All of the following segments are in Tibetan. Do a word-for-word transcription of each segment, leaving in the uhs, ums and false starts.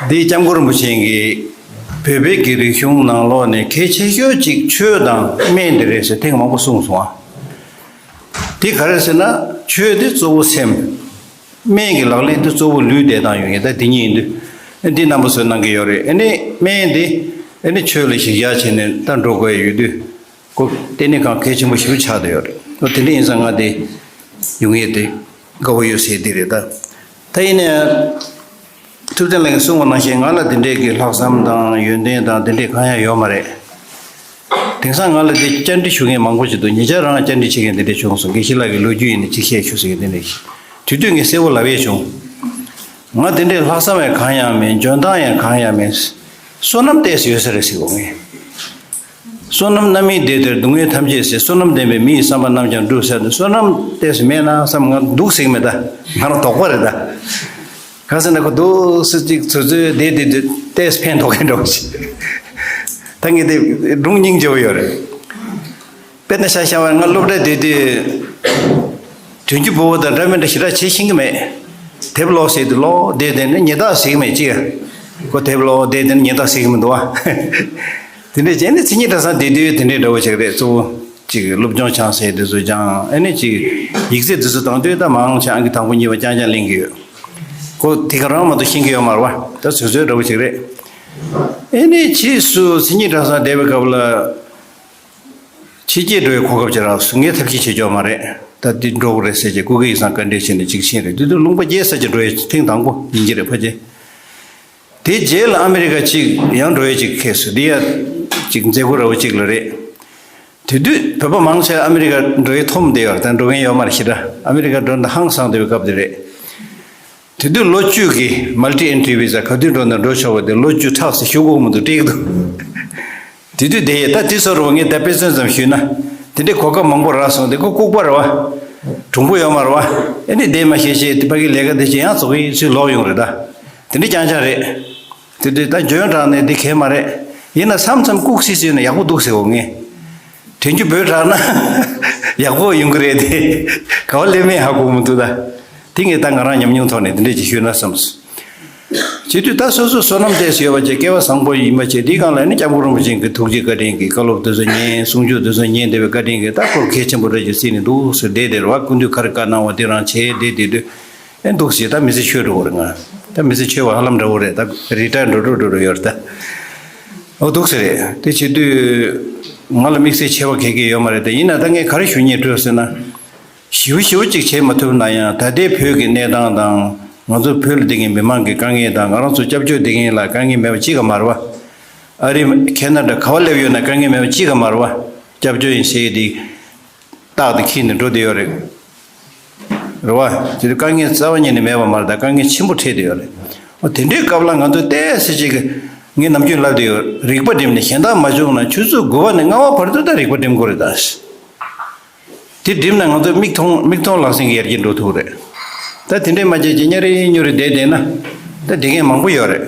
འདི་སྐྱབས་མགོན་རིན་པོ་ཆེ་གིས་བོད་པའི་གི་རིག་གཞུང་ནང་ལོགས་ནས་གལ་ཆེ་ཤོས་གཅིག་ཆོས་དང་སྨན་འདི་རེད་ཟེར་ཐེངས་མང་པོ་གསུངས་སོང་ཨ། འདི་ག་རེ་ཟེར་ན། ཆོས་འདི་གཙོ་བོ་སེམས། སྨན་གྱི་ལག་ལེན་དེ་གཙོ་བོ་ལུས་བདེ་ཐང་ཡོང་ཡིན། ད་འདི་གཉིས་ཡིན་དུས། འདི་རྣམ་པ་ཚོས་གནང་གི་ཡོད་རེད། ཨ་ནི་སྨན་འདི་ཨ་ནི་ཆོས་ལ་གཞི་བཞག་བྱས་ནས་ད་འགྲོ་དགོས་ཡོད་དུས། ཁོ་ལྟེ་གནས་ཁང་གལ་ཆེན་པོ་ཞིག་ཆགས་བསྡད་ཡོད་རེད། ཨོ་དེ་འདྲ་ཡིན་ཙང་ང་དེ་ཡོང་ཡས་དེ་དགའ་བོ་ཡོད་ཟེར་འདི་རེད་ད། ད་ཡིན་ནའི་ཐུབ་བསྟན་ལགས་ཀྱིས་གསུངས་པ་ནང་བཞིན་ང་ལ་དེ་འདྲས་ཀྱི་ལྷག་བསམ་དང་ཡོན་ཏན་དང་དེ་འདྲས་གང་ཡང་ཡོད་མ་རེད། དེང་སང་ང་ལ་དེ་བཅར་འདྲི་ཞུ་མཁན་མང་པོ་ཞིག་འདུག་ཉེ་ཆར་རང་བཅར་འདྲི་བྱེད་མཁན་དེ་འདྲས་བྱུང་སོང་། དགེ་བཤེས་ལགས་ཀྱིས་ལོ་རྒྱུས་ཡིན་ནའི་ཅིག་བཤད་ཤོག་ཟེར་མཁན་དེ་འདྲས་ཤིག་དེ་དུས་ངས་གསལ་པོ་ལབ་ཡས་བྱུང་། ང་དེ་འདྲས་ལྷག་བསམ་ཡང་གང་ཡང་མེད། འཇོན་ཐང་ཡང་གང་ཡང་མེད། བསོད་ནམས་ཏོག་ཙམ་ཡོད་ས་རེད་ཟེར་གོ་ངས། བསོད་ནམས་རྣམ་སྨིན་བདེ་སྟེར། སྡུག་བསྔལ་ཐམས་ཅད་སེལ། བསོད་ནམས་ལྡན་པས་མི་ཡི་བསམ་པ་རྣམས་ཀྱང་འགྲུབ་ཟེར་ནས། བསོད་ནམས་ཏོག་ཙམ་མེད་ན་བསམ། ང་འདུག་ཟེར་གི་མེད་ད། ང་རང་དོགས་པ་རེད་ད། གང་ཟེར་ན་ཁོ་འདུག་སེ་གཅིག་ཚོད་ཚོད་བསྡད་བསྡད་དུས་ཏོག་ཙམ་ཕན་ཐོགས་མཁན་འདྲ་བོ་ཞིག་ད་ངས་དེ་སྒྲུང་སྙིང་རྗེ་བོ་ཡོད་རེད། དཔེར་ན་ཤ་ཤ་བ་ང་སློབ་གྲྭ་བསྡད་དུས། དོན་གཅོད་བུ་བོ་དང་འདྲ་མི་འདྲ་ཞེ་དྲག་བྱེད་ཤེས་ཀྱི་མེད། དེབ་ཀློག་ཟེར་དུས་ཀློག་བསྡད་དེ་ནི་ཉན་སྟངས་ཟེར་གྱི་མེད་ཅི། ཁོ་དེབ་ཀློག་བསྡད་དེ་ནི་ཉན་སྟངས་ཟེར་གྱི་མི་འདུག་བ། དེ་འདྲས་བྱས་ནས་མཚན་ཉིད་གྲྭ་ཚང་བསྡད་དུས་དེ་འདྲས་འདྲ་བོ་ཞིག་རེད། གཙོ་བོ་གཅིག་སློབ་སྦྱོང་སྦྱང་ཟེར་དུས་ཚོད་སྦྱང་། ཨ་ནི་གཅིག་ཡིག་ཚད་དེ་ཚོ་དང་དུས་ད་མང་ཆེ་ཨང་ཀི་དང་པོ་གཉིས་པ་རྐྱང་རྐྱང་ལེན་གྱི་ཡོད། ཁོ་དེ་ག་རང་མ་གཏོགས་ཤེས་ཀྱི་ཡོད་མ་རེད་བ། ད་ཚོད་ཚོད་འདྲ་བོ་ཞིག་རེད། ཨ་ནི་ཕྱིས་སུ་མཚན་ཉིད་གྲྭ་ཚང་བསྡད་པའི་སྐབས་ལ། ཕྱི་རྒྱལ་འགྲོ་བའི་གོ་སྐབས་ཅིག་རག་སོང་། ངས་ཐབས་ཤེས་བྱེད་ཆོག་མ་རེད། ད་འདི་འགྲོ་དགོས་རེད་ཟེར་བྱས་ཀུ་ཀེ་ཡིག་ཚང་བཀའ་འདྲི་བྱས་ནས་གཅིག་ཕྱིན་རེད། དེ་དུས་ལུང་པ་བརྒྱད་ས་ཆ་འགྲོ་ཡས་ཐེངས་དང་པོ་ཡིན་གྱི་རེད་ཕལ་ཆེར། དེ་རྗེས་ལ་ཨ་མི་རི་ཀ་གཅིག་ཡང་འགྲོ་ཡས་གཅིག་ཁེལ་སོང་། འདི་ཡང་གཅིག་མཛད་སྒོ་ར་བ་གཅིག་ལ་རེད། དེ་དུས་བོད་པ་མང་ཆེ་ཨ་མི་རི་ཀ་འགྲོ་ཡས་འཐོམ་བསྡད་ཡོད་རེད། ད་འགྲོ་མཁན་ཡོད་མ་རེད་ཤི་ད། ཨ་མི་རི་ཀ་འགྲོ་ན་ཧང་སངས་བསྡད་པའི་སྐབས་དེ་རེད། དེ་དུས་ལོ་བཅུ་གི་མལ་ཊི་ཨེན་ཊི་བི་ཟ་ག་དུས་འགྲོ་ན་འགྲོ་ཆོག་པ་དེ་ལོ་བཅུ་ཕྲག་ཙམ་བཞུགས་དགོས་མི་འདུག་སྤྲད་ཀྱི་འདུག་དེ་དུས་དེ་ཡས་ད་དེ་ཚོ་རུ་ངས་ད་དཔེ་མཚོན་ཙམ་ཞུས་ན། དེ་འདྲའི་གོ་སྐབས་མང་པོ་རག་སོང་། དེ་ཁོ་ལྐུགས་པ་རེད་བ། གྲུང་པོ་ཡོད་མ་རེད་བ། ཨེ་ནི་བསྡད་མ་ཤེས་ཤེས་དེ་ཕ་གི་ལས་ཀ་དེ་ཅི་ཡང་རྫོགས་ཡིན་ཚུལ་ལོག་ཡོང་རེད་ད། དེ་འདྲའི་རྐྱང་རྐྱང་རེད། དེ་དུས་ད་འཇོན་དྲགས་ནས་འདི་གས་མ་རེད། ཡིན་ན་མཚམས་མཚམས་ལྐུགས་སི་སི་ཡོད་ན་ཡག་པོ་འདུག་ཟེར་འོ་ངས། དྲན་རྒྱུ་བོད་དྲགས་ན་ཡག་པོ་ཡོང་གི་རེད་དེ། ག་བ་སླེབས་མིན་ཧ་གོ་མི་འདུག་ད། དེ་ངས་ད་ང་རང་ཉམས་མྱོང་ཐོག་ནས་དེ་འདྲས་ཅིག་ཤོད་ན་བསམས། བྱེད་དུས་ད་སོ་སོ་བསོད་ནམས་ཏོག་ཙམ་ཡོད་པ་བྱས་སྐལ་བ་བཟང་པོ་ཡིན་པ་བྱས། དེའི་སྒང་ལ་ནི་སྐྱབས་མགོན་རིན་པོ་ཆེ་གི་ཐུགས་རྗེ་བཀའ་དྲིན་གྱིས་བཀའ་སློབ་དེ་ཚོ་ཉན། གསུང་ཆོས་དེ་ཚོ་ཉན་བསྡད་པའི་བཀའ་དྲིན་གྱིས་ད་ཁོ་གལ་ཆེན་པོ་རེད་ཅེས་བརྩིས་ནས་འདུག་ཟེར་བསྡད་དེ་རེད་བ། སྐུ་མདུན་ག་རེ་བཀའ་གནང་བ་དེ་རང་བྱས་བསྡད་བསྡད་དུས། ཨེ་འདུག་ཟེར་ད་མི་ཚེ་ཆོད་འགྲོ་གི་རེད། ང་ད་མི་ཚེ་ཆོད་པ་ཧ་ལམ་འདྲ་བོ་རེད། ད་རི་ཊ་ཡར་འགྲོ་འགྲོ་འགྲོ་འགྲོ་ཡོད་རེད་ད། ཨོ་འདུག་ཟེར་རེད། དེ་བྱེད་དུས་ང་ལ་དམིགས་བསལ་ཆེ་བ་ག་གེ་ཡོད་མ་རེད་དེ། ཡིན་ན་ད་ངས་ག་རེ་ཞུ་སྙིང་བྲོས་ཟེར་ན། ཞེ་པོ་ཞེ་པོ་ཅིག་བྱེད་མ་ཐུབ་ན་ཡང་། ད་ལྟའི་བོད་ཀྱི་གནས་སྟངས་དང་། ང་ཚོ་བོད་ལ་བསྡད་མཁན་མི་མང་གི་དཀའ་ངལ་དང་། ང་རང་ཚོ་སྐྱབས་བཅོལ་བསྡད་མཁན་ལ་དཀའ་ངལ་མེད་པ་གཅིག་ཀྱང་མ་རེད་བ། ཨ་རི་ཁེ་ན་ཌ་ག་བ་སླེབས་ཡོད་ན་དཀའ་ངལ་མེད་པ་གཅིག་ཀྱང་མ་རེད་བ། སྐྱབས་བཅོལ་ཡིན་ཟེར་ཡས་དེ་རྟགས་དེ་འཁྱེར་ནས་འགྲོ་བསྡད་ཡོད་རེད། རེད་བ། དེ་དུས་དཀའ་ངལ་རྩ་བ་ཉིད་ནས་མེད་པ་མ་རེད་ད། དཀའ་ངལ་ཆེན་པོ་འཕྲད་བསྡད་ཡོད་རེད། འོ་དེ་འདྲའི་སྐབས་ལ་ང་ཚོས་ཏོག་ཙམ་ཅིག་གི། ངས་ནམ་རྒྱུན་ལབ་བསྡད་ཡོད། རིག་པ་བསྒྲིམས་ནས། གཞན་དག་མ་བྱུང་ན་ཆུ་ཚོད་དགུ་པ་ནས་ལྔ་པ་བར་དུ་ད་རིག་པ་བསྒྲིམ་དགོས་རེད་ད། དེ་བསྒྲིམས་ན་ང་ཚོ་མིག་མཐོང་མིག་མཐོང་ལག་ཟིན་གྱི་ཡར་རྒྱས་འགྲོ་ཐུབ་རེད། ད་དེ་འདྲས་མ་བྱས་ཀྱི་གཉའ་རེ་སྨྱོ་རེ་བསྡད་བསྡད་ན། ད་བསྡད་མཁན་མང་པོ་ཡོད་རེད།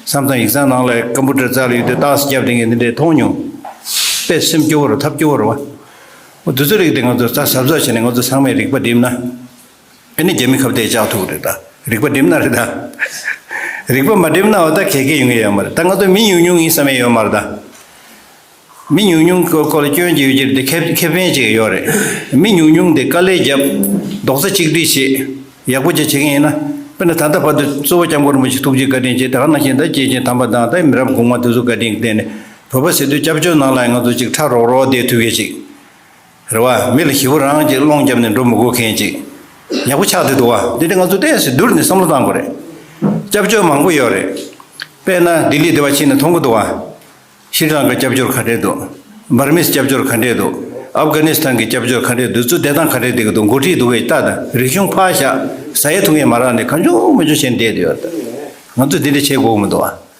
མཚམས་མཚམས་ཡིག་ཚང་ནང་ལ་ཀམ་པུ་ཊར་རྩ་ལ་ཡོད་དུས་ཏོག་ཙམ་བརྒྱབ་བསྡད་མཁན་འདི་འདྲས་མཐོང་མྱོང་། དཔེ་སེམས་སྐྱོ་བོ་རེད། ཐབས་སྐྱོ་བོ་རེད་བ། འོ་དེ་ཚོ་རིགས་དེ་ང་ཚོ་ད་གཟབ་གཟབ་བྱས་ནས་ང་ཚོ་ཚང་མས་རིག་པ་བསྒྲིམས་ན། ཨ་ནི་རྒྱ་མི་ཁ་གཏད་བཅག་ཐུབ་རེད་ད། རིག་པ་བསྒྲིམས་ན་རེད་ད། རིག་པ་མ་བསྒྲིམས་ན་འོ་ད་ག་གེ་ཡོང་གི་ཡོད་མ་རེད་ད། ང་ཚོ་མི་ཉུང་ཉུང་ཡིན་བསམ་ཡས་ཡོད་མ་རེད་ད། མི་ཉུང་ཉུང་གི་སྐོར་ལ་སྐྱོན་ཅིག་ཡོད་ཀྱི་རེད་དེ། ཁེ་ཁེ་ཕན་ཅིག་ཡོད་རེད། མི་ཉུང་ཉུང་དེ་དཀའ་ལས་བརྒྱབ། རྡོག་རྩ་གཅིག་སྒྲིལ་བྱེད། ཡག་པོ་ཅིག་བྱེད་མཁན་ཡིན་ན། དཔེར་ན་ད་ལྟ་བར་དུ་གཙོ་བོ་སྐྱབས་མགོན་རིན་པོ་ཆེ་ཐུགས་རྗེ་བཀའ་དྲིན་བྱས། ད་ག་ནང་བཞིན་ད་སྐྱེས་ཆེན་དམ་པ་དང་ད་མི་རབས་གོང་མ་དེ་ཚོ་བཀའ་དྲིན་གྱི་སྟེང་ནས། བོད་པ་ཟེར་དུས་སྐྱབས་བཅོལ་ནང་ལ་ང་ཚོ་ཅིག་ཁྲ་རོག་རོག་བསྡད་ཐུབ་ཡས་ཅིག་རེད་བ། མི་ལ་ཞེ་པོ་རང་གིས་སློང་བརྒྱབ་ནས་འགྲོ་མི་དགོས་མཁན་ཅིག་ཡག་པོ་ཆགས་བསྡད་འདུག་བ། འདི་འདྲ་ང་ཚོ་ཏོག་ཙམ་བསྡུར་ནས་བསམ་བློ་བཏང་དགོས་རེད། སྐྱབས་བཅོལ་མང་པོ་ཡོད་རེད། དཔེར་ན་ལྡི་ལི་དེ་བ་ཕྱིན་ན་མཐོང་གི་འདུག་བ། ཤྲི་ལང་ཀ་སྐྱབས་བཅོལ་ག་འདྲས་འདུག་འབར་མིས་སྐྱབས་བཅོལ་ག་འདྲས་འདུག་ཨབ་གྷ་ནི་སི་ཐན་གྱི་སྐྱབས་བཅོལ་ག་འདྲས་འདུག་ཚུར་བསྡད་སྟངས་ག་འདྲས་བསྡད་ཀྱི་འདུག་འགོ་ཁྲིད་འདུག་གས་ལྟ་དང་། རིག་གཞུང་ཕར་བཞག་ཟ་ཡས་འཐུང་ཡས་མ་རག་ནས་གང་བྱུང་མང་བྱུང་བྱས་ནས་བསྡད་ཡོད་རེད། ང་ཚོས་འདི་འདྲ་བྱེད་དགོས་མི་འདུག་བ།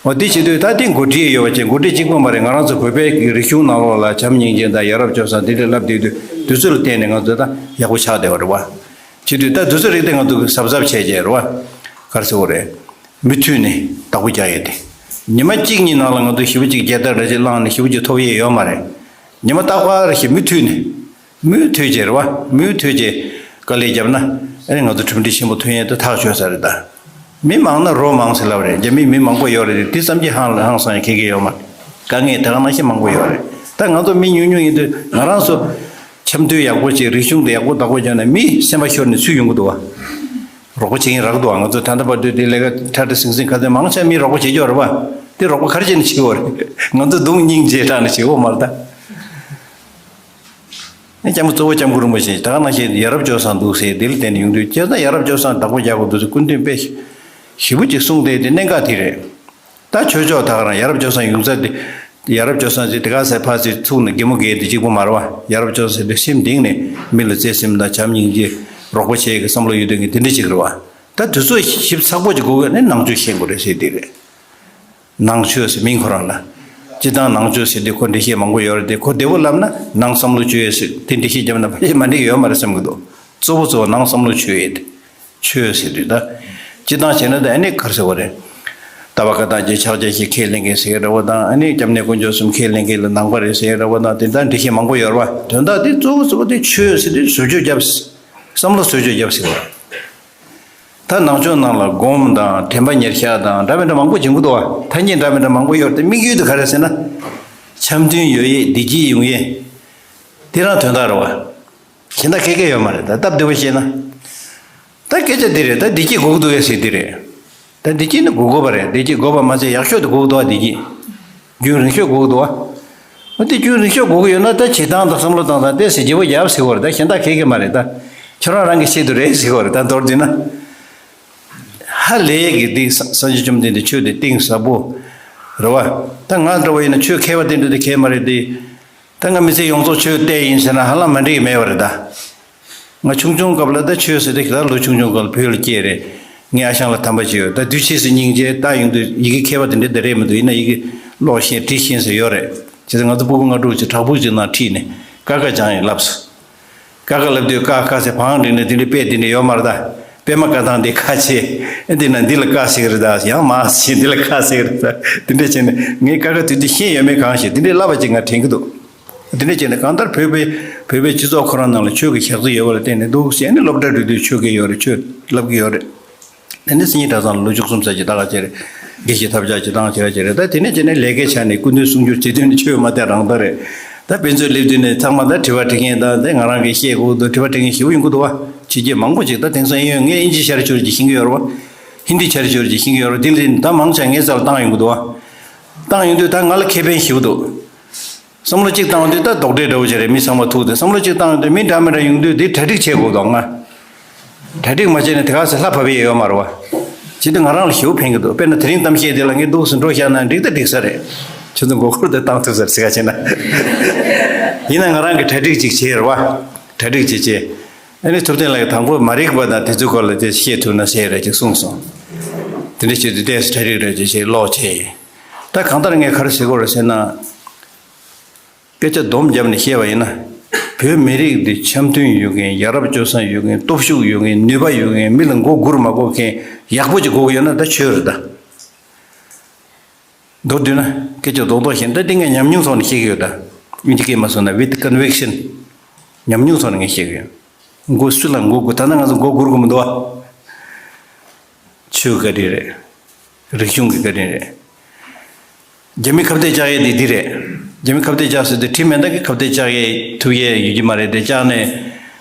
འོ་དེ་བྱེད་དུས་ད་དེ་འགོ་ཁྲིད་ཡོད་པ་བྱས། འགོ་ཁྲིད་གཅིག་པོ་མ་རེད། ང་རང་ཚོ་བོད་པའི་རིག་གཞུང་ནང་ལོགས་ལ་བྱམས་སྙིང་རྗེ་དང་ཡ་རབས་སྤྱོད་བཟང་དེ་འདྲ་ལབ་བསྡད་དུས། དེ་ཚོ་ལ་བརྟེན་ནས་ང་ཚོ་ད་ཡག་པོ་ཆགས་བསྡད་པ་རེད་བ། བྱེད་དུས་ད་དེ་ཚོ་རིགས་དེ་ང་ཚོ་གི་གཟབ་གཟབ་བྱས་བྱས་རེད་བ། ག་རེ་ཟེར་དགོས་རེད། མུ་མཐུད་ནས་བདག་པོ་རྒྱག་ཡས་དེ། ཉི་མ་གཅིག་གཉིས་ནང་ལ་ང་ཚོ་ཞེ་པོ་ཅིག་རྒྱལ་དར་འདྲ་ཅིག་བསླངས་ནས་ཞེ་པོ་ཅིག་ཐོབ་ཡས་ཡོད་མ་རེད། ཉི་མ་རྟག་པར་ཞིག་མུ་མཐུད་ནས། མུ་མཐུད་བྱས་རེད་བ། མུ་མཐུད་བྱས་དཀའ་ལས་བརྒྱབ་ན། ཨ་ནི་ང་ཚོ་གྲུབ་འབྲས་ཆེན་པོ་ཐོན་ཡས་དེ་ཐག་ཆོད་ས་རེད་ད། མི་མང་ན་རོ་མང་ཟེར་ལབ་རེད། རྒྱ་མི་མི་མང་པོ་ཡོད་རེད། དེ་ཙམ་གྱིས་ཧང་ཧང་སང་ཡ་ཁེ་གེ་ཡོད་མ་རེད། དཀའ་ངལ་ད་ག་ནང་བཞིན་མང་པོ་ཡོད་རེད། ད་ང་ཚོ་མི་ཉུང་ཉུང་ཡིན་དུས་ང་རང་ཚོ་འཆམ་མཐུན་ཡག་པོ་བྱེད། རིག་གཞུང་དེ་ཡག་པོ་བདག་པོ་རྒྱག་ན་མི་སེམས་པ་ཤོར་ནས་ཚུར་ཡོང་གི་འདུག་བ། རོགས་པ་བྱེད་ཀྱིན་རག་འདུག་བ། ང་ཚོ་ད་ལྟ་བར་དུ་དེ་ལས་ཀ་ཁྲ་ཁྲ་ཟིང་ཟིང་ག་ཚོད་མང་ཆེ་མི་རོགས་པ་བྱེད་ཀྱི་ཡོད་རེད་བ། དེ་རོགས་པ་ག་རེ་བྱས་ནས་བྱེད་དགོས་རེད། ང་ཚོ་གདོང་སྙིང་རྗེ་དྲག་ནས་བྱེད་དགོས་མ་རེད་ད། ཨེ་སྐྱབས་མགོན་གཙོ་བོ་སྐྱབས་མགོན་རིན་པོ་ཆེ་ད་ག་ནང་བཞིན་ཡ་རབས་སྤྱོད་བཟང་འདུག་ཟེར་དེ་ལ་བརྟེན་ནས་ཡོང་དུས་བྱས་ཙང་ཡ་རབས་སྤྱོད་བཟང་བདག་པོ་རྒྱག་དགོས་འདུག་ཟེར་སྐུ་མདུན་དཔེ་ཞིབ་པོ་ཅིག་གསུངས་ཏེ་དེ་གནད་འགག་དེ་རེད། ད་ཆོས་ཕྱོགས་ད་ག་རང་ཡ་རབས་སྤྱོད་བཟང་ཡོང་ཚད་དེ་ཡ་རབས་སྤྱོད་བཟང་ཟེར་དེ་ག་ཟེར་ཕ་ཟེར་ཚུགས་ནས་གད་མོ་བགད་དེ་གཅིག་པོ་མ་རེད་བ། ཡ་རབས་སྤྱོད་བཟང་ཟེར་དེ་སེམས་གཏིང་ནས་མི་ལ་བརྩེ་སེམས་དང་བྱམས་སྙིང་རྗེ་རོགས་པ་བྱེད་ཀྱི་བསམ་བློ་ཡོད་དོན་གྱི་དེ་འདྲ་ཅིག་རེད་བ། ད་དེ་ཚོ་ཞིབ་ཚགས་པོ་ཅིག་དགོས་ཀྱི་ནི་ནང་ཆོས་ཤེས་དགོས་རེད་ཟེར་དེ་རེད། ནང་ཆོས་ཟེར་མིང་ཁོ་རང་ལ། སྤྱིར་བཏང་ནང་ཆོས་ཟེར་དུས་ཁོ་འགྲེལ་བཤད་མང་པོ་ཡོད་རེད་དེ། ཁོ་བདེ་པོ་ལབ་ན་ནང་བསམ་བློ་བཅོས་ཡས་ཟེར་དེ་འགྲེལ་བཤད་བརྒྱབ་ན་ཕལ་ཆེར་མ་འགྲིག་ཡོད་མ་རེད་བསམ་གྱི་འདུག་གཙོ་བོ་གཙོ་བོ་ནང་བསམ་བློ་བཅོས་ཡས་དེ། ཆོས་ཟེར་དུས་ད། སྤྱིར་བཏང་བྱས་ན་ད་ཨ་ནི་ག་རེ་ཟེར་བ་རེད། ལྟ་བ་བཀའ་རྟགས་བརྒྱད་ཕྱག་རྒྱ་བཞི་ཁས་ལེན་མཁན་ཟེར་གྱི་འདྲ་བོ་དང་། ཨ་ནི་སྐྱབས་གནས་དཀོན་མཆོག་གསུམ་ཁས་ལེན་མཁན་ལ་ནང་པ་རེད་ཟེར་གྱི་འདྲ་བོ་དང་། དེ་འདྲ་འགྲེལ་བཤད་མང་པོ་ཡོད་རེད་བ། དོན་དག་དེ་གཙོ་བོ་གཙོ་བོ་དེ་ཆོས་ཟེར་དུས་བཟོ་བཅོས་བརྒྱབ། བསམ་བློ་བཟོ་བཅོས་བརྒྱབ་ཟེར་བ། ད་ནང་ཆོས་ནང་ལ་སྒོམ་དང་དྲན་པ་ཉེར་བཞག་དང་འདྲ་མི་འདྲ་མང་པོ་བྱེད་ཀྱི་འདུག་བ། ཐ་སྙད་འདྲ་མི་འདྲ་མང་པོ་ཡོད་རེད་དེ། དམིགས་ཡུལ་དེ་ག་རེ་ཟེར་ན། འཆམ་མཐུན་ཡོང་ཡས། བདེ་སྐྱིད་ཡོང་ཡས། དེ་རང་དོན་དག་རེད་བ། གཞན་དག་ཁེ་ཁེ་ཡོད་མ་རེད། ད་སྟབས་བདེ་པོ་བཤད་ན། ད་སྐད་ཆ་འདི་རེད། ད་བདེ་སྐྱིད་དགོས་ཀྱི་འདུག་གས་ཟེར་འདི་རེད། ད་བདེ་སྐྱིད་ནི་དགོས་དགོས་པ་རེད། བདེ་སྐྱིད་དགོས་པ་མ་ཚད་ཡག་ཤོས་དེ་དགོས་ཀྱི་འདུག་བ། བདེ་སྐྱིད་རྒྱུན་རིང་ཤོས་དགོས་ཀྱི་འདུག་བ། འོ་དེ་རྒྱུན་རིང་ཤོས་དགོས་ཀྱི་ཡོད་ན་ད་བྱེད་སྟངས་དང་བསམ་བློ་བཏང་སྟངས་དེ་ཟེར་བརྗེ་པོ་རྒྱབ་ཟེར་བ་རེད། ད་གཞན་དག་ཁེ་ཁེ་མ་རེད། ད་ཁྱོད་རང་རང་གི་ཆེད་དུ་རེད་ཟེར་བ་རེད། ད་མདོར་བསྡུས་ན། ཧ་ལས་ཀྱི་འདི་སངས་རྒྱས་བཅོམ་ལྡན་འདས་ཆོས་དེ་གཏིང་ཟབ་པོ་རེད་བ། ད་ང་འདྲ་བོ་ཡིན་ན་ཆོས་མཁས་པ་དེ་འདྲ་དེ་མཁས་མ་རེད་དེ། ད་ང་མི་ཚེ་ཡོངས་རྫོགས་ཆོས་བལྟས་ཡིན་ཟེར་ན་ཧ་ལམ་མ་འགྲིག་གི་མེད་པ་རེད་ད། ང་ཆུང་ཆུང་སྐབས་ལ་ད་ཆོས་ཟེར་དེ་ད་ལོ་ཆུང་ཆུང་སྐབས་ལ་བོད་ལ་སྐྱེས་རེད། ངའི་ཨ་ཞང་ལ་དམ་པ་ཅིག་ཡོད། ད་དུས་ཕྱིས་སུ་སྙིང་རྗེ་ད་ཡོང་དུས་ཡི་གེ་མཁས་པ་དེ་འདྲ་དེ་རེད་མི་འདུག་ཡིན་ན་ཡི་གེ་ཀློག་ཤེས་འབྲི་ཤེས་ཟེར་ཡོད་རེད། བྱས་ཙང་ང་ཚོ་སྤུ་གུ་ལྔ་དྲུག་ཅིག་བྲག་ཕུག་ཅིག་ནང་ཁྲིད་ནས་ཀ་ཁ་སྦྱངས་ཡིན་ལབ་སོང་། ཀ་ཁ་ལབ་དུས་ཀ་ཁ་ཟེར་བང་བསྒྲིགས་ནས་དེ་འདྲའི་དཔེ་དེ་འདྲ་ཡོད་མ་རེད་ད། པད་མ་བཀའ་ཐང་དེ་ཁ་ཕྱེ། ཨེ་འདི་ན་འདི་ལ་ཀ་ཟེར་གི་རེད་ད། ཡང་མ་ཕྱེ་འདི་ལ་ཁ་ཟེར་གི་རེད་ད། དེ་འདྲ་བྱས་ནས་ངས་ཀ་ཁ་དེ་དུས་ཤེས་ཡོད་མེད་གང་ཤེས། དེ་འདྲའི་བསླབ་པ་ཅིག་ང་དྲན་གི་འདུག་དེ་འདྲ་བྱས་ནས་གང་ལྟར་བོད་པའི་བོད་པའི་སྤྱི་ཚོགས་ཁོ་རང་ནང་ལ་ཆོས་ཀྱི་ཞག་རྩི་ཡོད་པ་ལ་བརྟེན་ནས་འདུག་ཟེར་ནས་སློབ་གྲྭ་འགྲོ་དུས་ཆོས་དགེ་ཡོད་རེད། ཆོས་བསླབ་གི་ཡོད་རེད། དེ་ནས་སེང་གེ་གྲྭ་ཚང་ལ་ལོ་བཅུ་གསུམ་ཙམ་ཅིག་ད་ག་བྱས་རེད། དགེ་བཤེས་ཐབས་ཆག་ཅིག་བཏང་བྱས་ར་བྱས་རེད། ད་དེ་ནས་བྱས་ནས་ལས་ཀའི་ཆ་ནས་སྐུ་མདུན་གསུང་སྒྱུར་བྱེད་དུས་ནས་ཆོས་མ་བསྟན་རང་ད་རེད། ད་དཔེ་མཛོད་སླེབས་དུས་ནས་ཚང་མ་ད་དྲི་བ་དྲི་མཁན་དང་དེ་ང་རང་གིས་བཤད་དགོས་འདུག་དྲི་བ་དྲི་མཁན་ཞེ་པོ་ཡོང་གི་འདུག་བ། ཕྱི་རྒྱལ་མང་པོ་ཅིག་ད་དེང་སང་ཨིན་ཡོད། ངས་ཨིན་ཇི་ཤར་ཕྱོགས་ཀྱི་ཤེས་ཀྱི་ཡོད་རེད་བ། ཧིན་དི་ཤར་ཕྱོགས་ཀྱི་ཤེས་ཀྱི་ཡོད་རེད། དེ་ལས་ད་མང་ཆེ་ངའི་རྩ་ལ་བཏང་ཡོང་གི་འདུག་བ། བཏང་ཡོང་དུས་ད་ང་ལ་ཁེ་ཕན་ཞེ་པོ་འདུག་བསམ་བློ་གཅིག་བཏང་དུས་ད་རྡོག་ཁྲེས་འདྲ་བོ་ཅིག་རེད། མི་ཚང་མ་ཐུག་སྟེ་བསམ་བློ་གཅིག་བཏང་དུས་མི་འདྲ་མི་འདྲ་ཡོང་དུས་དེ་གྲ་སྒྲིག་བྱེད་དགོས་དོ། ང་གྲ་སྒྲིག་མ་བྱས་ན་དེ་ག་ཚོད་ལྷ་བབས་ཡས་ཡོད་མ་རེད་བ། བྱེད་དུས་ང་རང་ལ་ཞེ་པོ་ཕན་གྱི་འདུག་དཔེར་ན་དེ་རིང་གཏམ་བཤད་དེ་ལ་ངས་འདུག་སེ་འགྲོ་བཞག་ན་འགྲིག་ད་འགྲིག་ས་རེད། ཁྱོད་ཚོ་མགོ་སྐོར་དེ་བཏང་ཐུབ་ས་རེད་ཟེར་ག་བྱས་ན། ཡིན་ན་ང་རང་གི་གྲ་སྒྲིག་ཅིག་བྱས་རེད་བ། གྲ་སྒྲིག་ཅིག་བྱས། ཨ་ནི་ཐུབ་བསྟན་ལགས་ཀྱིས་དང་པོ་མ་རིག་པ་དང་དེ་ཚོའི་སྐོར་ལ་དེ་བཤད་ཐུབ་ན་ཟེར་རེ་ཅིག་གསུངས་སོང་། དེ་འདྲ་བྱས་དུས་ཏོག་ཙམ་གྲ་སྒྲིག་རེ་ཅིག་བྱས་ཀློག་བྱས་ཡིན། ད་གང་ལྟར་ངས་ག་རེ་ཟེར་དགོས་རེད་ཟེར་ན། སྐད་ཆ་སྡོམ་བརྒྱབ་ནས་བཤད་པ་ཡིན་ན། བོད་མི་རིགས་འདི་འཆམ་མཐུན་ཡོད་མཁན། ཡ་རབས་སྤྱོད་བཟང་ཡོད་མཁན། སྟོབས་ཤུགས་ཡོད་མཁན། ནུས་པ་ཡོད་མཁན། མི་ལ་མགོ་སྒུར་མ་དགོས་མཁན་ཡག་པོ་ཅིག་དགོས་ཀྱི་ཡོད་ན་ད་ཆོས་རེད་ད། མདོར་བསྡུས་ན་སྐད་ཆ་རྡོག་རྡོག་བཤད་ན་ད་འདི་ངས་ཉམས་མྱོང་ཐོག་ནས་བཤད་ཀྱི་ཡོད་ད། ཨིན་ཇི་སྐད་མ་སོང་ན་with conviction། ཉམས་མྱོང་ཐོག་ནས་ངས་བཤད་ཀྱི་ཡོད། མགོ་སུ་ལ་མགོ་སྒུར། ད་ལྟ་ང་ཚོ་མགོ་སྒུར་དགོས་མི་འདུག་ཨ། ཆོས་བཀའ་དྲིན་རེད། རིག་གཞུང་གི་བཀའ་དྲིན་རེད། རྒྱ་མི་ཁ་གཏད་བཅག་ཡས་དེ་འདི་རེད། རྒྱ་མི་ཁ་གཏད་བཅག་ཟེར་དུས་ཁྲིམས་མེད་ན་གི་ཁ་གཏད་བཅག་ཡས་ཐུབ་ཡས་ཡོད་ཀྱི་མ་རེད་དེ། བཅག་ནས་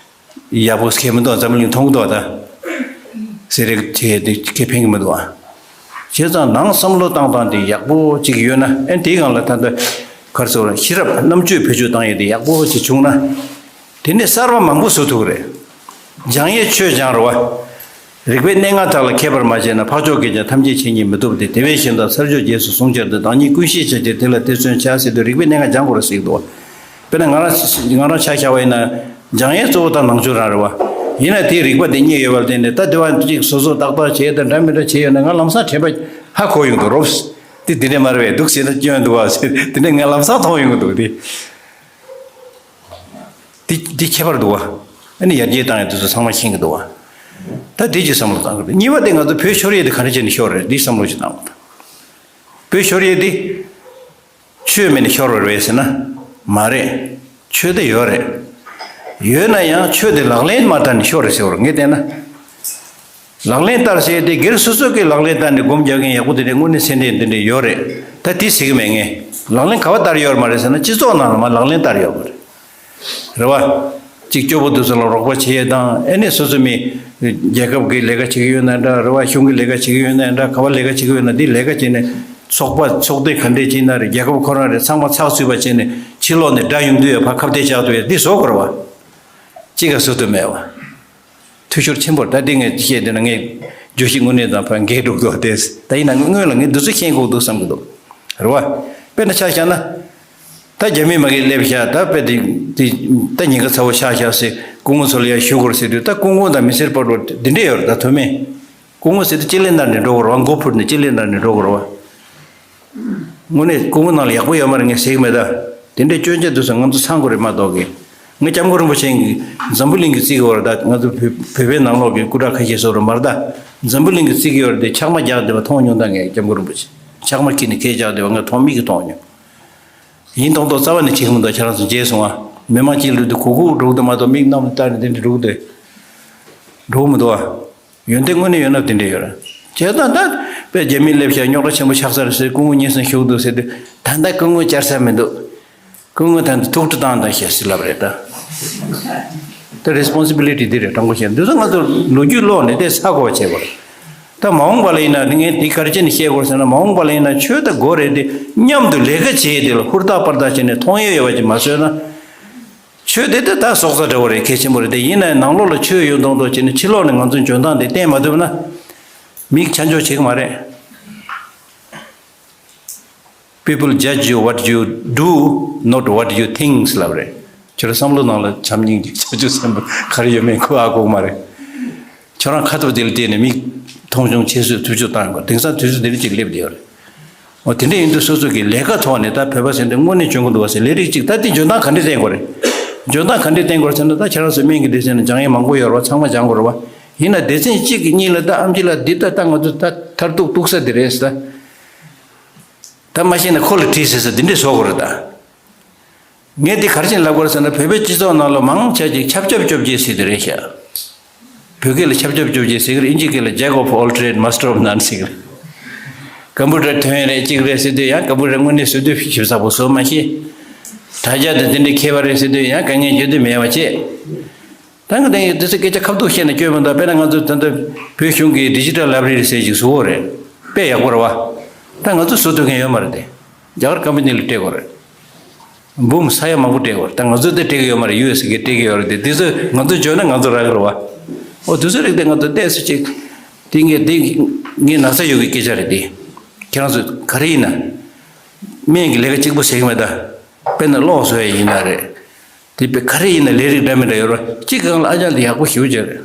ཡག་པོ་ཁེ་མི་འདུག་འཛམ་བུ་གླིང་མཐོང་གི་འདུག་ད། ཟེར་རེད་བྱས་དེ་ཁེ་ཕན་གྱི་མི་འདུག་ཨ། བྱས་ཙང་ནང་བསམ་བློ་བཏང་སྟངས་དེ་ཡག་པོ་ཅིག་ཡོད་ན། ཨེ་དེའི་སྒང་ལ་ད་ལྟ་ག་རེ་ཟེར་དགོས་རེད། ཤེས་རབ་རྣམ་དཔྱོད་བེད་སྤྱོད་བཏང་ཡས་དེ་ཡག་པོ་ཅིག་བྱུང་ན། དེ་ནས་གསར་པ་མང་པོ་བཟོ་ཐུབ་ཀྱི་རེད། སྦྱང་ཡས་ཆོས་སྦྱང་རེད་བ། རིག་པའི་གནས་ལྔ་དག་ལ་མཁས་པར་མ་བྱས་ན། འཕགས་མཆོག་གིས་ཀྱང་ཐམས་ཅད་མཁྱེན་ཉིད་མི་ཐོབ་སྟེ། དེ་བས་གཞན་དག་ས་སྦྱོར་རྗེས་སུ་བཟུང་བྱར་སྟོན། བདག་ཉིད་ཀུན་ཤེས་བྱ་ཕྱིར་དེ་ལ་དེ་བརྩོན་བྱ་ཟེར་དུས་རིག་པའི་གནས་ལྔ་སྦྱང་དགོས་རེད་ཟེར་གྱི་འདུག་བ། དཔེར་ན་ང་རང་ང་རང་ཆ་བཞག་པ་ཡིན་ན་སྦྱང་ཡས་གཙོ་བོ་ད་ནང་ཆོས་རང་རེད་བ། ཡིན་ན་དེའི་རིག་པ་དེ་རྙེད་ཡོད་པ་ལ་བརྟེན་ནས་ད་དེ་བ་ཅིག་སོ་སོ་ཏག་ཏག་བྱས་དང་འདྲ་མི་འདྲ་བྱས་ཡོད་ན་ང་ལམ་སང་དྲན་པ་ཧ་གོ་ཡོང་གི་འདུག་རོབ། དེ་དེ་འདྲ་མ་རེད་པས། འདུག་ཟེར་ན་སྐྱོན་འདུག་བ་ཟེར་དེ་འདྲ་ང་ལམ་སང་མཐོང་ཡོང་གི་འདུག་དེ། འདི་འདི་ཁྱད་པར་འདུག་བ། ཨ་ནི་ཡར་རྒྱས་བཏང་ཡས་དེ་ཚོ་ཚང་མ་ཤེས་ཀྱི་འདུག་བ། ད་འདི་ཅིག་བསམ་བློ་བཏང་དགོས། གཉིས་པ་དེ་ང་ཚོ་བོད་ཤོར་ཡས་དེ་ག་འདྲ་བྱས་ནས་ཤོར་རེད། འདི་བསམ་བློ་ཞིག་བཏང་དགོས། བོད་ཤོར་ཡས་དེ་ཆོས་མེད་ནས་ཤོར་བ་རེད་ཟེར་ན་མ་རེད། ཆོས་དེ་ཡོད་རེད། ཡོད་ན་ཡང་ཆོས་དེ་ལག་ལེན་མ་བསྟར་ནས་ཤོར་རེད་ཟེར་བ་རེད། ངས་བལྟས་ན། ལག་ལེན་བསྟར་ཟེར་ཏེ་སྒེར་སོ་སོ་གི་ལག་ལེན་བསྟར་ནས་སྒོམ་རྒྱག་མཁན་ཡག་པོ་དེ་འདྲའི་དངོས་གནས་སེམས་ཁྲལ་འདི་འདྲ་ཡོད་རེད། ད་དེ་ཟེར་གི་མེད། ངས་ལག་ལེན་ག་པར་བསྟར་ཡོད་མ་རེད་ཟེར་ན། སྤྱི་ཚོགས་ནང་ལ་མར་ལག་ལེན་བསྟར་ཡོད་མ་རེད། རེད་བ། གཅིག་སྐྱོ་པོ་དེ་ཚོ་ལ་རོགས་པ་བྱེད་ཡས་དང་། ཨེ་ནས་སོ་སོ་མི་རྒྱལ་ཁབ་ཀྱི་ལས་ཀ་བྱེད་ཀྱི་ཡོད་ན་འདྲ། རེད་བ། གཞུང་གི་ལས་ཀ་བྱེད་ཀྱི་ཡོད་ན་འདྲ། ག་པར་ལས་ཀ་བྱེད་ཀྱི་ཡོད་ན་འདི་ལས་ཀ་བྱེད་ནས། ཚོགས་པ་ཚོགས་སྡེ་ག་འདྲས་བྱེད་ན་རེད། རྒྱལ་ཁབ་ཁོ་རང་རེད། ཚང་མ་ཚགས་ཚུད་པ་བྱས་ནས་ཕྱི་ལོགས་ནས་དགྲ་ཡོང་དུས་ཡོད་པ་ཁ་གཏད་བཅག་ཐུབ་ཡས་འདི་བཟོ་དགོས་རེད་བ། གཅིག་ག་བཟོ་ཐུབ་མེད་བ། འཐུས་ཤོར་ཆེན་པོ། ད་འདི་ངས་བཤད་དེ་ན་ངས་བརྗོད་གཞི་དངོས་གནས་དང་ཕར་འགལ་འགྲོ་གི་འདུག་སྟེ། ད་ཡིན་ན་སྔོན་ལ་ངས་འདི་ཚོ་ཤེས་དགོས་འདུག་བསམ་གི་འདུག། རེད་བ། དཔེར་ན་ཆ་བཞག་ན། ད་རྒྱ་མི་མ་གིར་སླེབས་ཤག། ད་དཔེ་དེ་དེ་ད་ཉེན་ཁ་ཚ་བོ་ཆགས་ཤག་ཟེར། སྐུ་ངོ་ཚོ་ལ་ཡར་ཞུ་དགོས་ཟེར་དུས། ད་སྐུ་ངོ་དང་མི་སེར་བར་དུ་འདི་འདྲས་ཡོད་རེད། ད་མཐོ་དམན། སྐུ་ངོ་ཟེར་དུས་སྤྱི་ལེ་བསྟར་ནས་འགྲོ་དགོས་རེད་བ། མགོ་ཕུད་ནས་སྤྱི་ལེ་བསྟར་ནས་འགྲོ་དགོས་རེད་བ། དངོས་གནས་སྐུ་ངོ་ནང་ལ་ཡག་པོ་ཡོད་མ་རེད། ངས་ཟེར་གི་མེད་ད། དེ་འདྲའི་སྐྱོན་ཆ་དེ་ཚོ་ང་ཚོ་ཚང་དགོས་རེད་མ་གཏོགས་གི། ངས་སྐྱབས་མགོན་རིན་པོ་ཆེ་གི་འཛམ་བུ་གླིང་གི་རྩིས་ཀྱི་བར་ད་ང་ཚོ་བོད་བོད་པའི་ནང་ལོགས་ཀྱི་སྐུ་དྲག་ཁ་ཤས་ཚོ་རུ་མར་ད། འཛམ་བུ་གླིང་གི་རྩིས་ཀྱི་བར་དེ་ཆག་མ་རྒྱག་བསྡད་པ་མཐོང་མྱོང་ད། ངས་སྐྱབས་མགོན་རིན་པོ་ཆེ་ཆག་མ་ཁྱེར་ནས་ཁས་རྒྱག་བསྡད་པ་ངས་མཐོང་། མིག་གིས་མཐོང་མྱོང་། ཡིན་མདོག་མདོག་རྩ་བ་ནས་བྱེད་ཀྱི་མི་འདུག། ཁྱེད་རང་ཚོ་མཇལ་སོང་ང་། མི་མང་གཅིག་ལུས་དུས་གུག་གུག་འགྲོ་གི་འདུག་མ་གཏོགས། མིག་གནམ་ལ་བལྟས་ནས་དེ་འདྲ་འགྲོ་གི་འདུག། འགྲོ་གི་མི་འདུག་ཨ། ཡོན་ཏན་དངོས་གནས་ཡོད་ན་དེ་འདྲ་ཡོད་རེད། བྱས་ཙང་ད་དཔེ་རྒྱ་མི་སླེབས་ཤག། རྙོག་དྲ་ཆེན་པོ་ཆགས་ས་རེད་ཟེར། སྐུ་ངོ་སྙན་སེང་ཞུ་གི་འདུག་ཟེར་དུས། ད་ལྟ་སྐུ་ངོ་བཅར་ས་མི་འདུག། སྐུ་ངོ་ད་ལྟ་ཐུགས་ཁྲོ་བཏང་བཏང་བྱས་ཟེར་ལབ་རེད་ད། ད་རེ་སི་པོན་སི་བི་ལི་ཊི་འདི་རེད། དྲང་པོ་བཤད་ན་འདི་ཚོ་ང་ཚོ་ལོ་རྒྱུས་ཀློག་ནས་དེ་ཚ་གོ་བ་བྱེད་དགོས་རེད། ད་མ་འོངས་པ་ལ་ཡིན་ན་ངས་འདི་ག་རེ་བྱས་ནས་བཤད་དགོས་ཟེར་ན། མ་འོངས་པ་ལ་ཡིན་ན་ཆོས་དང་སྒོ་རེད་དེ། མཉམ་དུ་ལས་ཀ་བྱས་དེ་ལ་ཧུར་ཐག་པར་ཐག་བྱས་ནས་མཐོང་ཡས་ཡོད་པ་ཅིག་མ་བཟོས་ན། ཆོས་དེ་ད་ད་སྲོག་རྩ་འདྲ་བོ་རེད། གལ་ཆེན་པོ་རེད་དེ། ཡིན་ནའི་ནང་ལོགས་ལ་ཆོས་ཡོད་མདོག་མདོག་བྱས་ནས་ཕྱི་ལོགས་ནས་ང་ཚོའི་འཇོན་ཐང་དེ་བསྟན་མ་ཐུབ་ན། མིག་ཆ་འཇོག་བྱེད་ཀྱི་མ་རེད། People judge you what you do, not what you think ལབ་རེད། ཁྱོད་རང་བསམ་བློ་ནང་ལ་བྱམས་སྙིང་རྗེ་བྱང་ཆུབ་སེམས་དཔའ་ག་རེ་ཡོད་མེད་ཁོ་ཨ་གོ་གི་མ་རེད། ཁྱོད་རང་ཁ་ཐུབ་དེ་ལ་བལྟས་ནས་མིག་མཐོང་ཆུང་བྱེད་སྲོལ་ཐུབ་ཚོད་བཏང་དགོས། དེང་སང་དུས་ཚོད་འདི་འདྲ་ཅིག་སླེབས་བསྡད་ཡོད་རེད། འོ། དེ་འདྲ་ཡིན་དུས་སོ་སོ་གི་ལས་ཀ་ཐོག་ནས་ད་བོད་པ་ཟེར་འདི་དངོས་གནས་འཇོན་གི་འདུག་བ་ཟེར། ལས་རིགས་གཅིག་ད་འདི་འཇོན་ཐང་ག་འདྲས་བསྟན་དགོས་རེད། འཇོན་ཐང་ག་འདྲས་བསྟན་དགོས་རེད་ཟེར་ན། ད་ཁྱེད་རང་ཚོ་སྨན་གྱི་སྡེ་ཚན་ནང་སྦྱང་ཡས་མང་པོ་ཡོད་རེད་བ། ཚང་མ་སྦྱང་དགོས་རེད་བ། ཡིན་ན་སྡེ་ཚན་གཅིག་གི་གཉིས་ལ་ད་ཨེམ་ཆི་ལགས་འདི་ད་ད་ང་ཚོ་ད་མཐར་ཐུག་གཏུག་ས་འདི་རེད་ཟེར། ད་མ་ཤེས་ན་ཁོ་ལ་དྲིས་ཟེར་ས་འདི་འདྲས་བཟོ་དགོས་རེད་ད། ངས་འདི་ག་རེ་བྱས་ནས་ལབ་དགོས་རེད་ཟེར་ན། བོད་པའི་སྤྱི་ཚོགས་ནང་ལ་མང་ཆེ་ཅིག་ཆབ་ཆབ་ཅོབ་ཅེས་ཟེར་དེ་རེད་ཤག། བོད་སྐད་ལ་ཆབ་ཆབ་ཅོབ་ཅེས་ཟེར་གི་རེད། ཨིན་ཇི་སྐད་ལ་Jack of all trade, master of none ཟེར་གི་རེད། ཀམ་པུ་ཊར་ཐོན་ཡས་རེད་ཅིག་རེད་ཟེར་དུས་ཡང་ཀམ་པུ་ཊར་དངོས་གནས་བཟོ་དུས་ཞིབ་ཚགས་པོ་བཟོ་མ་ཤེས། དྲ་རྒྱ་དང་དེ་འདྲའི་མཁས་པ་རེད་ཟེར་དུས་ཡང་དཀའ་ངལ་བརྗོད་འདོད་མེད་པ་བྱས། ད་ང་དེ་དེ་ཚོ་སྐད་ཆ་ཁ་ཐུག་བཤད་ན་སྐྱོན་མི་འདུག། དཔེར་ན་ང་ཚོ་ད་ལྟ་བོད་གཞུང་གི་ཌི་ཇི་ཊལ་ལའི་བྷ་རེ་རི་ཟེར་ཅིག་བཟོ་དགོས་རེད། དཔེ་ཡག་པོ་རེད་བ། ད་ང་ཚོ་བཟོ་ཐུབ་མཁན་ཡོད་མ་རེད་དེ། རྒྱ་གར་ཀམ་པ་ནི་ལ་སྤྲད་དགོས་རེད། འབུམ་ས་ཡ་མང་པོ་སྤྲད་དགོས་རེད། ད་ང་ཚོ་དེ་སྤྲད་ཀྱི་ཡོད་མ་རེད། ཡུ་ཨེས་གིས་སྤྲད་ཀྱི་ཡོད་རེད་དེ། དེ་ཚོ་ང་ཚོ་འཇོན་ན་ང་ཚོ་རག་གི་རེད་བ། ཨོ། དེ་ཚོ་རིགས་དེ་ང་ཚོ་ཏོག་ཙམ་ཅིག། དེ་ངས་དེ་ངས་ན་ཚ་ཡོད་ཀྱི་སྐད་ཆ་རེད་དེ། ཁྱེད་རང་ཚོ་ག་རེ་ཡིན་ན། སྨན་གྱི་ལས་ཀ་གཅིག་པོ་བྱེད་ཀྱི་མེད་ད། དཔེར་ན་གློག་བཟོ་ཡ་ཡིན་ན་རེད། དེ་དཔེ་ག་རེ་ཡིན་ན་ལས་རིགས་འདྲ་མི་འདྲ་ཡོད་རེད། གཅིག་སྒང་ལ་ཨ་ཅག་འདི་ཡག་པོ་ཞེ་པོ་ཅིག་རེད།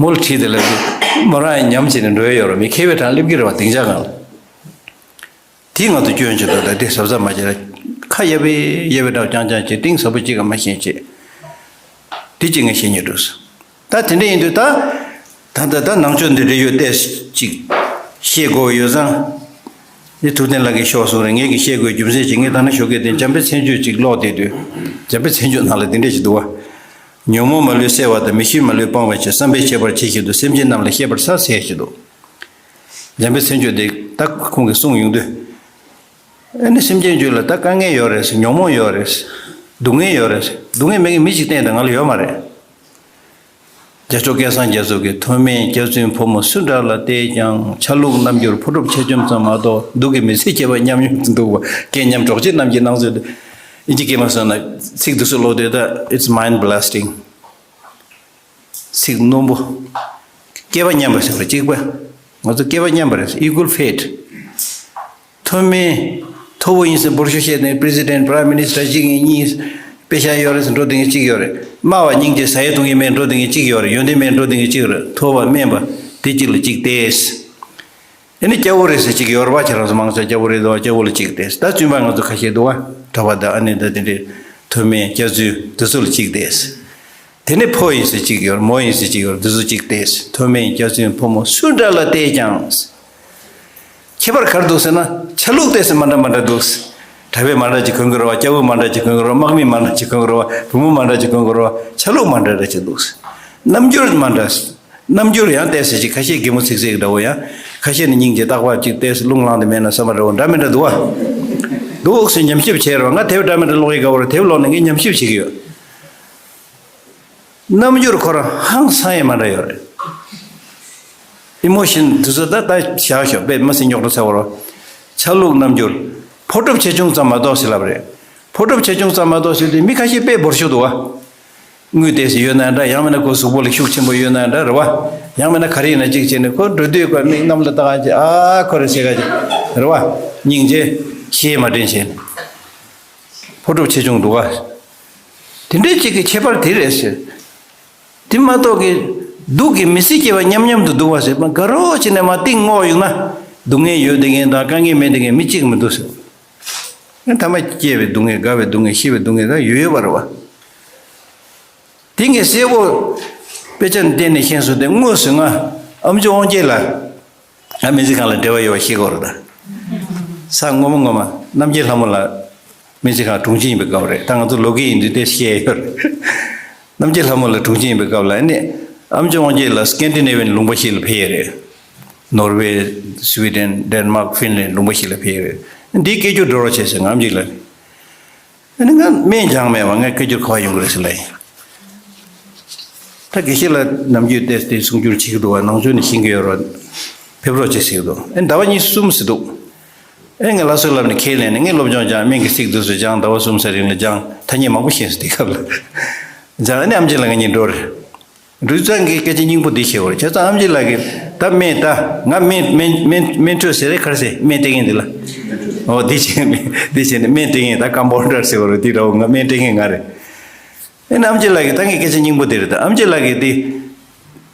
མོ་ལ་དྲིས་དེ་ལ་མོ་རང་ཡང་ཉམས་བྱས་ནས་འགྲོ་ཡ་ཡོད་རེད། མི་མཁས་པའི་གྲས་སླེབས་ཀྱི་རེད་བ། སྡིངས་ཆ་སྒང་ལ། དེ་ང་ཚོ་སྐྱོན་ཆེ་འདུག། ད་དེ་གཟབ་གཟབ་མ་བྱས་ན། ཁ་གཡར་བའི་གཡར་བའི་འདྲ་བོ་རྐྱང་རྐྱང་བྱས། གཏིང་ཟབ་པོ་གཅིག་ག་མ་ཤེས་བྱས། དེ་གཅིག་ངས་བཤད་སྙིང་འདོད་སོང་། ད་དེ་འདྲ་ཡིན་དུས་ད། ད་ལྟ་ད་ནང་ཆོས་འདི་འདྲ་ཡོད་ལྟས་ཅིག་བཤད་དགོས་ཡོད་ཙང་། འདི་ཐུབ་བསྟན་ལགས་ཀྱིས་ཤོག་གསུངས་རེད། ངས་ཀྱིས་བཤད་དགོས་རྒྱུ་མཚན་ཅིག། ངས་ད་ནི་ཞོགས་ཀས་དེ་འཇམ་དཔལ་མཚན་བརྗོད་ཅིག་ཀློག་བསྡད་དུས། འཇམ་དཔལ་མཚན་བརྗོད་ནང་ལ་འདི་འདྲ་ཞིག་འདུག་བ། ཉོན་མོངས་མ་ལུས་སེལ་བ་དང་། མི་ཤེས་མ་ལུས་སྤང་བར་བྱེད། བསམ་པས་ཁྱད་པར་ཆེ་ཞིང་དུ། སེམས་ཅན་རྣམས་ལ་བཤད་པར་བྱ་ཟེར་ཞིག་འདུག། འཇམ་དཔལ་མཚན་བརྗོད་དེ་ད་ཁོང་གིས་གསུངས་ཡོང་དུས། ཨ་ནི་སེམས་ཅན་རྒྱུད་ལ་ད་དཀའ་ངལ་ཡོད་རེད་ཟེར། ཉོན་མོངས་ཡོད་རེད་ཟེར། སྡུག་བསྔལ་ཡོད་རེད་ཟེར། སྡུག་བསྔལ་མེད་མཁན་མི་གཅིག་གཏན་དུ་ང་ལ་ཡོད་མ་རེད། རྒྱལ་མཆོག་སྐལ་བཟང་རྒྱ་མཚོ་གིས། མཐོ་དམན་སྐྱག་རྫུན་ཕོ་མོ་སུ་འདྲ་ལ་བལྟས་ཀྱང་། ཆ་ལུགས་རྣམ་འགྱུར་ཕོ་གྲུབ་ཆེ་ཆུང་ཙམ་མ་གཏོགས། སྡུག་གི་མི་ཚེ་སྐྱེལ་བ་མཉམ་ཡོང་དུ་འདུག་པ། རྐྱེན་ཉམས་གྲོགས་བྱེད་རྣམས་ཀྱི་སྣང་ཚུལ་དུ། ཨིན་ཇི་སྐད་མ་སོང་ན་ཚིག་འདི་ཚོ་ཀློག་དུས་ད། It's mind blasting. ཚིག་རྣོན་པོ། སྐྱེ་བ་མཉམ་པ་ཟེར་བ་གཅིག་པ། ང་ཚོ་སྐྱེ་བ་མཉམ་པ་རེད། Equal fate. མཐོ་དམན། མཐོ་བོ་ཡིན་ཟེར་འབོར་ཤོག་བཤད་ནས་པི་རེ་སི་ཌེན་ཊི། པི་རའིམ་མི་ནི་སི་ཊར་གཅིག་ཡིན། གཉིས་དཔེ་ཤག་ཡོད་རེད་ཟེར་འགྲོ་བསྡད་མཁན་གཅིག་ཡོད་རེད། དམའ་བ་སྙིང་རྗེ་ཟ་ཡས་གཏོང་གི་མེད་འགྲོ་བསྡད་མཁན་གཅིག་ཡོད་རེད། ཡོན་ཏན་མེད་འགྲོ་བསྡད་མཁན་གཅིག་ཡོད་རེད། མཐོ་བ་དམན་པ་དེ་གཅིག་ལ་གཅིག་སྟེ། ཨ་ནི་སྐྱ་བོ་རེད་ཟེར་གཅིག་ཡོད་རེད་བ། ཁྱེད་རང་ཚོ་མང་ཆེ་སྐྱ་བོ་རེད་འདུག་བ། སྐྱ་བོ་ལ་གཅིག་སྟེ། ད་བཙུན་པ་ང་ཚོ་ཁ་ཤས་འདུག་བ། གྲྭ་པ་དང་ཨ་ནེ་དང་དེ་འདྲའི་མཐོ་དམན་སྐྱག་རྫུན་དེ་ཚོ་ལ་གཅིག་སྟེ། དེ་ནས་ཕོ་ཡིན་ཟེར་གཅིག་ཡོད། མོ་ཡིན་ཟེར་གཅིག་ཡོད། འདི་ཚོ་གཅིག་སྟེ། མཐོ་དམན་སྐྱག་རྫུན་ཕོ་མོ་སུ་འདྲ་ལ་བལྟས་ཀྱང་། ཁྱད་པར་ག་རེ་འདུག་ཟེར་ན། ཆ་ལུགས་ཏོག་ཙམ་མ་འདྲ་མ་འདྲ་འདུག། གྲྭ་པས་མ་འདྲ་ཅིག་གོན་གྱི་རེད་བ། སྐྱ་བོས་མ་འདྲ་ཅིག་གོན་གྱི་རེད་བ། དམག་མིས་མ་འདྲ་ཅིག་གོན་གྱི་རེད་བ། བུ་མོས་མ་འདྲ་ཅིག་གོན་གྱི་རེད་བ། ཆ་ལུགས་མ་འདྲ་འདྲ་ཅིག་འདུག། རྣམ་འགྱུར་མ་འདྲ། རྣམ་འགྱུར་ཡང་ཏོག་ཙམ་ཅིག་ཁ་ཤས་གད་མོ་ཚིག་ཚིག་འདྲ་བོ་ཡང་། ཁ་ཤས་ནི་སྙིང་རྗེ་རྟག་པར་ཅིག་ཏོག་ཙམ་རླུང་ལངས་ཏེ་མེད་ན་བསམ་པ་འདྲ་བོ་འདྲ་མི་འདྲ་འདུག་བ། འདུག་ཟེར་ཉམས་ཞིབ་བྱས་རོགས། ང་དེབ་འདྲ་མི་འདྲ་ཀློག་གི་དགའ་བོ་རེད། དེབ་ཀློག་ནས་ངས་ཉམས་ཞིབ་བྱེད་ཀྱི་ཡོད། རྣམ་འགྱུར་ཁོ་རང་ཧང་སང་ཡང་མ་འདྲ་ཡོད་རེད། ཨི་མོ་ཤན་དེ་ཚོ་ད་ད་བཞག་ཤོག་དཔེ་མ་སྲིད་རྙོག་དྲ་ཚ་བོ་རོ། ཆ་ལུགས་རྣམ་འགྱུར། ཕོ་གྲུབ་ཆེ་ཆུང་ཙམ་མ་གཏོགས་ཟེར་ལབ་རེད། ཕོ་གྲུབ་ཆེ་ཆུང་ཙམ་མ་གཏོགས་ཟེར་དུས་མི་ཁ་ཤས་དཔེ་འབོར་ཤོག་འདུག་བ། དངུལ་ཏོག་ཙམ་ཡོད་ན་འདྲ། ཡང་མིན་ན་ཁོ་གཟུགས་པོ་ལ་ཤུགས་ཆེན་པོ་ཡོད་ན་འདྲ་རེད་བ། ཡང་མིན་ན་ག་རེ་ཡིན་ན་གཅིག་བྱས་ནས་ཁོ་འགྲོ་དུས་ཁོ་མིག་གནམ་ལ་བལྟ་ག་ཅིག་ཨ་ཁོ་རེ་ཟེར་ག་ཅིག་རེད་བ། སྙིང་རྗེ། ཤེས་མ་དྲན་བྱས་ནས། ཕོ་གྲུབ་ཆེ་ཆུང་འདུག་ག་དེ་འདྲའི་གཅིག་གི་ཁྱད་པར་དེ་རེད་ཟེར། དེ་མ་གཏོགས་ཀྱི་སྡུག་གི་མི་ཚེ་སྐྱེལ་བ་མཉམ་མཉམ་དུ་འདུག་བ་ཟེར་མ་དགའ་རོགས་བྱས་ནས་མ་གཏིང་སྔོག་ཡོང་ན། སྡུག་བསྔལ་ཡོད་བསྡད་མཁན་དང་དཀའ་ངལ་མེད་བསྡད་མཁན་མི་གཅིག་མི་འདུག་ཟེར། ཐ་མ་སྐྱེས་པའི་སྡུག་བསྔལ། རྒ་བའི་སྡུག་བསྔལ། ཤི་བའི་སྡུག་བསྔལ་ད་ཡོད་ཡོད་པ་རེད་བ། དེ་ངས་གསལ་པོ་དཔེ་ཆ་ནས་བལྟས་ནས་ཤེས་སོང་སྟེ། དངོས་སུ་ང་ཨམ་ཅོག་དབང་རྒྱལ་ལགས། ང་སྨན་རྩིས་ཁང་ལ་འབྲེལ་བ་ཡོད་པ་ཤེས་དགོས་རེད་ད། ས་སྔོན་མ་སྔོན་མ་རྣམ་རྒྱལ་ལྷ་མོ་ལགས་སྨན་རྩིས་ཁང་དྲུང་ཆེ་ཡིན་པའི་སྐབས་རེད། ད་ང་ཚོ་ལོ་རྒས་ཡིན་དུས་དེ་བཤད་ཡོད་རེད། རྣམ་རྒྱལ་ལྷ་མོ་ལགས་དྲུང་ཆེ་ཡིན་པའི་སྐབས་ལ་ཨ་ནི་ཨམ་ཅོག་དབང་རྒྱལ་ལགས་སི་ཀན་ཌི་ནེ་ཝི་ཡན་ལུང་པ་ཞིག་ལ་ཕེབས་ཡོད་རེད། ནོར་ཝེ། སི་ཝི་ཌེན། ཌེན་མཱག་ཧྥིན་ལན་ལུང་པ་ཞིག་ལ་ཕེབས་ཡོད་རེད། འདིའི་སྐད་སྒྱུར་འགྲོ་རོགས་བྱེད་ཟེར་ང་ཨམ་ཅིག་ལ། ཨ་ནི་ང་སྨན་སྦྱངས་མེད་པ། ང་སྐད་སྒྱུར་ག་པར་ཡོང་གི་རེད་ཟེར་ལབ་ཡིན། ད་དགེ་བཤེས་ལགས་ནམ་རྒྱུན་ཏོག་ཙམ་གསུང་སྒྱུར་བྱེད་ཀྱི་འདུག་བ། ནང་ཆོས་ནས་ཤེས་ཀྱི་ཡོད་རེད། ཕེབས་རོགས་བྱེད་ཟེར་གྱི་འདུག་ཨེ་ཟླ་བ་གཉིས་གསུམ་ཟེར་འདུག་ཨེ་ངས་ལགས་སོ་ལབ་ནས་ཁས་ལེན་ནས། ངས་སློབ་སྦྱོང་སྦྱངས། སྨན་གྱི་ཚིག་དེ་ཚོ་སྦྱངས། ཟླ་བ་གསུམ་ཙམ་རིང་ལ་སྦྱངས། ཐ་སྙད་མང་པོ་ཤེས་སོང་དེ་སྐབས་ལ། སྦྱངས་ནས་ཨམ་ཆི་ལགས་ང་གཉིས་འགྲོ་རེད། འབྲུག་ཚང་གིས་སྐད་ཆ་སྙིང་པོ་འདི་བཤད་པ་རེད། བྱས་ཙང་ཨམ་ཆི་ལགས་ཀྱིས་ད་སྨན་ད་ང་སྨན་སྨན་སྨན་སྨན་སྤྲོད་ཟེར་རེད། ག་རེ་ཟེར། སྨན་སྤྲད་མཁན་འདི་ལ། འོ་འདི་བྱས་ནས་འདི་བྱས་ནས་སྨན་སྤྲད་མཁན་ད་ཀམ་པའུན་ཌར་ཟེར་བ་རེད། འདི་འདྲ་བོ་ང་སྨན་སྤྲད་མཁན་ང་རེད། ཨེ་ནི་ཨམ་ཆི་ལགས་ཀྱིས་ད་ངས་སྐད་ཆ་སྙིང་པོ་འདི་རེད། ད་ཨམ་ཆི་ལགས་ཀྱིས་འདི་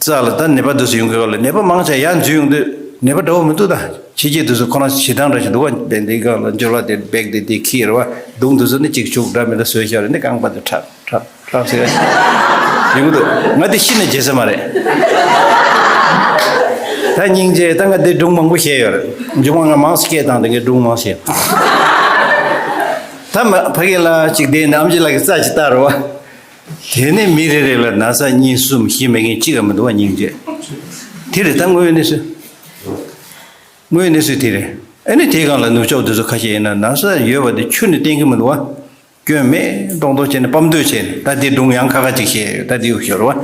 རྩ་ལ་ད་ནད་པ་འདི་ཚོ་ཡོང་གི་སྐབས་ལ་ནད་པ་མང་ཆེ་ཡར་འཛུལ་ཡོང་དུས་ནད་པ་འདྲ་བོ་མི་འདུག་ད་ཕྱི་རྒྱལ་འདི་ཚོ་ཁོ་རང་ཞེ་སྡང་འདྲ་ཞིག་འདུག་བ། དཔེ་འདི་སྒང་ལ་འབྱོར་བ་དེ་བེག་དེ་དེ་ཁྱེར་བ་སྡུག་འདི་ཚོ་ནི་གཅིག་བྱུག་འདྲ་མི་འདྲ་བཟོས་བཞག་རེད། འདི་རྐང་པ་འདི་ཁྲག་ཁྲག་ཁྲག་ཟེར་ཡོང་གི་འདུག་ང་འདི་ཤི་ནས་བརྗེད་ས་མ་རེད། ད་སྙིང་རྗེ། ད་ང་འདི་སྒྲུང་མང་པོ་བཤད་ཡོད་རེད། མཇུག་མ་ང་མང་ཙམ་སྐད་བཏང་། འདི་ངས་སྒྲུང་མང་བཤད། ད་མ་ཕ་གི་ལ་གཅིག་བསྡད་ནས་ཨམ་ཆི་ལགས་ཀྱི་རྩ་ཅིག་བལྟ་རོགས། དེ་ནས་མི་རེ་རེ་ལ་ན་ཚ་གཉིས་གསུམ་བཞི་མེད་མཁན་གཅིག་ཀྱང་མི་འདུག་བ། སྙིང་རྗེ། དེ་རེད་ད་དངོས་ཡོད་གནས་ཚུལ། དངོས་ཡོད་གནས་ཚུལ་དེ་རེད། ཨ་ནི་དེའི་སྒང་ལ་ནུབ་ཕྱོགས་དེ་ཚོ་ཁ་ཤས་ཡིན་ན་ན་ཚ་ཡོད་པ་དེ་ཁྱོན་ནས་བསྟན་གྱི་མི་འདུག་བ། སྐྱོན་མེད་མདོག་མདོག་བྱས་ནས་སྤམ་མདོག་བྱས་ནས། ད་དེ་སྒྲུང་ཡང་ཁ་ཁ་ཅིག་བཤད་ཡོད། ད་དེ་ཡོད་ཤོར་བ།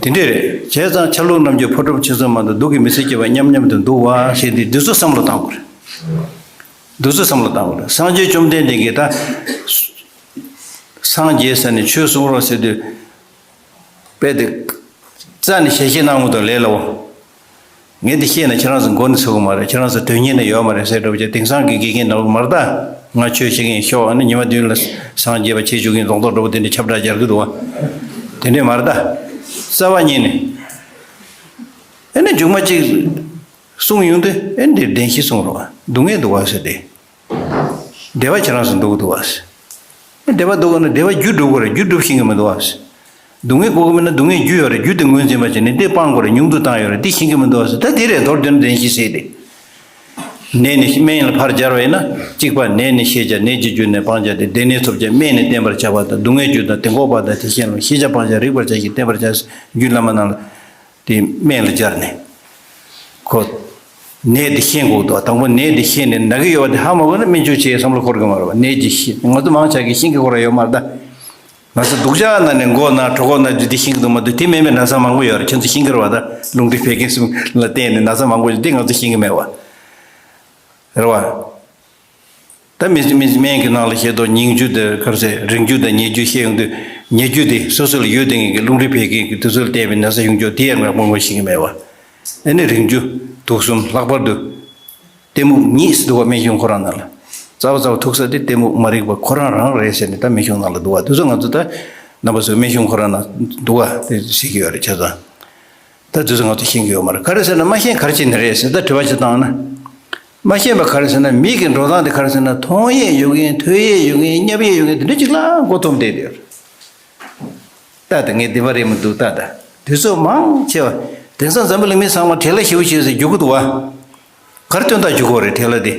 དེ་འདྲས་རེད། བྱས་ཙང་ཆ་ལུགས་རྣམ་འགྱུར། ཕོ་གྲུབ་ཆེ་ཆུང་མ་གཏོགས་སྡུག་གི་མི་ཚེ་སྐྱེལ་བ་མཉམ་མཉམ་དུ་འདུག་བ་ཟེར་དེ་འདི་ཚོ་བསམ་བློ་བཏང་དགོས་རེད། འདི་ཚོ་བསམ་བློ་བཏང་དགོས་རེད། སངས་རྒྱས་བཅོམ་ལྡན་འདས་ཀྱིས་ད་སངས་རྒྱས་ཟེར་ནས་ཆོས་གསུང་རོགས་ཟེར་དུས། དཔེ་དེ་རྩ་ནས་ཞལ་བཞེས་གནང་མི་འདུག་ལས་སླ་བོ། ངས་འདི་བཤད་ན་ཁྱེད་རང་ཚོ་མགོ་ནས་ཚོས་ཀྱི་མ་རེད། ཁྱེད་རང་ཚོ་དོན་གཉེར་ནས་ཡོད་མ་རེད་ཟེར་འདྲ་བོ་བྱས། དེང་སང་གི་དགེ་རྒན་འདྲ་བོ་མ་རེད་ད། ང་ཆོས་བཤད་མཁན་ཤོག་ཨ་ནི་ཉི་མ་བདུན་ལ་སངས་རྒྱས་པ་བྱེད་བཅུག་མཁན་རྫོགས་མདོག་འདྲ་བོ་དེ་འདྲའི་ཁྱབ་བསྒྲགས་རྒྱག་གི་འདུག་བ། དེ་འདྲས་མ་རེད་ད། རྩ་བ་ཉིད་ནས། ཨ་ནི་མཇུག་མ་གཅིག་གསུང་ཡོང་དུས་ཨེ་འདིར་བདེན་བཞི་གསུང་རོགས། སྡུག་བསྔལ་འདུག་བ་ཟེར་ཏེ། བདེ་བ་ཁྱེད་རང་ཚོ་འདུག་འདུག་བ་ཟེར། བདེ་བ་འདུག་ན་བདེ་བ་རྒྱུ་སྒྲུབ་དགོས་རེད། རྒྱུ་སྒྲུབ་ཤེས་ཀྱི་མི་འདུག་བ་ཟེར། སྡུག་བསྔལ་དགོས་ཀྱི་མིན་ན་སྡུག་བསྔལ་རྒྱུ་ཡོད་རེད། རྒྱུ་དེ་ངོས་འཛིན་པ་བྱས་ནས་འདི་སྤང་དགོས་རེད། ཉུང་དུ་བཏང་ཡོད་རེད། འདི་ཤེས་ཀྱི་མི་འདུག་བ་ཟེར། ད་དེ་རེད། མདོར་བསྡུས་ན་བདེན་བཞི་ཟེར་ཏེ། ནད་ནི་སྨན་ལ་ཕར་སྦྱར་བས་ན། གཅིག་པ་ནད་ནི་ཤེས་བྱ། ནད་ཀྱི་རྒྱུ་ནི་སྤང་བྱ་སྟེ། བདེ་གནས་ཐོབ་བྱ་སྨན་ནི་བསྟེན་པར་བྱ་བ་དང་། སྡུག་བསྔལ་རྒྱུ་དང་དེ་འགོག་པ་དང་། དེ་ཤེས་ལ་ཤེས་བྱ་སྤང་བྱ་རིག་པར་བྱ་ཞིང་བསྟེན་པར་བྱ། རྒྱུད་བླ་མ་རྣམས་ལ། དེ་སྨན་ལ་སྦྱར་ནས། ཁོ། ནད་དེ་ཤེས་དགོས་འདུག་དང་པོ་ནད་དེ་ཤེས་ནས་ན་གི་ཡོད་པ་དེ་ཧ་མ་གོ་ན་སྨན་བཅོས་བྱེད་བསམ་བློ་འཁོར་གི་མ་རེད་བ། ནད་ཀྱི་ཤེས། ང་ཚོ་མང་ཆ་གིས་ཤེས་ཀྱི་ཁོ་རང་ཡོད་མ་རེད་ད། ང་ཚོ་སྡུག་ཅག་ན་ནས་མགོ་ན་གྲོད་ཁོག་ན་རྒྱུ་དེ་ཤེས་ཀྱི་འདུག་མ་གཏོགས། དེ་མེད་པའི་ན་ཚ་མང་པོ་ཡོད་རེད། ཁྱེད་ཚོ་ཤེས་ཀྱི་རེད་བ། ད་རླུང་མཁྲིས་བད་ཀན་གསུམ་ལ་བརྟེན་ནས་ན་ཚ་མང་པོ་ཡོད། དེ་ང་ཚོ་ཤེས་ཀྱི་མེད་བ། རེད་བ། ད་མི་མི་སྨན་གྱི་ནང་ལ་བཤད་དོ། ཉིང་རྒྱུ་དང་ག་རེ་ཟེར། རེངས་རྒྱུ་དང་ཉེ་རྒྱུ་བཤད་ཡོང་དུས། ཉེ་རྒྱུ་དེ་སོ་སོ་ལ་ཡོད་དེ་ངེས་ཀྱི་རླུང་མཁྲིས་བད་ཀན་གྱི་དེ་ཚོ་ལ་བརྟེན་པའི་ན་ཚ་ཡོང་རྒྱུ་དེ་ཡང་ངས་དངོས་པོ་ཤེས་ཀྱི་མེད་བ། ཨ་ནི་རེངས་རྒྱུ། དུག་གསུམ། ལྷག་པར་དུ་གཏི་མུག་ཉིད་ཟེར་འདུག་བ། སྨན་གཞུང་ཁོ་རང་ནང་ལ། རྩ་བ་རྩ་བ་ཐུག་ས་དེ་གཏི་མུག་མ་རིག་པ་ཁོ་རང་རང་རེད་ཟེར་ནས་ད་སྨན་གཞུང་ནང་ལ་འདུག་བ། དེ་ཚོ་ང་ཚོ་ད་རྣམ་པ་ཚོས་སྨན་གཞུང་ཁོ་རང་ནང་འདུག་བ་དེ་གཟིགས་ཀྱི་ཡོད་རེད། བྱས་ཙང་། ད་དེ་ཚོ་ང་ཚོ་ཤེས་ཀྱི་ཡོད་མ་རེད། ག་རེ་ཟེར་ན་མ་ཤེས་ག་རེ་བྱས་ནས་རེད་ཟེར་ད་དྲི་བ་ཞིག་བཏང་ན། མ་ཤེས་པ་ག་རེ་ཟེར་ན། མི་གི་འགྲོ་སྟངས་དེ་ག་རེ་ཟེར་ན། མཐོང་ཡས་ཡོད་མཁན། ཐོས་ཡས་ཡོད་མཁན། མཉམ་ཡས་ཡོད་མཁན་དེ་འདྲ་ཅིག་ལ་མགོ་འཐོམས་བསྡད་ཡོད་རེད། ད་ལྟ་ངས་བདེན་པ་རེད་མི་འདུག་ད་ལྟ་དུས་ཚོད་མང་ཆེ་བ། དེང་སང་འཛམ་བུ་གླིང་མི་ཚང་མ་བྲེལ་བ་ཞེ་པོ་ཞིག་ཟེར་རྒྱུག་གི་འདུག་བ། ག་རེ་དོན་དག་རྒྱུག་གི་ཡོད་རེད། བྲེལ་བ་དེ།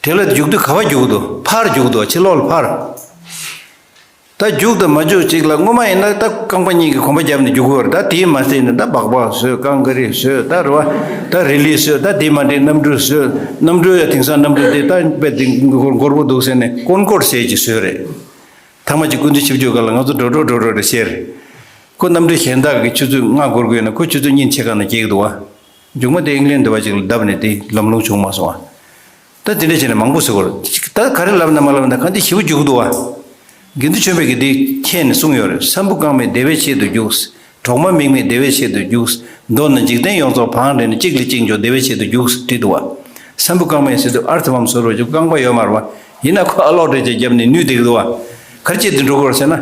བྲེལ་བ་དེ་རྒྱུག་དུས་ག་པར་རྒྱུག་གི་འདུག་ཕར་རྒྱུག་གི་འདུག་ཕྱི་ལོགས་ལ་ཕར། ད་རྒྱུག་དང་མ་རྒྱུག་ཅིག་ལ་སྔོན་མ་ཡིན་ན་ད་རྐང་པ་གཉིས་ཀྱི་གོམ་པ་བརྒྱབ་ནས་རྒྱུག་གི་ཡོད་རེད། ད་དེའི་མ་ཟད་ནས་ད་སྦག་སྦག་བཟོས། རྐང་ཀ་རེ་བཟོས། ད་རེད་བ། ད་རི་ལི་བཟོས། ད་དེ་མ་འདྲེས་གནམ་གྲུ་བཟོས། གནམ་གྲུ་ཡ་དེང་སང་གནམ་གྲུ་དེ་ད་དཔེ་དེ་མགོར་མགོར་པོ་འདུག་ཟེར་ནས་ཀོན་ཀོར་ཟེར་གྱི་བཟོས་རེད། ཐ་མ་གཅིག་སྐུ་མདུན་ཆིབས་བསྒྱུར་སྐབས་ལ་ང་ཚོ་འགྲོ་འགྲོ་འགྲོ་འགྲོ་རེད་ཟེར། ཁོ་གནམ་གྲུ་གཞན་དག་གི་ཆུ་ཚོད་ལྔ་འགོར་དགོས་ན་ཁོ་ཆུ་ཚོད་གཉིས་ཕྱེད་ཀ་ནང་སྐྱེལ་གྱི་འདུག་བ། མཇུག་མ་དེ་ཨིང་ལན་འདི་བ་ཅིག་ལ་བརྡབས་ནས་དེ་ལམ་ལྷོང་བྱུང་མ་སོང་བ། ད་དེ་འདྲ་བྱས་ནས་མང་པོ་ཟེར་གོ། ད་ག་རེ་ལབ་ན་མ་ལབ་ན་གང་དེ་ཞེ་པོ་རྒྱུག་གི་འདུག་བ། དགེ་འདུན་ཆོས་འཕེལ་གྱིས་འདི་མཁྱེན་ནས་གསུངས་ཡོད་རེད། ས་འབུ་རྐང་མས་བདེ་བའི་ཆེད་དུ་རྒྱུགས། གྲོག་མ་མིག་མས་བདེ་བའི་ཆེད་དུ་རྒྱུགས། མདོར་ན་འཇིག་རྟེན་ཡོངས་རྫོགས་བང་བསྒྲིགས་ནས་གཅིག་ལས་གཅིག་མགྱོགས་བདེ་བའི་ཆེད་དུ་རྒྱུགས་བྲིས་འདུག་བ། ས་འབུ་རྐང་མས་ཟེར་དུས་ཨར་ཐི་བམ་བཟོ་རོགས་ཀྱི་རྐང་པ་ཡོད་མ་རེད་བ། ཡིན་ན་ཁོ་ཨ་ལོག་འདྲ་ཅིག་བརྒྱབ་ནས་ནུས་བསྡད་ཀྱི་འདུག་བ། ག་རེ་བྱས་ཏེ་འགྲོ་དགོས་རེད་ཟེར་ན།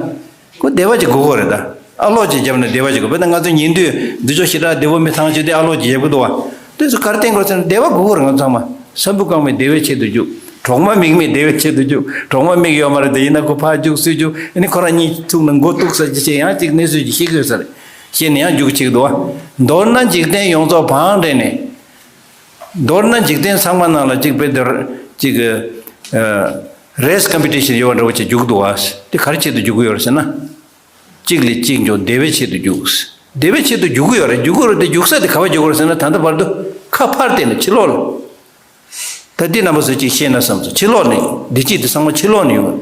ཁོ་བདེ་བ་ཅིག་དགོས་ཀྱི་རེད་ད། ཨ་ལོག་ཅིག་བརྒྱབ་ན་བདེ་བ་ཅིག་དགོས། དཔེར་ན་ང་ཚོ་ཉིན་དུས་འདི་ཚོ་ཞེ་དྲག་བདེ་པོ་མི་ཐང་ཆེ་དེ་ཨ་ལོག་ཅིག་བརྒྱབ་ཀྱི་འདུག་བ། དེ་ཚོ་ག་རེ་བསྟན་དགོས་ཟེར་ན་བདེ་བ་དགོས་ཀྱི་རེད། ང་ཚང་མ་ས་འབུ་རྐང་མས་བདེ་བའི་ཆེད་དུ་རྒྱུགས། གྲོག་མ་མིག་མས་བདེ་བའི་ཆེད་དུ་རྒྱུགས། གྲོག་མ་མིག་ཡོད་མ་རེད་དེ། ཡིན་ན་ཁོ་ཕར་རྒྱུགས་ཚུར་རྒྱུགས། ཨ་ནི་ཁོ་རང་གཉིས་ཐུག་ན་མགོ་གཏུག་ས་ཅིག་བྱས། ཡང་ཅིག་གནས་ཚུལ་ཅིག་ཤེས་ཀྱི་ཡོད་ས་རེད། ཤེས་ནས་ཡང་རྒྱུགས་བྱེད་ཀྱི་འདུག་བ། མདོར་ན་འཇིག་རྟེན་ཡོངས་རྫོགས་བང་བསྒྲིགས་ནས། མདོར་ན་འཇིག་རྟེན་ཚང་མ་ནང་ལ་གཅིག་དཔེ་འདིར་གཅིག་གི་རེས་ཀམ་པི་ཊི་ཤན་ཡོད་པ་འདྲ་བོ་ཅིག་རྒྱུག་འདུག་བ། དེ་ག་རེ་ཆེད་དུ་རྒྱུག་གི་ཡོད་རེད་ཟེར་ན། གཅིག་ལས་གཅིག་མགྱོགས་བདེ་བའི་ཆེད་དུ་རྒྱུག། བདེ་བའི་ཆེད་དུ་རྒྱུག་གི་ཡོད་རེད། རྒྱུག་གི་རེད་དེ་རྒྱུག་ས་དེ་ག་པར་རྒྱུག་གི་རེད་ཟེར་ན། ད་ལྟ་བར་དུ་ཁ་ཕར་བལྟས་ནས་ཕྱི་ལོགས་ལ། ད་འདི་རྣམ་པ་ཚོས་ཅིག་ཤེས་ན་བསམ་སོང་། ཕྱི་ལོགས་ནས་བདེ་སྐྱིད་དེ་ཚང་མ་ཕྱི་ལོགས་ནས་ཡོང་།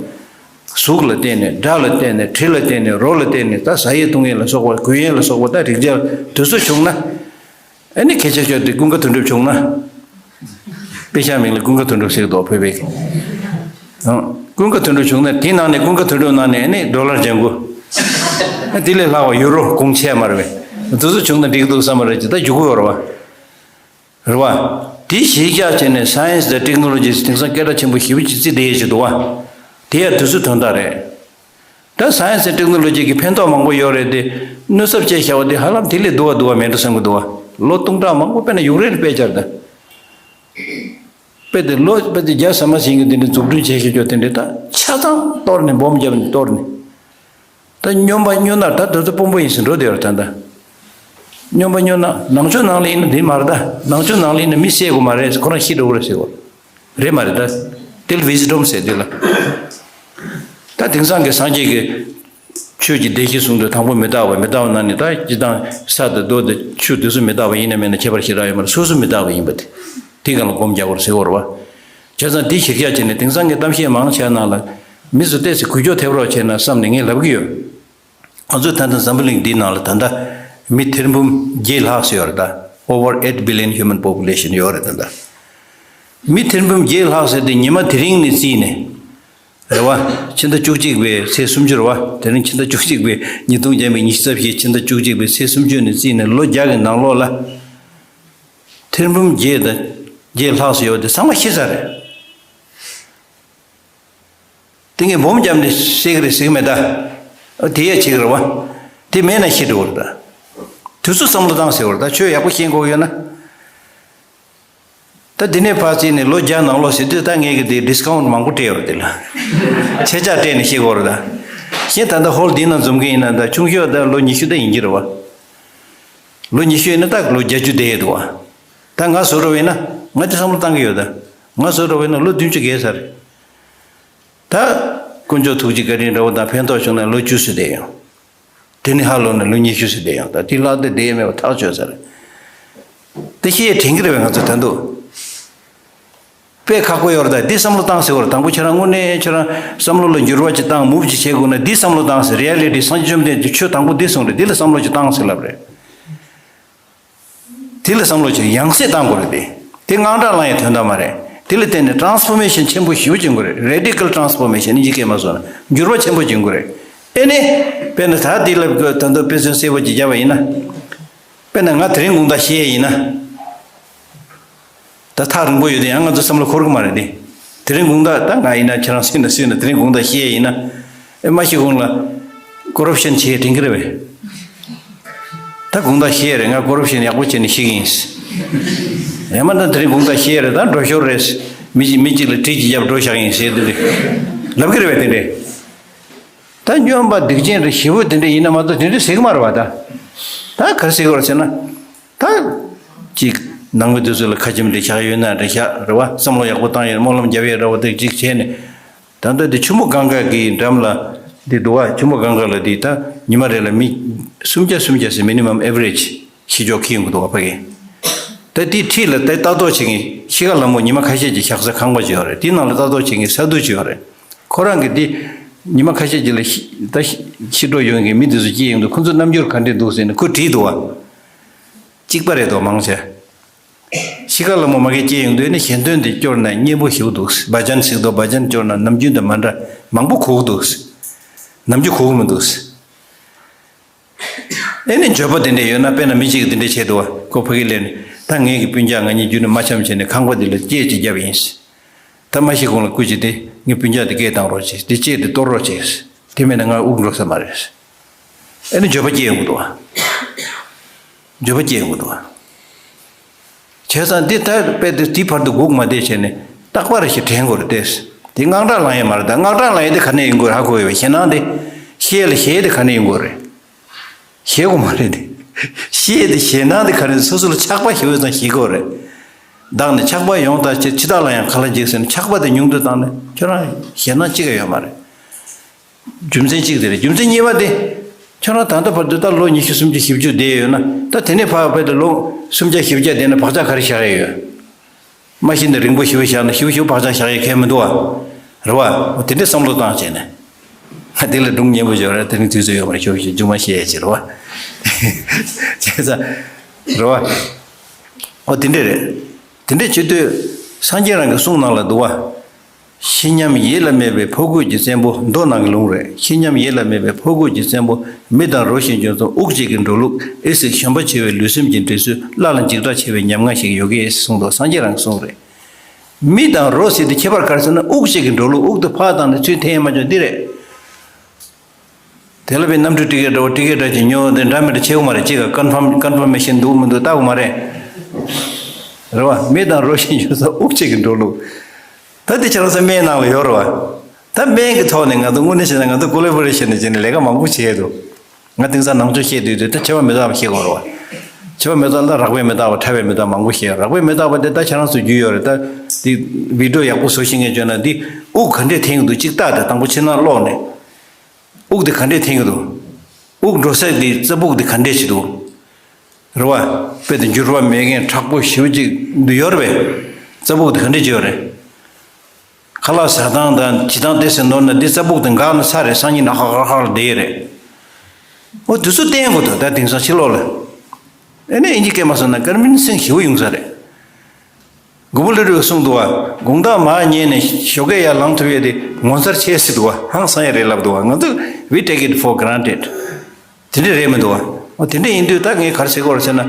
གཟུགས་ལ་བརྟེན་ནས། སྒྲ་ལ་བརྟེན་ནས། དྲི་ལ་བརྟེན་ནས། རོ་ལ་བརྟེན་ནས། ད་ཟ་ཡས་བཏུང་ཡས་ལ་སོགས་པ། གོན་ཡས་ལ་སོགས་པ། ད་རིག་བྱ་དེ་ཚོ་བྱུང་ན། ཨ་ནི་གལ་ཆེ་ཤོས་དེ་ཀུན་དགའ་དོན་གྲུབ་བྱུང་ན། དཔེ་ཆ་མིང་ལ་ཀུན་དགའ་དོན་གྲུབ་ཟེར་གྱི་འདུག་བོད་པའི་གི། ཨང་། ཀུན་དགའ་དོན་གྲུབ་བྱུང་ན། དེའི་ནང་ནས་ཀུན་དགའ་དོན་གྲུབ་ནང་ནས་ཨ་ནི་ཌོ་ལར་ལྗང་གུ། ཨ་དེ་ལས་ལྷག་པ་ཡུ་རོ་གོང་ཆེ་མ་རེད་པས། དེ་ཚོ་བྱུང་ན་འགྲིག་གི་འདུག་བསམ་པ་རེད། ཅི་ལྟར་རྒྱུག་གི་ཡོད་རེད་བ། རེད་བ། དེ་གཞི་བཞག་བྱས་ནས་སའེན་སི་དང་ཊེག་ནོ་ལོ་ཇི་དེང་སང་སྐད་གྲགས་ཆེན་པོ་ཞེ་པོ་ཅིག་བརྩིས་བསྡད་ཡས་ཅིག་འདུག་བ། དེ་ཡང་དུས་ཚོད་དོན་དག་རེད། ད་སའེན་སི་དང་ཊེག་ནོ་ལོ་ཇི་གི་ཕན་ཐོགས་མང་པོ་ཡོད་རེད་དེ། གནོད་ཚབས་བཅས་བཞག་པ་དེ་ཧ་ལམ་དེ་ལས་སྡུག་པ་སྡུག་པ་མེད་འགྲོ་བསམ་གྱི་འདུག་བ། ལོ་སྟོང་ཕྲག་མང་པོ་དཔེར་ན་ཡུཀ་རེན་དཔེ་བྱས་ད། དཔེ་དེ་ལོ་དཔེ་དེ་བརྒྱ་ཟ་མ་ཟིན་གྱི་དེ་འདྲ་འཛུགས་སྐྲུན་བྱས་བཞག་རྒྱུ་དེ་འདྲ་ད་ཆ་ཚང་གཏོར་ནས་འབོམ་བརྒྱབ་ནས་གཏོར་ནས། ད་སྨྱོན་པ་སྨྱོ་ནག་ད་དེ་ཚོ་དཔོན་པོ་ཡིན་ཟེར་འགྲོ་བསྡད་ཡོད་རེད་ད་ལྟ། སྨྱོན་པ་སྨྱོ་ནག་ནང་ཆོས་ནང་ལ་ཡིན་ན་འདི་མ་རེད་ད། ནང་ཆོས་ནང་ལ་ཡིན་ན་མི་བསད་དགོས་མ་རེད། ཁོ་རང་ཤི་འགྲོ་གི་རེད་ཟེར་གོ། རེད་མ་རེད་ད། དེ་ལ་ཝི་སི་ཌམ་ཟེར་དེ་ལ། ད་དེང་སང་གི་སངས་རྒྱས་ཀྱི་ཆོས་ཀྱི་བདེ་གཤེགས་གསུང་དུས་དང་པོ་མི་རྟག་པ། མི་རྟག་པ་ནང་ནས་ད་སྤྱིར་བཏང་ས་དང་རྡོ་དང་ཆུ་དེ་ཚོ་མི་རྟག་པ་ཡིན་ན་མིན་ན་ཁྱད་པར་ཞེ་དྲག་ཡོད་མ་རེད། སོ་སོ་མི་རྟག་པ་ཡིན་པ་དེ། དེ་སྒང་ལ་སྒོམ་རྒྱག་དགོས་རེད་ཟེར་གོ་རེད་བ། བྱས་ཙང་འདི་གཞིར་བཞག་བྱས་ནས་དེང་སང་གི་གཏམ་བཤད་མང་ཆེ་བ་ནང་ལ་མི་ཚོ་ཏོག་ཙམ་འགུལ་སྐྱོད་ཐེབས་རོགས་བྱས་ན་བསམ་ནས་ངས་ལབ་ཀྱི་ཡོད། ང་ཚོའི་ད་ལྟ་འཛམ་བུ་གླིང་འདིའི་ནང་ལ་ད་ལྟ་མི་ཐེར་འབུམ་བརྒྱད་ལྷག་ཙམ་ཡོད་རེད་ད། Over eight billion human population ཡོད་རེད་ད་ལྟ། མི་ཐེར་འབུམ་བརྒྱད་ལྷག་ཙམ་དེ་ཉི་མ་དེ་རིང་ནས་བརྩིས་ནས། རེད་བ། ཕྱི་ཟླ་བཅུ་གཅིག་པའི་ཚེས་སུམ་ཅུ་རེད་བ། དེ་རིང་ཕྱི་ཟླ་བཅུ་གཅིག་པའི་ཉིས་སྟོང་བརྒྱ་མེད་ཉི་ཤུ་རྩ་བཞི་ཕྱི་ཟླ་བཅུ་གཅིག་པའི་ཚེས་སུམ་ཅུ་ནས་བརྩིས་ནས་ལོ་བརྒྱ་གི་ནང་ལོགས་ལ། ཐེར་འབུམ་བརྒྱད་དང་བརྒྱད་ལྷག་ཙམ་ཡོད་དེ་ཚང་མ་ཤི་ཚར་རེད། དེ་ངས་སྦོམ་བརྒྱབ་ནས་བཤད་ཀྱི་རེད་ཟེར་གྱི་མེད་ད། དེ་ཡས་བྱེད་ཀྱི་རེད་བ། དེ་མེད་ན་ཤི་འགྲོ་གི་རེད་ད། དུས་ཚོད་བསམ་བློ་བཏང་ཟེར་བ་རེད་ད། ཆོས་ཡག་པོ་ཤེས་དགོས་ཡོད་ན། ད་འདི་ནས་ཕར་བརྩིས་ནས་ལོ་བརྒྱ་ནང་ལོགས་ཟེར་དུས་ད་ངས་ཀྱི་དེ་ཌི་སི་ཀའུན་ཊི་མང་པོ་སྤྲད་ཡོད་རེད་དེ་ལ། ཆད་ཆག་སྤྲད་ནས་བཤད་དགོས་རེད་ད། གཞན་ད་ལྟ་ཧོལ་འདི་ནང་འཛོམས་མཁན་ཡིན་ན་ད་ཆུང་ཤོས་ད་ལོ་ཉི་ཤུ་ད་ཡིན་གྱི་རེད་བ། ལོ་ཉི་ཤུ་ཡིན་ན་ད་ལོ་བརྒྱད་ཅུ་བསྡད་ཡོད་འདུག་བ། ད་ང་བཟོ་འདྲ་བ་ཡིན་ན་ང་དེ་བསམ་བློ་བཏང་གི་ཡོད་ད། ང་བཟོ་འདྲ་བ་ཡིན་ན་ལོ་བདུན་ཅུ་བརྒལ་ཚར་རེད། ད་དཀོན་མཆོག་ཐུགས་རྗེ་བཀའ་དྲིན་འདྲ་བོ་དང་ཕན་ཐོགས་བྱུང་ན་ལོ་བཅུ་ཙམ་བསྡད་ཡོང་། དེ་ནི་ཧ་ལོ་ནས་ལོ་ཉི་ཤུ་ཙམ་བསྡད་ཡོང་། ད་དེ་ལྷག་དེ་བསྡད་མེད་པ་ཐག་ཆོད་ས་རེད། དེ་ཤེས་དྲན་གྱི་རེད་པས་ང་ཚོ་ད་འདུག་དཔེ་ཁག་པོ་ཡོད་རེད་ད། འདི་བསམ་བློ་བཏང་ཟེར་བར་དང་པོ་ཁྱེད་རང་དངོས་གནས་ཁྱེད་རང་བསམ་བློ་ལ་འགྱུར་བ་ཅིག་བཏང་མུབ་ཅིག་བྱེད་དགོས་ན་འདི་བསམ་བློ་བཏང་ཟེར། རི་ཨེ་ལི་ཊི་སངས་རྒྱས་བཅོམ་ལྡན་འདས་ཆོས་དང་པོ་འདི་གསུངས་རེད། འདི་ལ་བསམ་བློ་ཅིག་བཏང་ཟེར་ལབ་རེད། དེ་ལ་བསམ་བློ་ཅིག་ཡང་སེ་བཏང་དགོས་རེད་དེ། དེ་དངངས་སྐྲག་ལངས་ཡའི་དོན་དག་མ་རེད། དེ་ལ་བརྟེན་ནས་ཊ་རན་སི་ཕོར་མེ་ཤན་ཆེན་པོ་ཞེ་པོ་བྱུང་དགོས་རེད། རེ་ཌི་ཀལ་ཊ་རན་སི་ཕོར་མེ་ཤན་ནི་ཡི་གེ་མ་སོང་ན་འགྱུར་བ་ཆེན་པོ་བྱུང་དགོས་རེད། ཨེ་ནས། དཔེར་ན་ད་དེ་ལ་ད་དུང་དཔེ་མཚོན་གསལ་པོ་ཅིག་བརྒྱབ་པ་ཡིན་ན། དཔེར་ན་ང་དེ་རིང་དགོང་དག་ཤི་ཡས་ཡིན་ན། ད་ཐག་རིང་པོ་ཡོད་དེ་ཡང་ང་ཚོ་བསམ་བློ་འཁོར་གི་མ་རེད་དེ། དེ་རིང་དགོང་དག་ད་ང་ཡིན་ན་ཁྱེད་རང་སུ་ཡིན་ན་སུ་ཡིན་ན་དེ་རིང་དགོང་དག་ཤི་ཡས་ཡིན་ན། ཨེ་མ་ཤི་གོང་ལ་ཀོ་རབ་ཤན་བྱེད་ཡས་དྲན་གྱི་རེད་པས། ད་དགོང་དག་ཤི་ཡས་རེད། ང་ཀོ་རབ་ཤན་ཡག་པོ་བྱས་ནས་ཤི་གི་ཡིན། ཡང་མིན་ན་དེ་རིང་དགོང་དག་ཤི་ཡས་རེད། ད་འགྲོ་ཞོར་རེད། མི་གཅིག་མི་གཅིག་ལ་གྲི་གཅིག་རྒྱབ་འགྲོ་བཞག་ཡིན་ཟེར་དེ་རེད། ལབ་གི་རེད་པས་དེ་འདྲས། ད་སྨྱོན་པ་སྡིག་ཅན་རེད། ཞེ་པོ་དེ་འདྲ་ཡིན་ན་མ་གཏོགས་དེ་འདྲ་ཟེར་གི་མ་རེད་བ་ད། ད་ག་རེ་ཟེར་གི་རེད་ཟེར་ན། ད་ཅིག་ནང་མི་དེ་ཚོ་ལ་ཁ་ཆེམས་འདྲ་བཞག་ཡོད་ན་འདྲ་བཞག་རེད་བ། བསམ་བློ་ཡག་པོ་བཏང་ཡོད། སྨོན་ལམ་རྒྱབ་ཡོད་འདྲ་བོ་དེ་ཅིག་བྱས་ནས། ད་ལྟ་དེ་ཆུ་མོ་གངྒཱ་གི་འགྲམ་ལ་ འདི་འདུག་བ། ཆུ་མོ་གང་ག་ལ་འདི་ད་ཉི་མ་རེ་ལ་མི་སུམ་བརྒྱ་སུམ་བརྒྱ་ཟེར། མི་ནི་མམ་ཨེ་ཝ་རེཇ་ཤི་ཆོག་ཁྱི་ཡོང་གི་འདུག་བ་ཕ་གི། ད་འདི་ཁྲིད་ལ་ད་ལྟ་རྟོག་བྱེད་མཁན་ཤི་ཁ་ལ་མོ་ཉི་མ་ཁ་ཤས་ཀྱི་ཞག་ས་ཁང་པ་ཅིག་ཡོད་རེད། དེའི་ནང་ལ་ལྟ་རྟོག་བྱེད་མཁན་ས་འདུག་ཅིག་ཡོད་རེད། ཁོ་རང་གིས་འདི་ཉི་མ་ཁ་ཤས་ཀྱི་ལ་ཤི་ད་ཤི་ཤི་འགྲོ་ཡོང་མཁན་མི་འདི་ཚོ་སྐྱེས་ཡོང་དུས་ཁོ་ཚོ་རྣམ་འགྱུར་ག་འདྲས་འདུག་ཟེར་ནས་ཁོས་དྲིས་འདུག་བ། གཅིག་པ་རེད་དོ་མང་ཆེ། ཤི་ཁ་ལ་མོ་མ་གི་སྐྱེས་ཡོང་དུས་ནི་ཞལ་འདོན་དེ་སྐྱོར་ན་སྙན་པོ་ཞིག་འདུག་བ་ཇན་ཟེར་དོ། བ་ཇན་སྐྱོར་ན་ནམ་རྒྱུན་དང་མ་འདྲ་མང་པོ་གོ་གི་འདུག་ནམ་རྒྱུན་གོ་གི་མི་འདུག་ཨེ་ནི་འགྱོད་པ་དེ་འདྲས་ཡོད་ན། དཔེར་ན་མི་གཅིག་གིས་དེ་འདྲས་བྱས་འདུག་བ། ཁོ་ཕ་གི་སླེབས་ནས་ད་ངེད་ཀྱི་སྤུན་ཀྱག་ང་གཉིས་རྒྱུན་ནས་མ་འཆམ་བྱས་ནས་ཁང་པ་འདི་ལ་སྐྱེས་ཅིག་བརྒྱབ་ཡིན། ད་མ་ཤི་གོང་ལ་སྐུ་མཁྱེན་དེ་ངའི་སྤུན་ཀྱག་དེ་སྐད་བཏང་རོགས་བྱེད། དེ་སྐྱེས་དེ་གཏོར་རོགས་བྱེད། དེ་མེད་ན་ང་དབུགས་འགྲོ་ས་མ་རེད། ཨེ་ནི་འགྱོད་པ་སྐྱེ་ཡོང་གི་འདུག་བ། འགྱོད་པ་སྐྱེ་ཡོང་གི་འདུག་བ། བྱས་ཙང་འདི་ལྟར་དཔེ་དེ་དེའི་བར་དུ་སྒུག་མ་བསྡད་བྱས་ནས་རྟག་པར་ཞིག་དྲན་དགོས་རེད་དེ། དེ་དངངས་སྐྲག་ལངས་ཡས་མ་རེད། ད་དངངས་སྐྲག་ལངས་ཡས་དེ་ག་ནས་ཡོང་གི་རེད་ཧ་གོ་ཡོད་པས། ཞེད་སྣང་དེ་ཤི་ཡས་ལ་ཞེད་ཡས་དེ་ག་ནས་ཡོང་གི་རེད། ཞེད་དགོས་མ་རེད་དེ། ཤི་ཡས་དེ་ཞེད་སྣང་དེ་ག་རེ་སོ་སོ་ལ་ཆགས་པ་ཞེ་པོ་ཙམ་ཞིག་དགོས་རེད། བདག་ནི་ཆགས་པ་ཡོངས་དག་ཕྱིར། འཆི་བདག་ལ་ཡང་ག་ལ་འཇིགས་ཟེར་ནས་ཆགས་པ་དེ་ཉུང་དུ་བཏང་ནས་ཁྱོད་རང་ཞེད་སྣང་གཅིག་ཀྱང་ཡོད་མ་རེད། རྒྱུ་མཚན་གཅིག་དེ་རེད། རྒྱུ་མཚན་གཉིས་པ་དེ། ཁྱོད་རང་ད་ལྟ་བར་དུ་ད་ལོ་ཉི་ཤུ་སུམ་ཅུ་བཞི་བཅུ་བསྡད་ཡོད་ན། ད་དེ་ནས་ཕར་བལྟས་ཏེ་ལོ་སུམ་བརྒྱ་བཞི་བརྒྱ་བསྡད་ན་བག་ཆགས་ག་རེ་བཞག་ཡས་ཡོད། མ་གཞི་ནས་རིང་པོ་ཞེ་པོ་བཞག་ན་ཞེ་པོ་ཞེ་པོ་བག་ཆགས་བཞག་ཡས་གང་ཡང་མི་འདུག་བ། རེད་བ། འོ་དེ་འདྲའི་བསམ་བློ་བཏང་བྱས་ནས། ང་དེ་ལ་སྒྲུང་སྙན་པོ་ཞིག་ཡོད་རེད། དེ་རིང་དུས་ཚོད་ཡོད་མ་རེད། ཞོགས་ཞོགས་མཇུག་མ་བཤད་ཡས་ཅིག་རེད་བ། བྱས་ཙང་། རེད་བ། འོ་དེ་འདྲ་རེད། དེ་འདྲ་བྱེད་དུས་སངས་རྒྱས་རང་གི་གསུང་ནང་ལ་འདུག་བ། ཤི་ཉམས་ཡིད་ལ་མེད་པའི་ཕོ་རྒོད་ཀྱི་བཙན་པོ། མདོ་ནང་གི་ལུང་རེད། ཤི་ཉམས་ཡིད་ལ་མེད་པའི་ཕོ་རྒོད་ཀྱི་བཙན་པོ། མི་དང་རོ་བཞིན་འགྱུར་སོང་དབུགས་གཅིག་གིས་འགྲོ་ལུགས། ཨེ་ཟེར་ཞོན་པ་ཆེ་བའི་ལུས་སེམས་ཀྱི་འདྲེས་སུ་བླ་ལ་འཇིགས་སྐྲག་ཆེ་བའི་ཉམ་ང་ཞིག་ཡོད་ཀྱི་ཨེ་ཟེར་གསུངས་འདུག་སངས་རྒྱས་རང་གི་གསུང་རེད། མི་དང་རོ་ཟེར་དེ་ཁྱད་པར་ག་རེ་ཟེར་ན་དབུགས་གཅིག་གིས་འགྲོ་ལུགས། དབུགས་དེ་ཕར་བཏང་ནས་ཚུར་འཐེན་ཡས་མ་བྱུང་འདི་རེད། དེ་ལ་བའི་གནམ་གྲུ་ཊི་ཀེ་ཊི་འདྲ་བོ་ཊི་ཀེ་ཊི་འདྲ་ཅིག་ཉོ་དེ་འདྲ་མི་འདྲ་བྱེད་དགོས་མ་རེད། གཅིག་ག་ཀོན་ཕམ་ཀོན་ཕར་མེ་ཤན་འདུག་མི་འདུག་བལྟ་དགོས་མ་རེད། རེད་བ། མི་དང་རོ་བཞིན་འགྱུར་སོང་དབུགས་གཅིག་གིས་འགྲོ་ལུགས། ད་དེ་ཁྱེད་རང་ཚོ་སྨན་ནང་ལ་ཡོད་རེད་བ། ད་སྨན་གྱི་ཐོག་ནས་ང་ཚོ་དངོས་གནས་བྱས་ན་ང་ཚོ་ཀོ་ལེ་བོ་རེ་ཤན་ནས་བྱས་ནས་ལས་ཀ་མང་པོ་བྱས་འདུག་ང་དེང་སང་ནང་ཆོས་བཤད་དུས་དུས་ད་འཆི་བ་མི་རྟག་པ་བཤད་དགོས་རེད་བ། འཆི་བ་མི་རྟག་ལ་རགས་པའི་མི་རྟག་པ་ཕྲ་བའི་མི་རྟག་མང་པོ་བཤད། རགས་པའི་མི་རྟག་པ་དེ་ད་ཁྱེད་རང་ཚོ་རྒྱུས་ཡོད་རེད། ད་དེ་བི་ཌི་ཡོ་ཡག་པོ་བཟོ་ཤེས་མཁན་བྱུང་ན་འདི་དབུགས་ག་འདྲས་འཐེན་གྱི་འདུག་གཅིག་ལྟ། ད་དང་པོ་ཕྱི་ནང་ཀློག་ནས། དབུགས་དེ་ག་འདྲས་འཐེན་གྱི་འདུག་དབུགས་འགྲོ་ས་དེ་རྩ་སྦུག་དེ་ག་འདྲས་ཞིག་འདུག་རེད་བ། དཔེ་དེ་འགྱུར་བ་མེད་མཁན་མཁྲེགས་པོ་ཞེ་པོ་ཅིག་འདི་ཡོད་རེད་པས། རྩ་སྦུག་དེ་ག་འདྲས་ཅིག་ཡོད་རེད། ཁ་ལག་ཟ་སྟངས་དང་བྱེད་སྟངས་དེ་ཚོ་ནོར་ན་འདི་རྩ་སྦུག་དེ་འགག་ན་ཚར་རེད། སང་ཉིན་ནས་ཧ་ཧ་ཧ་ལ་བསྡད་ཡས་རེད། འོ་དེ་ཚོ་བསྟེན་དགོས་འདུག་ད་དེང་སང་ཕྱི་ལོགས་ལ། ཨེ་ནས་ཨིན་ཇི་སྐད་མ་སོང་ན་ཀར་མིན་སེང་ཞེ་པོ་ཡོང་ས་རེད། མགོན་པོ་ཀླུ་སྒྲུབ་གསུངས་འདུག་བ། དགོང་དག་མར་ཉལ་ནས་ཞོགས་ཀས་ཡར་ལངས་ཐུབ་ཡས་དེ་ངོ་མཚར་ཆེ་ཟེར་འདུག་བ། ཧང་སང་ཡས་རེད་ལབ་འདུག་བ། ང་ཚོ་we take it for granted། དེ་འདྲས་རེད་མི་འདུག་བ། འོ་དེ་འདྲས་ཡིན་དུས་ད་ངས་ག་རེ་ཟེར་དགོས་རེད་ཟེར་ན།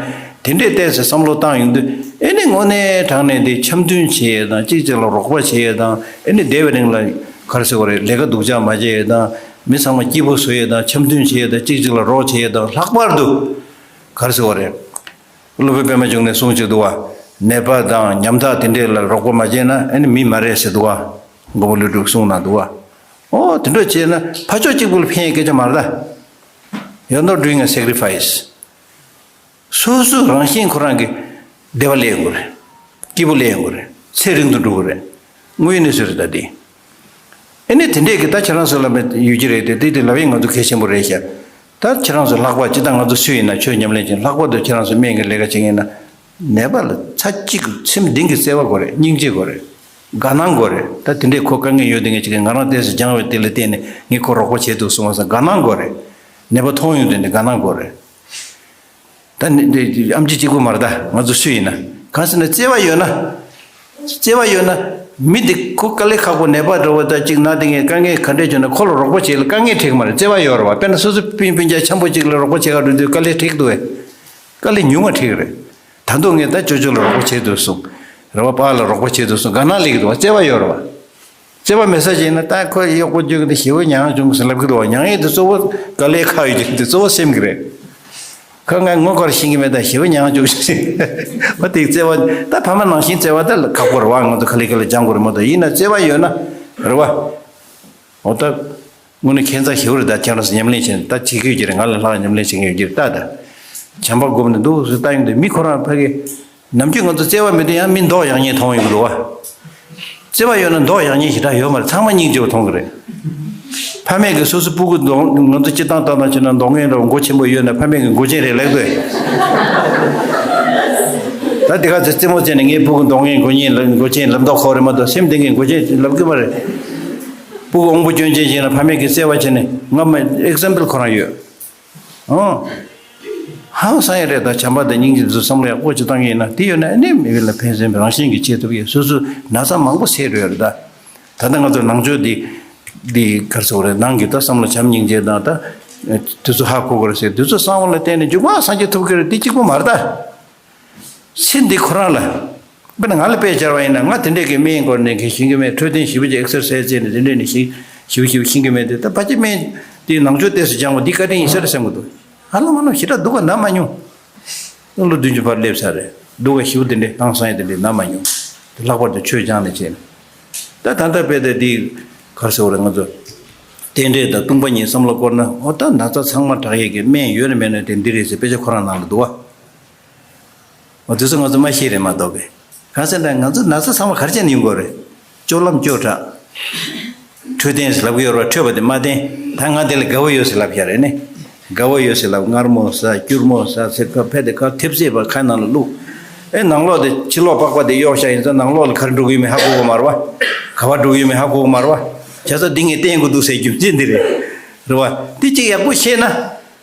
དེ་འདྲས་བལྟས་ཚེ་བསམ་བློ་བཏང་ཡོང་དུས་ཨེ་ནི་དངོས་གནས་དྲང་གནས་དེ་འཆམ་མཐུན་བྱེད་ཡས་དང་གཅིག་གཅིག་ལ་རོགས་པ་བྱེད་ཡས་དང་ཨེ་ནི་བསྡད་པའི་རིང་ལ་ག་རེ་ཟེར་དགོས་རེད། ལས་ཀ་སྡུག་ཅག་མ་བྱེད་ཡས་དང་མི་ཚང་མ་སྐྱིད་པོ་བཟོ་ཡས་དང་འཆམ་མཐུན་བྱེད་ཡས་དང་གཅིག་གཅིག་ལ་རོགས་བྱེད་ཡས་དང་ལྷག་པར་དུ་ག་རེ་ཟེར་དགོས་རེད། སློབ་དཔོན་པད་མ་འབྱུང་གནས་གསུང་གཅིག་འདུག་བ། ནད་པ་དང་ཉམ་ཐག་དེ་འདྲས་ལ་རོགས་པ་མ་བྱས་ན་ཨེ་ནི་མི་མ་རེད་ཟེར་འདུག་བ། མགོན་པོ་ཀླུ་སྒྲུབ་གསུང་ནང་འདུག་བ། ཨོ་དེ་འདྲ་བྱས་ན་ཕར་ཕྱོགས་གཅིག་པུ་ལ་ཕན་ཡས་སྐད་ཆ་མ་རེད་ད། You're not doing a sacrifice། སོ་སོ་རང་བཞིན་ཁོ་རང་གི་བདེ་བ་སླེབས་ཡོང་གི་རེད། སྐྱིད་པོ་སླེབས་ཡོང་གི་རེད། ཚེ་རིང་དུ་འགྲོ་གི་རེད། དངོས་ཡོད་གནས་ཚུལ་རེད་ད་དེ། ཨེ་ནི་དེ་འདྲས་ཀྱི་ད་ཁྱེད་རང་ཚོ་ལ་མེད་ཡོད་ཀྱི་རེད་དེ་དེ་དེ་ལབ་ཡས་ང་ཚོ་གལ་ཆེན་པོ་རེད་ཤག་ད་ཁྱེད་རང་ཚོ་ལྷག་པར་ཅི་ལྟར་ང་ཚོ་སུ་ཡིན་ན་ཆོས་ཉམས་ལེན་བྱེད་ལྷག་པར་དུ་ཁྱེད་རང་ཚོ་སྨན་གྱི་ལས་ཀ་བྱེད་མཁན་ན་ནད་པ་ལ་ཚ་གཅིག་སེམས་གཏིང་གི་བརྩེ་བ་དགོས་རེད། སྙིང་རྗེ་དགོས་རེད། དགའ་སྣང་དགོས་རེད། ད་དེ་འདྲས་ཁོ་དཀའ་ངལ་ཡོད་དེ་ངས་ཅིག་ང་རང་ཏོག་ཙམ་སྦྱངས་པའི་དེ་ལ་བརྟེན་ནས་ངས་ཁོ་རོགས་པ་བྱེད་འདུག་གསུངས་པ་སང་དགའ་སྣང་དགོས་རེད། ནད་པ་མཐོང་ཡོང་དུས་ནས་དགའ་སྣང་དགོས་རེད། ད་ནི་འདི་ཨམ་ཆི་གཅིག་པུ་མ་རེད་ད། ང་ཚོ་སུ་ཡིན་ན། གང་ཟེར་ན་བརྩེ་བ་ཡོད་ན། བརྩེ་བ་ཡོད་ན་མི་འདི་ཁོ་དཀའ་ལས་ཁག་པོ་ནད་པ་འདྲ་བོ་ད་ཅིག་ན་དེ་ངས་དཀའ་ངལ་ག་འདྲས་བྱུང་ན་ཁོ་ལ་རོགས་པ་བྱེད་ལ་དཀའ་ངལ་འཕྲད་ཀྱི་མ་རེད། བརྩེ་བ་ཡོད་རེད་བ། དཔེར་ན་སོ་སོ་སྤུན་སྤུན་ཀྱག་འཆམ་པོ་གཅིག་ལ་རོགས་པ་བྱེད་ག་འགྲོ་དུས་དཀའ་ལས་འཕྲད་ཀྱི་འདུག་བས། དཀའ་ལས་ཉུང་བ་འཕྲད་ཀྱི་རེད། ད་དུང་ངས་ད་ཅོ་ཅོ་ལ་རོགས་པ་བྱེད་འདུག་གསུངས། རེད་བ། པཱ་ལགས་ལ་རོགས་པ་བྱེད་འདུག་གསུངས། དགའ་སྣང་སླེབས་ཀྱི་འདུག་བ། བརྩེ་བ་ཡོད་རེད་བ། བརྩེ་བ་མེད་ས་ཅིག་ན་ད་ཁོ་གཡོག་པོ་ཅོ་གི་འདི་ཞེ་པོ་མྱ་ངན་བྱུང་ཟེར་ལབ་ཀྱི་འདུག་བ། མྱ་ངན་དེ་གཙོ་བོ་དཀའ་ལས་ཁག་ཡོད་ཀྱི་འདི་གཙོ་བོ་སེམས་ཀྱི་རེད། ཁོ་ང་ངོ་དཀར་ཤེས་ཀྱི་མེད་ད་ཞེ་པོ་མྱ་ངན་བྱུང་ཟེར། བ་དེ་བརྩེ་བ་ད་ཕ་མ་ནང་བཞིན་བརྩེ་བ་ད་ཁག་པོ་རེད་བ། ང་ཚོ་ཁ་ལས་ཁ་ལས་སྦྱང་དགོས་རེད་མ་གཏོགས། ཡིན་ན་བརྩེ་བ་ཡོད་ན་རེད་བ། འོ་ད། དངོས་གནས་ཁྱད་མཚར་ཞེ་པོ་རེད། ད་ཁྱེད་རང་ཚོ་ཉམས་ལེན་བྱེད་ད་བྱེད་ཀྱི་ཡོད་ཀྱི་རེད། ང་ལས་ལྷག་ཉམས་ལེན་བྱེད་མཁན་ཡོད་ཀྱི་རེད་ད། ད་བྱམས་པ་སྒོམ་ནས་འདུག་ཟེར་ལྟ་ཡོང་དུས་མི་ཁོ་རང་ཕ་གི་ནམ་རྒྱུན་ང་ཚོ་བརྩེ་བ་མེད་དུས་ཡང་མི་མདོག་ཡག་ཉེས་མཐོང་ཡོང་གི་འདུག་བ། བརྩེ་བ་ཡོད་ན་མདོག་ཡག་ཉེས་ཞེ་དྲག་ཡོད་མ་རེད། ཚང་མ་སྙིང་རྗེ་པོ་མཐོང་གི་རེད། ཕ་མས་ཀྱི་སོ་སོའི་སྤུ་གུ་གདོང་ང་ཚོ་སྤྱིར་བཏང་ལྟར་ན་བྱས་ན་མདོག་ངན་འདྲ་བོ་མགོ་ཆེན་པོ་ཡོད་ན་ཕ་མས་ཀྱི་མགོ་ཆེན་རེད་ལབ་དགོས། ད་དེ་ག་ཚོད་རྩེད་མོ་རྩེ་ནས་ངའི་སྤུ་གུ་མདོག་ངན་མགོ་ཆེན་ལབ་མགོ་ཆེན་ལབ་མདོག་ཁོག་རེད་མ་གཏོགས་སེམས་གཏིང་གི་མགོ་ཆེན་ལབ་གི་མ་རེད། སྤུ་གུ་དབང་པོ་སྐྱོན་ཅན་བྱས་ན་ཕ་མས་ཀྱི་བརྩེ་བ་བྱས་ནས་ང་མ་ཨེག་ཛམ་པལ་ཁོ་རང་ཡོད། ཨོ། ཧང་སང་ཡ་རེད་ད། བྱམས་པ་དང་སྙིང་རྗེ་ཚོ་བསམ་བློ་ཡག་པོ་ཅིག་བཏང་གི་ཡིན་ན་དེ་ཡོད་ན་ཨ་ནི་མི་ལ་ཕན་སེམས་རང་བཞིན་གྱིས་བྱེད་ཐུབ་ཀྱི། སོ་སོ་ན་ཚ་མང་པོ་སེལ་འགྲོ་ཡ་རེད་ད། ད་ལྟ་ང་ཚོ་ནང་ཆོས་འདི་འདི་གར་སོགས་རེད། ནང་གི་ད་བསམ་བློ་བྱམས་སྙིང་རྗེ་དང་ད་དེ་ཚོ་ཧ་གོ་དགོས་རེད་ཟེར། དེ་ཚོ་གསང་བ་ལ་བརྟེན་ནས་མཇུག་མ་སངས་རྒྱས་ཐུབ་ཀྱི་རེད། འདི་གཅིག་པོ་མ་རེད་ད། ཚེ་འདི་ཁོ་རང་ལ། དཔེར་ན་ང་ལ་དཔེ་སྦྱར་བ་ཡིན་ན་ང་དེ་འདྲས་ཀྱི་སྨན་སྐོར་ནས་གི་ཤེས་ཀྱི་མེད། འཕྲོད་བསྟེན་ཞིབ་པོ་ཅིག་ཨེག་སར་སའི་ཛི་བྱས་ནས་དེ་འདྲས་ནས་ཤེས་ཞིབ་པོ་ཞིབ་པོ་ཤེས་ཀྱི་མེད་དེ། ད་ཕལ་ཆེར་སྨན་དེ་ནང་ཆོས་ཏོག་ཙམ་སྦྱང་བ་འདི་བཀའ་དྲིན་ཡིན་ས་རེད་བསམ་གྱི་འདུག་ཨ་ལ་མ་ལ་ཞེ་དྲག་སྡུག་ག་ན་མ་མྱོང་། ལོ་བདུན་ཅུ་བར་སླེབས་ཚར་རེད། སྡུག་ག་ཞེ་པོ་དེ་འདྲས་ཧང་སང་ཡ་དེ་འདྲས་ན་མ་མྱོང་། དེ་ལྷག་པར་དུ་ཆོས་སྦྱངས་ནས་བྱས་ནས། ད་ད་ལྟ་དཔེ་དེ་འདི་གར་སོགས་རེད། ང་ཚོ་རྟེན་འབྲེལ་དང་ལྟུང་བ་གཉིས་བསམ་བློ་བསྐོར་ན། འོ་ད་ན་ཚ་ཚང་མ་དྲག་ཡས་ཀྱི་སྨན་ཡོད་ན་མེད་ན་དེ་འདི་རེད་ཟེར་དཔེ་ཆ་ཁོ་རང་ནང་ལ་འདུག་བ། འོ་དེ་ཚོ་ང་ཚོ་མ་ཤེས་རེད་མ་གཏོགས་གི། གང་ཟེར་ན་ང་ཚོ་ན་ཚ་ཚང་མ་ག་རེ་བྱས་ནས་ཡོང་གི་རེད། སྤྱོད་ལམ་སྐྱོ་དྲགས། འཕྲོད་བསྟེན་ཟེར་ལབ་གི་ཡོད་རེད་བ། འཕྲོད་པ་དེ་མ་བསྟེན། ད་ང་དེ་ལ་དགའ་བོ་ཡོད་ཟེར་ལབ་ཡ་རེད་ནི། དགའ་བོ་ཡོད་ཟེར་ལབ། མངར་མོ་ཟ། སྐྱུར་མོ་ཟ་ཟེར་ཁ་ཕེ་དེ་ཁ་ཐེབས་ཟེར་བ་ཁ་ནང་ལ་བླུགས། ཨེ་ནང་ལོགས་དེ་ཕྱི་ལོགས་པགས་པ་དེ་གཡོག་བཞག་ཡིན་ཙང་ནང་ལོགས་ལ་ག་རེ་འགྲོ་གི་ཡོད་མེད་ཧ་གོ་གི་མ་རེད་བ། ག་བ་འགྲོ་གི་ཡོད་མེད་ཧ་གོ་གི་མ་རེད་བ། བྱས་ཙང་འདི་ངས་བསྟེན་དགོས་འདུག་ཟེར་རྒྱུ་མཚན་འདི་རེད། རེད་བ། འདི་གཅིག་ཡག་པོ་ཤེས་ན།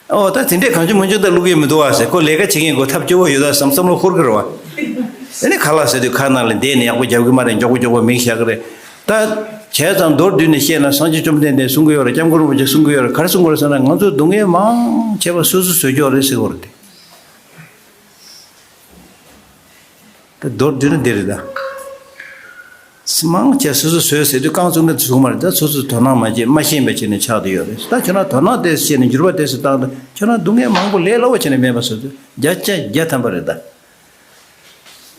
ཨོ་ད་དེ་འདྲས་གང་བྱུང་མང་བྱུང་ད་བླུག་གི་མི་འདུག་བ་ཟེར། ཁོ་ལས་ཀ་བྱེད་མཁན་ཁོ་ཐབས་སྐྱོ་བོ་ཡོད་ད་བསམ་བསམ་བློ་འཁོར་གི་རེད་བ། ཨ་ནི་ཁ་ལག་ཟེར་དུས་ཁ་ནང་ལ་བསྡད་ནས་ཡག་པོ་རྒྱབ་གི་མ་རེད། མགྱོགས་པོ་མགྱོགས་པོ་མིག་བཞག་གི་རེད། ད་བྱས་ཙང་མདོར་བསྡུས་ནས་བཤད་ན་སངས་རྒྱས་བཅོམ་ལྡན་འདས་གསུང་གི་ཡོད་རེད། སྐྱབས་མགོན་རིན་པོ་ཆེ་གསུང་གི་ཡོད་རེད། ག་རེ་གསུང་གི་རེད་ཟེར་ན་ང་ཚོས་སྡུག་བསྔལ་མང་ཆེ་བ་སོ་སོས་བཟོས་ཀྱི་ཡོད་རེད་ཟེར་གི་ཡོད་རེད་དེ། ད་མདོར་བསྡུས་ན་འདི་རེད་ད། མང་ཆེ་སོ་སོ་བཟོས་ཟེར་དུས་རྐང་བཙུགས་ན་བཟུང་མ་རེད། ད་སོ་སོས་དོ་སྣང་མ་བྱས་མ་ཤེས་པ་བྱས་ནས་ཆགས་བསྡད་ཡོད་རེད། ད་ཁྱོད་རང་དོ་སྣང་དེ་བྱས་ནས་འགྱུར་བ་དེ་ཚོ་བཏང་ད་ཁྱོད་རང་སྡུག་བསྔལ་མང་པོ་ལས་སླ་བོ་བྱས་ནས་མེད་པ་བཟོ་དུས་བརྒྱ་ཆ་བརྒྱ་ཐམ་པ་རེད་ད།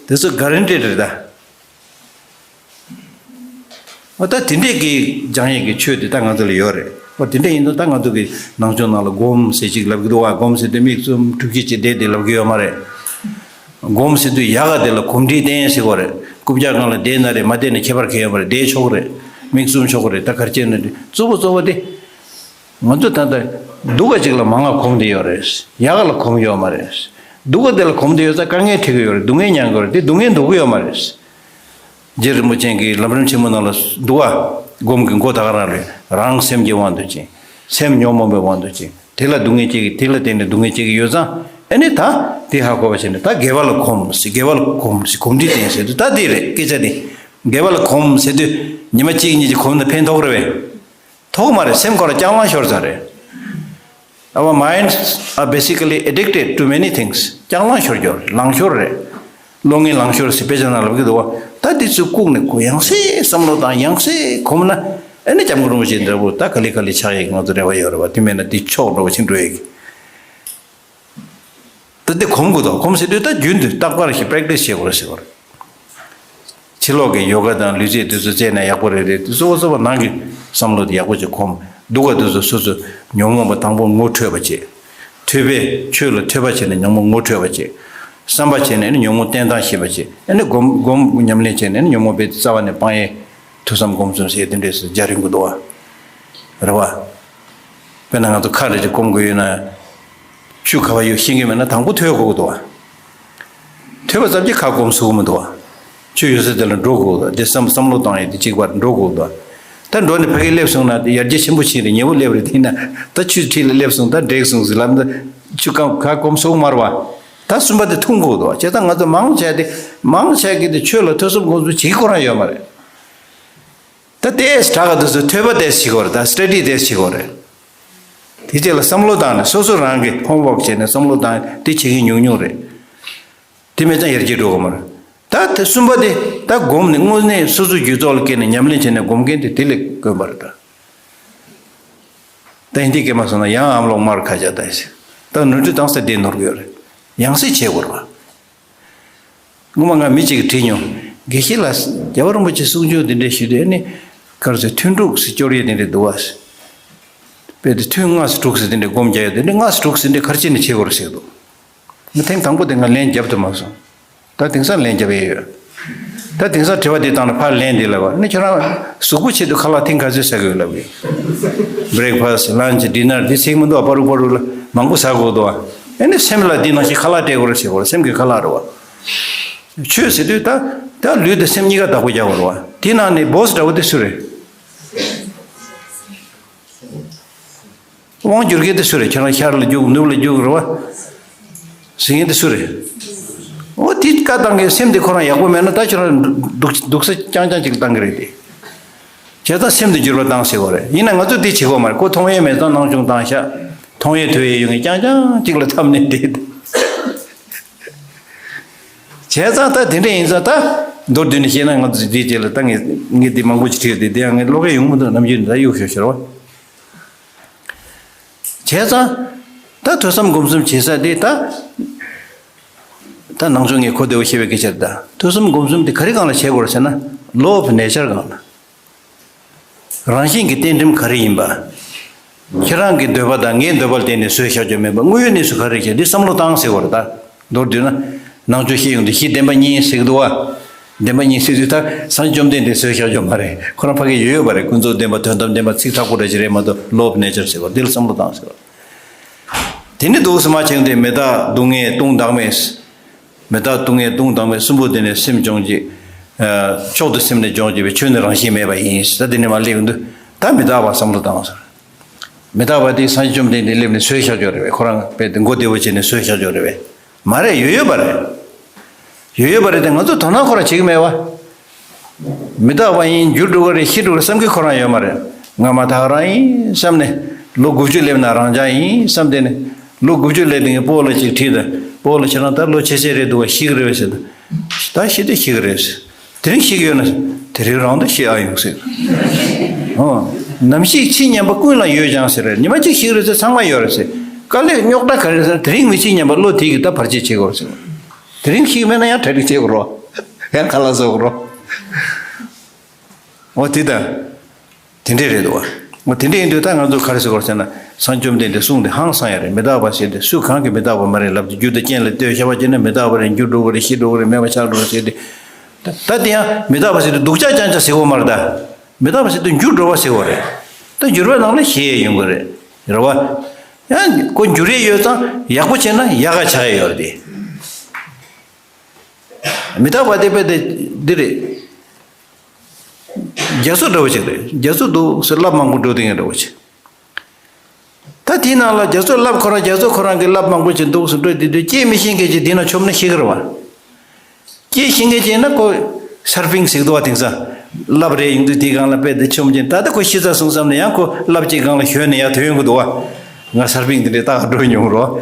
དེ་ཚོ་ག་རན་ཊི་རེད་ད། འོ་ད་དེ་འདྲས་ཀྱི་སྦྱང་ཡས་ཀྱི་ཆོས་དེ་ད་ང་ཚོ་ལ་ཡོད་རེད། འོ་དེ་འདྲས་ཡིན་དུས་ད་ང་ཚོ་གི་ནང་ཆོས་ནང་ལ་སྒོམ་ཟེར་ཅིག་ལབ་ཀྱི་འདུག་བ། སྒོམ་ཟེར་དུས་མིག་བཙུམ་དྲུག་ཅུ་ཅིག་བསྡད་དེ་ལབ་ཀྱི་ཡོད་མ་རེད། སྒོམ་ཟེར་དུས་ཡག་ག་དེ་ལ་གོམས་འདྲིས་བསྟེན་ཟེར་གོ་རེད། རྐུབ་བཀྱག་སྒང་ལ་བསྡད་ན་རེད་མ་བསྡད་ན་ཁྱད་པར་གང་ཡོད་མ་རེད། བསྡད་ཆོག་གི་རེད། མིག་བཙུམ་ཆོག་གི་རེད། ད་ག་རེ་བྱས་ན་རེད། གཙོ་བོ་གཙོ་བོ་དེ། ང་ཚོ་ད་ལྟ་སྡུག་ག་ཅིག་ལ་མང་ང་གོམས་བསྡད་ཡོད་རེད། ཡག་ག་ལ་གོམས་ཡོད་མ་རེད། སྡུག་ག་དེ་ལ་གོམས་བསྡད་ཡོད་ཙང་དཀའ་ངལ་འཕྲད་ཀྱི་ཡོད་རེད། སྡུག་བསྔལ་མྱང་གི་ཡོད་རེད། དེ་སྡུག་བསྔལ་འདོར་གི་ཡོད་མ་རེད། རྗེ་རིན་པོ་ཆེ་གིས་ལམ་རིམ་ཆེན་མོ་ནང་ལ་འདུག་བ། སྒོམ་གྱི་མགོ་ད་ག་རང་རེད། རང་སེམས་ཀྱི་དབང་དུ་བྱས། སེམས་ཉོན་མོངས་པའི་དབང་དུ་བྱས། དེ་ལ་སྡུག་བསྔལ་སྐྱེ་གི། དེ་ལ་བརྟེན་ནས་སྡུག་བསྔལ་སྐྱེ་གི་ཡོད་ཙང་། ཨེ་ནི་ད་དེ་ཧ་གོ་བ་བྱས་ནས་ད་དགེ་བ་ལ་གོམས་ཟེར། དགེ་བ་ལ་གོམས་ཟེར། གོམས་འདྲིས་བསྟེན་ཟེར་དུས་ད་དེ་རེད་སྐད་ཆ་དེ། དགེ་བ་ལ་གོམས་ཟེར་དུས་ཉི་མ་གཅིག་གཉིས་ཀྱི་གོམས་ན་ཕན་ཐོགས་རེད་བས། ཐོགས་མ་རེད། སེམས་ཁོ་རང་ལྕགས་ལང་ཤོར་ཚར་རེད། Our minds are basically addicted to many things. ལྕགས་ལང་ཤོར་གྱི་ཡོད་རེད། ལང་ཤོར་རེད། བློ་ངན་ལང་ཤོར་ཟེར་དཔེ་ཆ་ནང་ལབ་ཀྱི་འདུག་བ། ད་འདི་ཚོ་བཀུག་ནས་ཁོ་ཡང་སེ་བསམ་བློ་བཏང་། ཡང་སེ་གོམས་ན་ཨེ་ནི་སྐྱབས་མགོན་རིན་པོ་ཆེ་འདྲ་བོ་ད་ག་ལེ་ག་ལེ་ཆགས་ཡས་ཀྱི་ང་ཚོ་རེ་བ་ཡོད་རེད་བ། དེ་མེད་ན་འདི་ཕྱོགས་འགྲོ་བ་ཕྱིན་འགྲོ་ཡས་ཀྱི། ད་འདི་གོམས་དགོས་དོ། གོམས་ཟེར་དུས་ད་རྒྱུན་དུ་རྟག་པར་ཞིག་པེ་རེག་ཊི་སི་བྱེད་དགོས་རེད་ཟེར་བ་རེད། ཕྱི་ལོགས་ཀྱི་ཡོ་ག་དང་ལུས་རྩལ་དེ་ཚོ་རྩེད་ན་ཡག་པོ་རེད་རེད། དེ་གཙོ་བོ་གཙོ་བོ་ནང་གི་བསམ་བློ་དེ་ཡག་པོ་ཅིག་གོམས། སྡུག་ག་དེ་ཚོ་སོ་སོ་ཉོན་མོངས་པ་དང་པོ་ངོ་འཕྲོད་པ་བྱེད། ཐོས་པས་ཆོས་ལ་ཐོས་པ་བྱས་ནས་ཉོན་མོངས་ངོ་འཕྲོད་པ་བྱེད། བསམ་པ་བྱས་ནས་ཨ་ནི་ཉོན་མོངས་བསྟེན་སྟངས་ཤེས་པ་བྱེད། ཨ་ནི་སྒོམ་སྒོམ་ཉམས་ལེན་བྱས་ནས་ཨ་ནི་ཉོན་མོངས་པའི་རྩ་བ་ནས་སྤང་ཡས། ཐོས་བསམ་སྒོམ་གསུམ་ཟེར་དེ་འདྲས་སུ་སྦྱར་ཡོང་གི་འདུག་བ། རེད་བ། དཔེར་ན་ང་ཚོ་ཁ་རེ་ཅིག་སྐོམ་དགོས་ཡོད་ན། ཆུ་ག་བ་ཡོད་ཤེས་ཀྱི་མེད་ན་དང་པོ་ཐོས་དགོས་ཀྱི་འདུག་བ། ཐོས་པ་ཙམ་གྱིས་ཁ་སྐོམ་ཚུགས་ཀྱི་མི་འདུག་བ། ཆུ་ཡོད་ས་དེ་ལ་འགྲོ་དགོས་ཀྱི་འདུག་བ། དེ་བསམ་བསམ་བློ་བཏང་ཡས་དེ་གཅིག་པར་འགྲོ་དགོས་ཀྱི་འདུག་བ། ད་འགྲོ་ནས་ཕ་གི་སླེབས་སོང་ན་དེ་ཡར་རྒྱས་ཆེན་པོ་ཕྱིན་རེད། ཉེ་བོ་སླེབས་རེད། དེ་ན་ད་ཆུ་འཁྲིས་ལ་སླེབས་སོང་། ད་འགྲིག་སོང་ཟེར་ལབ་ན་ཆུ་སྐམ་ཁ་སྐོམ་ཚུགས་མ་རེད་བ། ད་གསུམ་པ་དེ་འཐུང་དགོས་འདུག་བ། བྱས་ཙང་ང་ཚོ་མང་ཆེ་དེ་མང་ཆེ་གི་དེ་ཆོས་ལ་ཐོས་བསམ་སྒོམ་གསུམ་བྱེད་ཀྱི་ཁོ་རང་ཡོད་མ་རེད། ད་ཏེས་དྲག་ག་དུས་སུ་ཐོས་པ་ཏེས་བྱེད་དགོས་རེད། ད་སི་ཊ་ཌི་ཏེས་བྱེད་དགོས་རེད། དེ་རྗེས་ལ་བསམ་བློ་བཏང་ནས་སོ་སོ་རང་གི་ཧོམ་ཝོག་བྱས་ནས་བསམ་བློ་བཏང་། དེ་བྱེད་མཁན་ཉུང་ཉུང་རེད། དེ་མེད་ཙང་ཡར་རྒྱས་འགྲོ་གི་མ་རེད། ད་དེ་གསུམ་པ་དེ་ད་སྒོམ་ནས་དངོས་གནས་སོ་སོའི་རྒྱུད་ཚོགས་ལ་སྐྱེས་ནས་ཉམས་ལེན་བྱས་ནས་སྒོམ་མཁན་དེ་དེ་ལས་དཀོན་པ་རེད་ད། ད་ཧིན་དི་སྐད་མ་སོང་ན་ཡང་ཨམ་ལོག་མར་ཁ་བྱ་ད་ཟེར། ད་ནོར་འཁྲུལ་དང་ས་དེ་ནོར་གི་ཡོད་རེད། ཡང་སེ་བྱེད་དགོས་རེད་བ། སྔོན་མ་ང་མི་གཅིག་གིས་དྲིས་མྱོང་། དགེ་བཤེས་ལགས། རྒྱལ་བ་རིན་པོ་ཆེ་གསུང་ཆོས་འདི་འདྲས་ཞུས་དུས་ཨ་ནི་ག་རེ་ཟེར། ཐུན་དྲུག་ཟེར་སྐྱོར་ཡས་དེ་འདྲས་འདུག་བ། དཔེ་དེ་ཐུན་ལྔ་ཟེར་དྲུག་ཟེར་དེ་འདྲས་སྒོམ་རྒྱག་ཡས་དེ་འདྲས། ལྔ་ཟེར་དྲུག་ཟེར་འདྲས་ག་རེ་བྱས་ནས་བྱེད་དགོས་རེད་ཟེར་འདུག་ང་ཐེངས་དང་པོ་དེ་ང་ལན་རྒྱབ་ཐུབ་མ་སོང་། ད་དེང་སང་ལན་རྒྱབ་ཡས་ཡོད། ད་དེང་སང་དྲི་བ་འདི་བཏང་ན་ཕར་ལན་འདི་ལབ་པ། ཨ་ནི་ཁྱོད་རང་གཟུགས་པོ་ཆེད་དུ་ཁ་ལག་ཐེངས་ག་ཚོད་ཟ་གི་ཡོད་ལབ་གི། བྷི་རེག་ཕ་སི་ཊི། ལན་ཅི། ཌི་ནར་འདི་ཚིག་མི་འདུག་བ། པ་རུ་པ་རུ་ལ་མང་པོ་ཟ་དགོས་འདུག་བ། ཨ་ནི་སེམས་ལ་འདི་ནང་བཞིན་ཁ་ལག་སྤྲད་དགོས་རེད་ཟེར་དགོས་རེད། སེམས་ཀྱི་ཁ་ལག་རེད་བ། ཆོས་ཟེར་དུས་ད་ད་ལུས་དང་སེམས་གཉིས་ཀ་བདག་པོ་རྒྱག་དགོས་རེད་བ། དེ་ནང་ནས་བོ་སི་འདྲ་བོ་དེ་སུ་རེད། དབང་བསྒྱུར་མཁན་དེ་སུ་རེད། ཁྱེད་རང་ཤར་ལ་རྒྱུག། ནུབ་ལ་རྒྱུག་རེད་བ། ཟེར་མཁན་དེ་སུ་རེད། འོ་དེ་བཀའ་བཏང་མཁན་སེམས་དེ་ཁོ་རང་ཡག་པོ་མེད་ན་ད་ཁྱེད་རང་སྡུག་སྡུག་ས་རྐྱང་རྐྱང་ཅིག་བཏང་གི་རེད་དེ། བྱས་ཙང་སེམས་དེ་འགྱུར་བ་བཏང་ཟེར་བ་རེད། ཡིན་ན་ང་ཚོ་དེ་བྱེད་དགོས་མ་རེད། ཁོ་མཐོང་ཡས་མེད་ཙང་སྣང་ཆུང་བཏང་ཤག་མཐོང་ཡས་ཐོས་ཡས་ཡོད་མཁན་རྐྱང་རྐྱང་ཅིག་ལ་འཐམ་ནས་བསྡད། བྱས་ཙང་ད་དེ་འདྲ་ཡིན་ཙང་ད་མདོར་བསྡུས་ནས་བཤད་ན། ང་ཚོ་དེའི་རྗེས་ལ་ད་ངས་ངས་འདི་མང་པོ་ཅིག་བྲིས་ཏེ། དེ་ཡང་ངས་ཀློག་ཡས་ཡོང་མི་འདུག་ནམ་རྒྱུན་ད་གཡུག་ཞོག་ཤོར་བ། བྱས་ཙང་། ད་ཐོས་བསམ་སྒོམ་གསུམ་བྱེད་ས་དེ་ད། ད་ནང་ཆོས་ངས་གོ་བདེ་བོ་བཤད་པའི་སྐད་ཆ་རེད་ད། ཐོས་བསམ་སྒོམ་གསུམ་དེ་ག་རེ་སྒང་ལ་བྱེད་དགོས་རེད་ཟེར་ན། Law of Nature སྒང་ལ། རང་བཞིན་གྱི་རྟེན་ཁྲིམས་ག་རེ་ཡིན་པ། ཁྱེད་རང་གི་འདོད་པ་དང་ངའི་འདོད་པ་ལ་བརྟེན་ནས་བཟོས་བཞག་རྒྱུ་མེད་པ། དངོས་ཡོད་གནས་ཚུལ་ག་རེ་བྱས་འདི་བསམ་བློ་བཏང་ཟེར་བ་རེད་ད། མདོར་བསྡུས་ན། ནང་ཆོས་བཤད་ཡོང་དུས་གཞི་བདེན་པ་གཉིས་ཟེར་གི་འདུག་བ། བདེན་པ་གཉིས་ཟེར་དུས་ད་སངས་རྒྱས་བཅོམ་ལྡན་འདས་བཟོས་བཞག་རྒྱུ་མ་རེད། ཁོ་རང་ཕ་གི་ཡོད་ཡོད་པ་རེད། ཀུན་རྫོབ་བདེན་པ། དོན་དམ་བདེན་པ། ཚིག་ཐག་པོ་འདྲ་ཞིག་རེད་མ་གཏོགས། Law of Nature ཟེར་བ་འདི་ལ་བསམ་བློ་བཏང་ཟེར་བ། དེ་ནི་འདུག་སེ་མ་བྱུང་སྟེ། མི་རྟག་སྡུག་བསྔལ་སྟོང་བདག་མེད། མི་རྟག་སྡུག་བསྔལ་སྟོང་བདག་མེད་གསུམ་པོ་དེ་ནས་སེམས་སྦྱོང་བྱེད། མཆོག་ཏུ་སེམས་ནི་སྦྱོང་བྱེད་པའི་ཆོས་ནི་རང་བཞིན་མེད་པ་ཡིན། ད་དེ་ནས་མར་སླེབས་ཡོང་དུས་ད་མི་རྟག་པ་བསམ་བློ་བཏང་ཟེར། མི་རྟག་པ་དེ་སངས་རྒྱས་བཅོམ་ལྡན་འདས་སླེབས་ནས་བཟོས་བཞག་ཡོད་རེད་པས། ཁོ་རང་དཔེ་དེ་མགོ་བདེ་བོ་བྱས་ནས་བཟོས་བཞག་ཡོད་རེད་པས། མ་རེད། ཡོད་ཡོད་པ་རེད། ཡོད་ཡོད་པ་རེད་དེ་ང་ཚོ་དོ་སྣང་ཁོ་རང་བྱེད་ཀྱི་མེད་པ། མི་རྟག་པ་ཡིན། འགྱུར་འགྲོ་གི་རེད། ཤི་འགྲོ་གི་རེད་བསམ་གྱི་ཁོ་རང་ཡོད་མ་རེད། ང་མ་ཐག་རང་ཡིན་བསམ་ནས། ལོ་དགུ་བཅུ་སླེབས་ན་རང་ཅག་ཡིན་བསམ་སྟེ་ནས། ལོ་དགུ་བཅུ་སླེབས་དེ་ངས་སྤོ་ལོ་ཅིག་ཁྲིད་དང་། སྤོ་ལོ་ཁྱེད་རང་ད་ལོ་ཆེ་ཆེ་རེད་འདུག་བ། ཤི་གི་རེད་བས་ཟེར། ད་ཤི་དེ་ཤི་གི་རེད་ཟེར། དེ་རིང་ཤི་གི་ཡོད་ན། དེ་རིང་རང་དུ་ཤི་ཨ་ཡོང་ཟེར། ཨོ། ནམ་ཞིག་འཆི་སྙམ་པ་ཀུན་ལ་ཡོད་ཀྱང་ཟེར། ཉི་མ་གཅིག་ཤི་གི་རེད་ཟེར། ཚང་མ་ཡོད་རེད་ཟེར། དཀའ་ལས་རྙོག་དྲ་ག་རེ་ཟེར། དེ་རིང་མི་འཆི་སྙམ་པ་བློ་དེ་གིས་ད་བར་ཆད་བྱེད་དགོས་རེད་ཟེར། དེ་རིང་ཤི་གི་མེད་ན་ཡང་གྲ་སྒྲིག་བྱེད་དགོས་རོགས། ཡང་ཁ་ལག་བཟོ་དགོས་རོགས། འོ་དེ་ད། དེ་འདྲས་རེད་འདུག་བ། འོ་དེ་འདྲས་ཡིན་དུས་ད་ང་ཚོ་ག་རེ་ཟེར་དགོས་ཟེར་ན། སངས་རྒྱས་བཅོམ་ལྡན་འདས་གསུངས་དེ་ཧང་སང་ཡ་རེད། མི་རྟག་པ་ཟེར་དེ་སུ་གང་གིས་མི་རྟག་པ་མ་རེད་ལབ་དེ། རྒྱུ་དང་རྐྱེན་ལ་ལྟོས་བྱ་བ་བྱས་ན་མི་རྟག་པ་རེད། འགྱུར་འགྲོ་གི་རེད། ཤི་འགྲོ་གི་རེད། མེད་པ་ཆགས་འགྲོ་ཟེར་དེ། ད་ད་དེ་ཡང་མི་རྟག་པ་ཟེར་དེ་སྡུག་ཅག་རྐྱང་རྐྱང་ཟེར་དགོས་མ་རེད་ད། མི་རྟག་པ་ཟེར་དེ་འགྱུར་འགྲོ་བ་ཟེར་དགོས་རེད། ད་འགྱུར་བའི་ནང་ལ་ཞི་ཡས་ཡོང་གི་རེད། རེད་བ། ཡང་ཁོ་འགྱུར་ཡས་ཡོད་ཙང་ཡག་པོ་བྱས་ན་ཡག་ག་ཆགས་ཡས་ཡོད་རེད་དེ། མི་རྟག་པ་དེ་དཔེ་དེ་འདི་རེད། རྒྱ་མཚོ་འདྲ་བོ་ཅིག་རེད། རྒྱ་མཚོ་འདུག་སེ་རླབས་མང་པོ་འགྲོ་དེ་ངས་འདྲ་བོ་ཅིག་ད་དེའི་ནང་ལ་རྒྱ་མཚོ་རླབས་ཁོ་རང་། རྒྱ་མཚོ་ཁོ་རང་གི་རླབས་མང་པོ་ཅིག་འདུག་སེ་འགྲོ་དེ་དུས་སྐྱེ་མི་ཤེས་མཁན་ཅིག་དེ་ན་མཆོངས་ན་ཤི་གི་རེད་བ། སྐྱེ་ཤེས་མཁན་ཅིག་ན་ཁོ་སར་ཕིང་ཟེར་འདུག་བ། དེང་སང་རླབས་རེད་ཡོང་དུས་དེའི་སྒང་ལ་དཔེ་དེ་མཆོངས་ཅིག་ད་ལྟ་ཁོ་ཤི་ཚར་སོང་བསམ་ནས་ཡང་ཁོ་རླབས་ཅིག་སྒང་ལ་ཞོན་ནས་ཡར་ཐོན་ཡོང་གི་འདུག་བ། ང་སར་ཕིང་དེ་འདྲའི་རྟགས་འགྲོ་མྱོང་རོགས།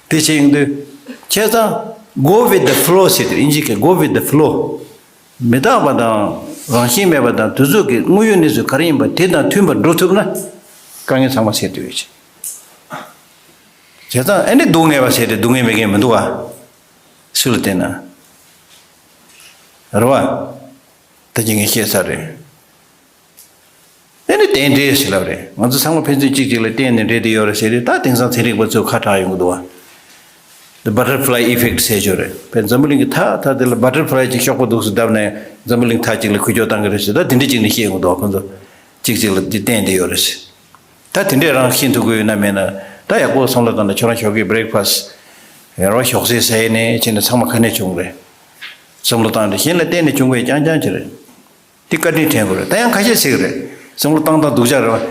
དེ་བྱས་ཡོང་དུས་བྱས་ཙང་། Go with the flow ཟེར་དེ་ཨིན་ཇི་སྐད། Go with the flow། མི་རྟག་པ་དང་རང་བཞིན་མེད་པ་དང་དུས་ཚོད་ཀྱི་དངོས་ཡོད་གནས་ཚུལ་ག་རེ་ཡིན་པ་དེ་དང་མཐུན་པར་འགྲོ་ཐུབ་ན། དཀའ་ངལ་ཚང་མ་སེལ་ཐུབ་ཡོད་ཅིག་བྱས་ཙང་ཨ་ནི་སྡུག་བསྔལ་བ་ཟེར་དེ་སྡུག་བསྔལ་མེད་མཁན་མི་འདུག་བ། སུ་ལ་བལྟས་ན། རེད་བ། ད་ཅི་ངས་བཤད་ཚར་རེད། ཨེ་ནི་རྟེན་འབྲེལ་ཞིག་ལབ་རེད། ང་ཚོ་ཚང་མ་ཕན་ཚུན་གཅིག་གཅིག་ལ་བརྟེན་ནས་འབྲེལ་བསྡད་ཡོད་རེད་ཟེར་རེད། ད་དེང་སང་ཚན་རིག་པ་ཚོས་ཁ་གྲག་ཡོང་གི་འདུག་བ། The butterfly effect ཟེར་ཆོག་རེད། བས་འཛམ་བུ་གླིང་གི་མཐའ་མཐའ་དེ་ལ་བ་ཊར་ཕ་ལའི་ཅིག་གཤོག་པ་འདུག་སེ་བརྡབས་ནས་འཛམ་བུ་གླིང་མཐའ་གཅིག་ལ་འགུལ་སྐྱོད་བཏང་གི་རེད་ཟེར། ད་དེ་འདྲ་གཅིག་ནས་བཤད་ཡོང་གི་འདུག་ཁོ་ཚོ་གཅིག་གཅིག་ལ་འདི་བརྟེན་བསྡད་ཡོད་རེད་ཟེར། ད་དེ་འདྲས་རང་ཤེས་ཐུབ་ཀྱི་ཡོད་ན་མེད་ན། ད་ཡག་པོ་བསམ་བློ་བཏང་ན། ཁྱོད་རང་ཞོགས་ཀས་བྷི་རེག་ཕ་སི་ཊི་ཡར་བ་ཞོགས་ཟས་ཟ་ཡས་ནས་བྱས་ནས་ཚང་མ་ག་ནས་བྱུང་རེད། བསམ་བློ་བཏང་རེད། གཞན་ལ་བརྟེན་ནས་བྱུང་བའི་རྐྱང་རྐྱང་ཅིག་རེད། འདི་བཀའ་དྲིན་དྲན་དགོས་རེད། ད་ཡང་ཁ་ཤས་ཟེར་གི་རེད། བསམ་བློ་བཏང་སྟངས་སྡུག་ཅག་རེད་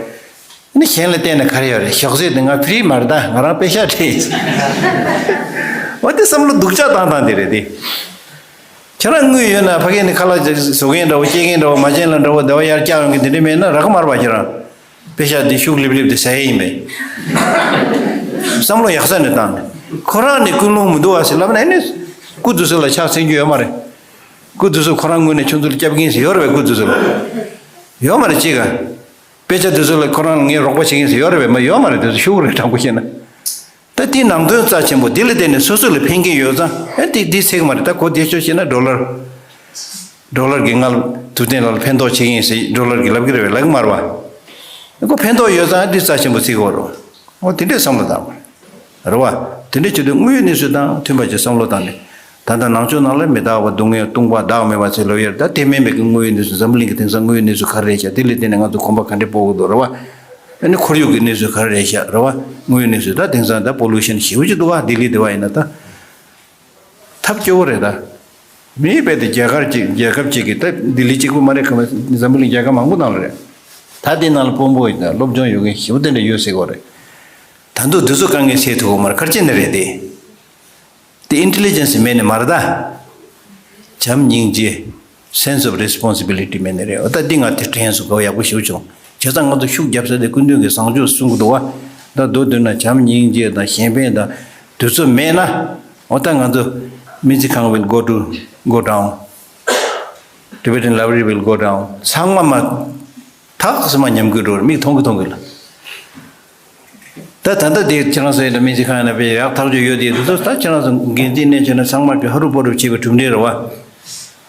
བ། ནི་གཞན་ལ་བརྟེན་ནས་ག་རེ་ཡོད་རེད། ཞོགས་ཟས་དེ་ང་ཕི་རི་མ་རེད། ད་ང་རང་པེ་ཤག་སྤྲད་ཡིན། འོ་དེ་བསམ་བློ་སྡུག་ཅག་བཏང་སྟངས་དེ་རེད་དེ། ཁྱེད་རང་དངུལ་ཡོད་ན་ཕ་གི་ནས་ཁ་ལག་ཅིག་བཟོ་མཁན་འདྲ་བོ། སྐྱེལ་མཁན་འདྲ་བོ། མ་བྱན་ལ་འདྲ་བོ། སྡེ་བ་ཡར་བཀྱག་ཡོང་གི་དེ་འདྲ་མེད་ན་རག་གི་མ་རེད་པ། ཁྱེད་རང་པེ་ཤག་དེ་ཤུགས་ལེབ་ལེབ་དེ་ཟ་ཡས་ཡིན་པས། བསམ་བློ་ཡག་ས་ནས་བཏང་ནས། ཁོ་རང་ནས་ཀུན་སློང་མི་འདུག་བ་ཟེར་ལབ་ན། ཨ་ནི་སྐུ་དུས་སུ་ལ་ཕྱག་འཚལ་རྒྱུ་ཡོད་མ་རེད། སྐུ་དུས་སུ་ཁོ་རང་ངོས་ནས་ཁྱོད་ཚོ་ལ་སྐྱབས་མཁན་ཞིག་ཡོད་རེད་པས། སྐུ་དུས་སུ་ལ་ཡོད་མ་རེད། ཅི་ག་དཔེ་ཆ་དེ་ཚོ་ལ་ཁོ་རང་ངའི་རོགས་པ་བྱེད་མཁན་ཞིག་ཡོད་རེད་པས། མ་ཡོད་མ་རེད། དེ་ཚོ་ཤུགས་རེད། དྲང་པོ་བཤད་ན། ད་དེའི་ནང་དོན་རྩ་ཆེན་པོ་དེ་ལ་བརྟེན་ནས་སོ་སོ་ལ་ཕན་གྱི་ཡོད་ཙང་། ཨེ་དེ་དེ་ཚེག་མ་རེད། ད་གོ་བདེ་ཤོས་བཤད་ན་ཌོ་ལར། ཌོ་ལར་གྱི་ང་ལ་ཐུབ་བསྟན་ལགས་ལ་ཕན་ཐོགས་བྱེད་ཀྱི་ཡིན་ཟེར་ཌོ་ལར་གྱིས་ལབ་ཀྱི་རེད་པས། ལབ་ཀྱི་མ་རེད་པ། ཁོ་ཕན་ཐོགས་ཡོད་ཙང་དེ་རྩ་ཆེན་པོ་བརྩི་དགོས་རེད་པ། འོ་དེ་འདྲས་བསམ་བློ་བཏང་དགོས་རེད་པ། དེ་འདྲས་བྱེད་དུས་དངོས་ཡོད་གནས་ཚུལ་དང་མཐུན་པ་ཅིག་བསམ་བློ་བཏང་ནས། ད་ལྟ་ནང་ཆོས་ནང་ལ་མི་རྟག་པ་སྡུག་བསྔལ་སྟོང་པ་བདག་མེད་པ་ཟེར་ལབ་ཡ་རེད། ད་དེ་མིན་པའི་གི་དངོས་ཡོད་གནས་ཚུལ། འཛམ་བུ་གླིང་གི་དེང་སང་དངོས་ཡོད་གནས་ཚུལ་ག་རེ་རེད་ཤག་དེ་ལ་བརྟེན་ནས་ང་ཚོ་གོམ་པ་ག་འདྲས་སྤོ་དགོས་འདུག་རེད་པ། ཨ་ནི་ཁོར་ཡུག་གི་གནས་ཚུལ་ག་རེ་རེད་ཤག་རེད་བ། དངོས་ཡོད་གནས་ཚུལ་ད་དེང་སང་ད་པོ་ལུ་ཤན་ཞེ་པོ་ཅིག་འདུག་བ། ལྡི་ལི་དེ་བ་ཡིན་ན་ད། ཐབས་སྐྱོ་བོ་རེད་ད། མི་རྦད་དེ་རྒྱལ་ཁབ་ཅིག་རྒྱལ་ཁབ་ཅིག་གི་ད་ལྡི་ལི་གཅིག་པུ་མ་རེད། ཁ་མ་འཛམ་བུ་གླིང་རྒྱལ་ཁབ་མང་པོ་ནང་ལ་རེད། ད་དེ་ནང་ལ་དཔོན་པོ་ཡིན་ད་སློབ་སྦྱོང་ཡོད་མཁན་ཞེ་པོ་དེ་འདྲ་ཡོད་ཟེར་གོ་རེད། ད་དུང་དེ་ཚོ་དཀའ་ངལ་སེལ་ཐུབ་གོ་མ་རེད། ག་རེ་བྱས་ནས་རེད་དེ། དེ་ཨིན་ཊེ་ལི་ཇེན་སི་མེད་ནས་མ་རེད་ད། བྱམས་སྙིང་རྗེ། Sense of responsibility མེད་ནས་རེད། འོ་ད་འདི་ང་དེ་དྲན་སོང་། གོ་ཡག་པོ་ཞེ་པོ་བྱུང་། བྱས་ཙང་ང་ཚོ་ཤུགས་རྒྱབ་ས་དེ་སྐུ་མདུན་གྱི་བཟང་སྤྱོད་གསུང་གི་འདུག་བ། ད་མདོར་བསྡུས་ན་བྱམས་སྙིང་རྗེ་དང་གཞན་ཕན་དང་དེ་ཚོ་མེད་ན། འོ་ད་ང་ཚོ་སྨན་རྩིས་ཁང་will go to go down. Tibetan library will go down. ཚང་མ་མ་ཐག་སེ་མ་ཉམས་རྒུད་འགྲོ་རེད། མིག་མཐོང་གི་མཐོང་གི་ལ། ད་ད་ལྟ་དེ་ཁྱེད་རང་ཚོ་ཡིན་ན་སྨན་རྩིས་ཁང་ཡིན་ན་དཔེ་ཡག་ཐག་ཆོད་ཡོད་དེ། དེ་ཚོ་ད་ཁྱེད་རང་ཚོ་འགན་འཛིན་ནས་བྱས་ན་ཚང་མ་གི་ཧ་རུ་པོ་རུ་བྱས་པའི་གྲུབ་འབྲས་རེད་བ།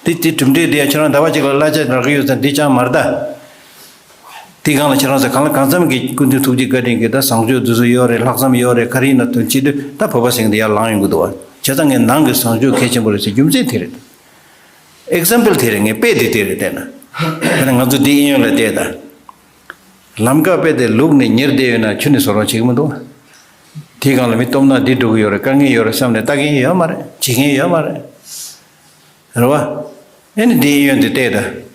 དེ་དེ་གྲུབ་འབྲས་དེ་ཡང་ཁྱེད་རང་ཟླ་བ་གཅིག་ལ་གླ་ཆ་རག་གི་ཡོད་ཙང་དེ་ཅང་མ་རེད་ད། དེ་སྒང་ལ་ཁྱེད་རང་ཚོ་གང་ལ་གང་འཚམ་གྱི་སྐུ་མདུན་ཐུགས་རྗེ་བཀའ་དྲིན་གྱིས་ད་བཟང་སྤྱོད་དེ་ཚོ་ཡོད་རེད། ལྷག་བསམ་ཡོད་རེད། ག་རེ་ཡིན་ན་དོན་ཅི་དུས་ད་བོད་པ་ཟེར་མཁན་དེ་ཡར་ལངས་ཡོང་གི་འདུག་བ། བྱས་ཙང་ངས་ནང་གི་བཟང་སྤྱོད་གལ་ཆེན་པོ་རེད་ཟེར་རྒྱུ་མཚན་དེ་རེད། ཨེག་ཛམ་པལ་དེ་རེད། ངས་དཔེ་དེ་དེ་རེད་བལྟས་ན། དཔེར་ན་ང་ཚོ་འདི་གཡས་གཡོན་ལ་བལྟས་ད། ལམ་ཁ་དཔེ་དེ་ལུག་ནས་ཉེར་བསྡད་ཡོད་ན་ཆུ་ནས་བཟོ་རོགས་བྱེད་ཀྱི་མི་འདུག་དེའི་སྒང་ལ་མི་སྟོབས་ན་འདི་འགྲོ་གི་ཡོད་རེད། དཀའ་ངལ་ཡོད་རེད་བསམ་ནས་ལྟ་མཁན་ཡོད་མ་རེད། བྱེད་མཁན་ཡོད་མ་རེད། རེད་བ། ཨེ་ནི་འདི་གཡས་གཡོན་དེ་བལྟས་ད།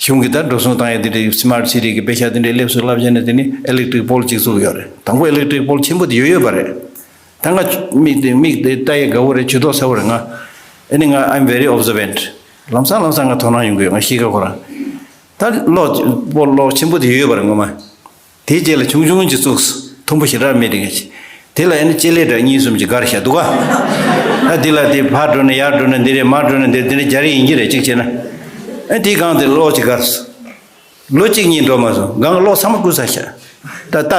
གཞུང་གིས་ད་འགྲོ་སོང་བཏང་ཡ་འདི་འདྲའི་སི་མཱར་ཊི་སི་ཊི་གི་དཔེ་ཆ་འདི་འདྲའི་སླེབས་སུ་བསླབ་བྱས་ནས། དེ་ནི་ཨི་ལེག་ཊི་རིག་པོལ་གཅིག་བཙུགས་ཡོད་རེད། དང་པོ་ཨི་ལེག་ཊི་རིག་པོལ་ཆེན་པོ་དེ་ཡོད་ཡོད་པ་རེད། ད་ང་མིག་དེ་མིག་དེ་ལྟ་ཡ་དགའ་བོ་རེད། ཇུས་གཏོགས་ཚ་བོ་རེད་ང་། ཨེ་ནི་ང་I'm very observant། ལམ་སང་ལམ་སང་ང་དོ་སྣང་ཡོང་གི་ཡོད། ང་གཤིས་ཀ་ཁོ་རང་། ད་གློག་པོ་གློག་ཆེན་པོ་དེ་ཡོད་ཡོད་པ་རེད་ངོ་མ། དེའི་རྗེས་ལ་ཆུང་ཆུང་ཅིག་བཙུགས། མཐོན་པོ་ཞེ་དྲག་མེད་དེ་ག་ཅིག་དེ་ལ་ཨ་ནི་ལྕེ་ལེ་འདྲ་གཉིས་གསུམ་ཅིག་སྒར་བཞག་འདུག་ག་ཨ་འདི་ལ་དེ་ཕར་འགྲོ་ནས་ཡར་འགྲོ་ནས་འདི་རེད། མར་འགྲོ་ནས་འདིར་འདི་འདྲ་རྒྱག་རེས་ཡིན་གྱི་རེད། གཅིག་བྱས་ན། ཨ་དེའི་སྒང་དེ་གློག་ཅིག་སྒར་སོང་། ལོ་གཅིག་གཉིས་འགྲོ་མ་སོང་། སྒང་གློག་ཚང་མ་བསྐུར་ཚར་ཤག་ད་ལྟ་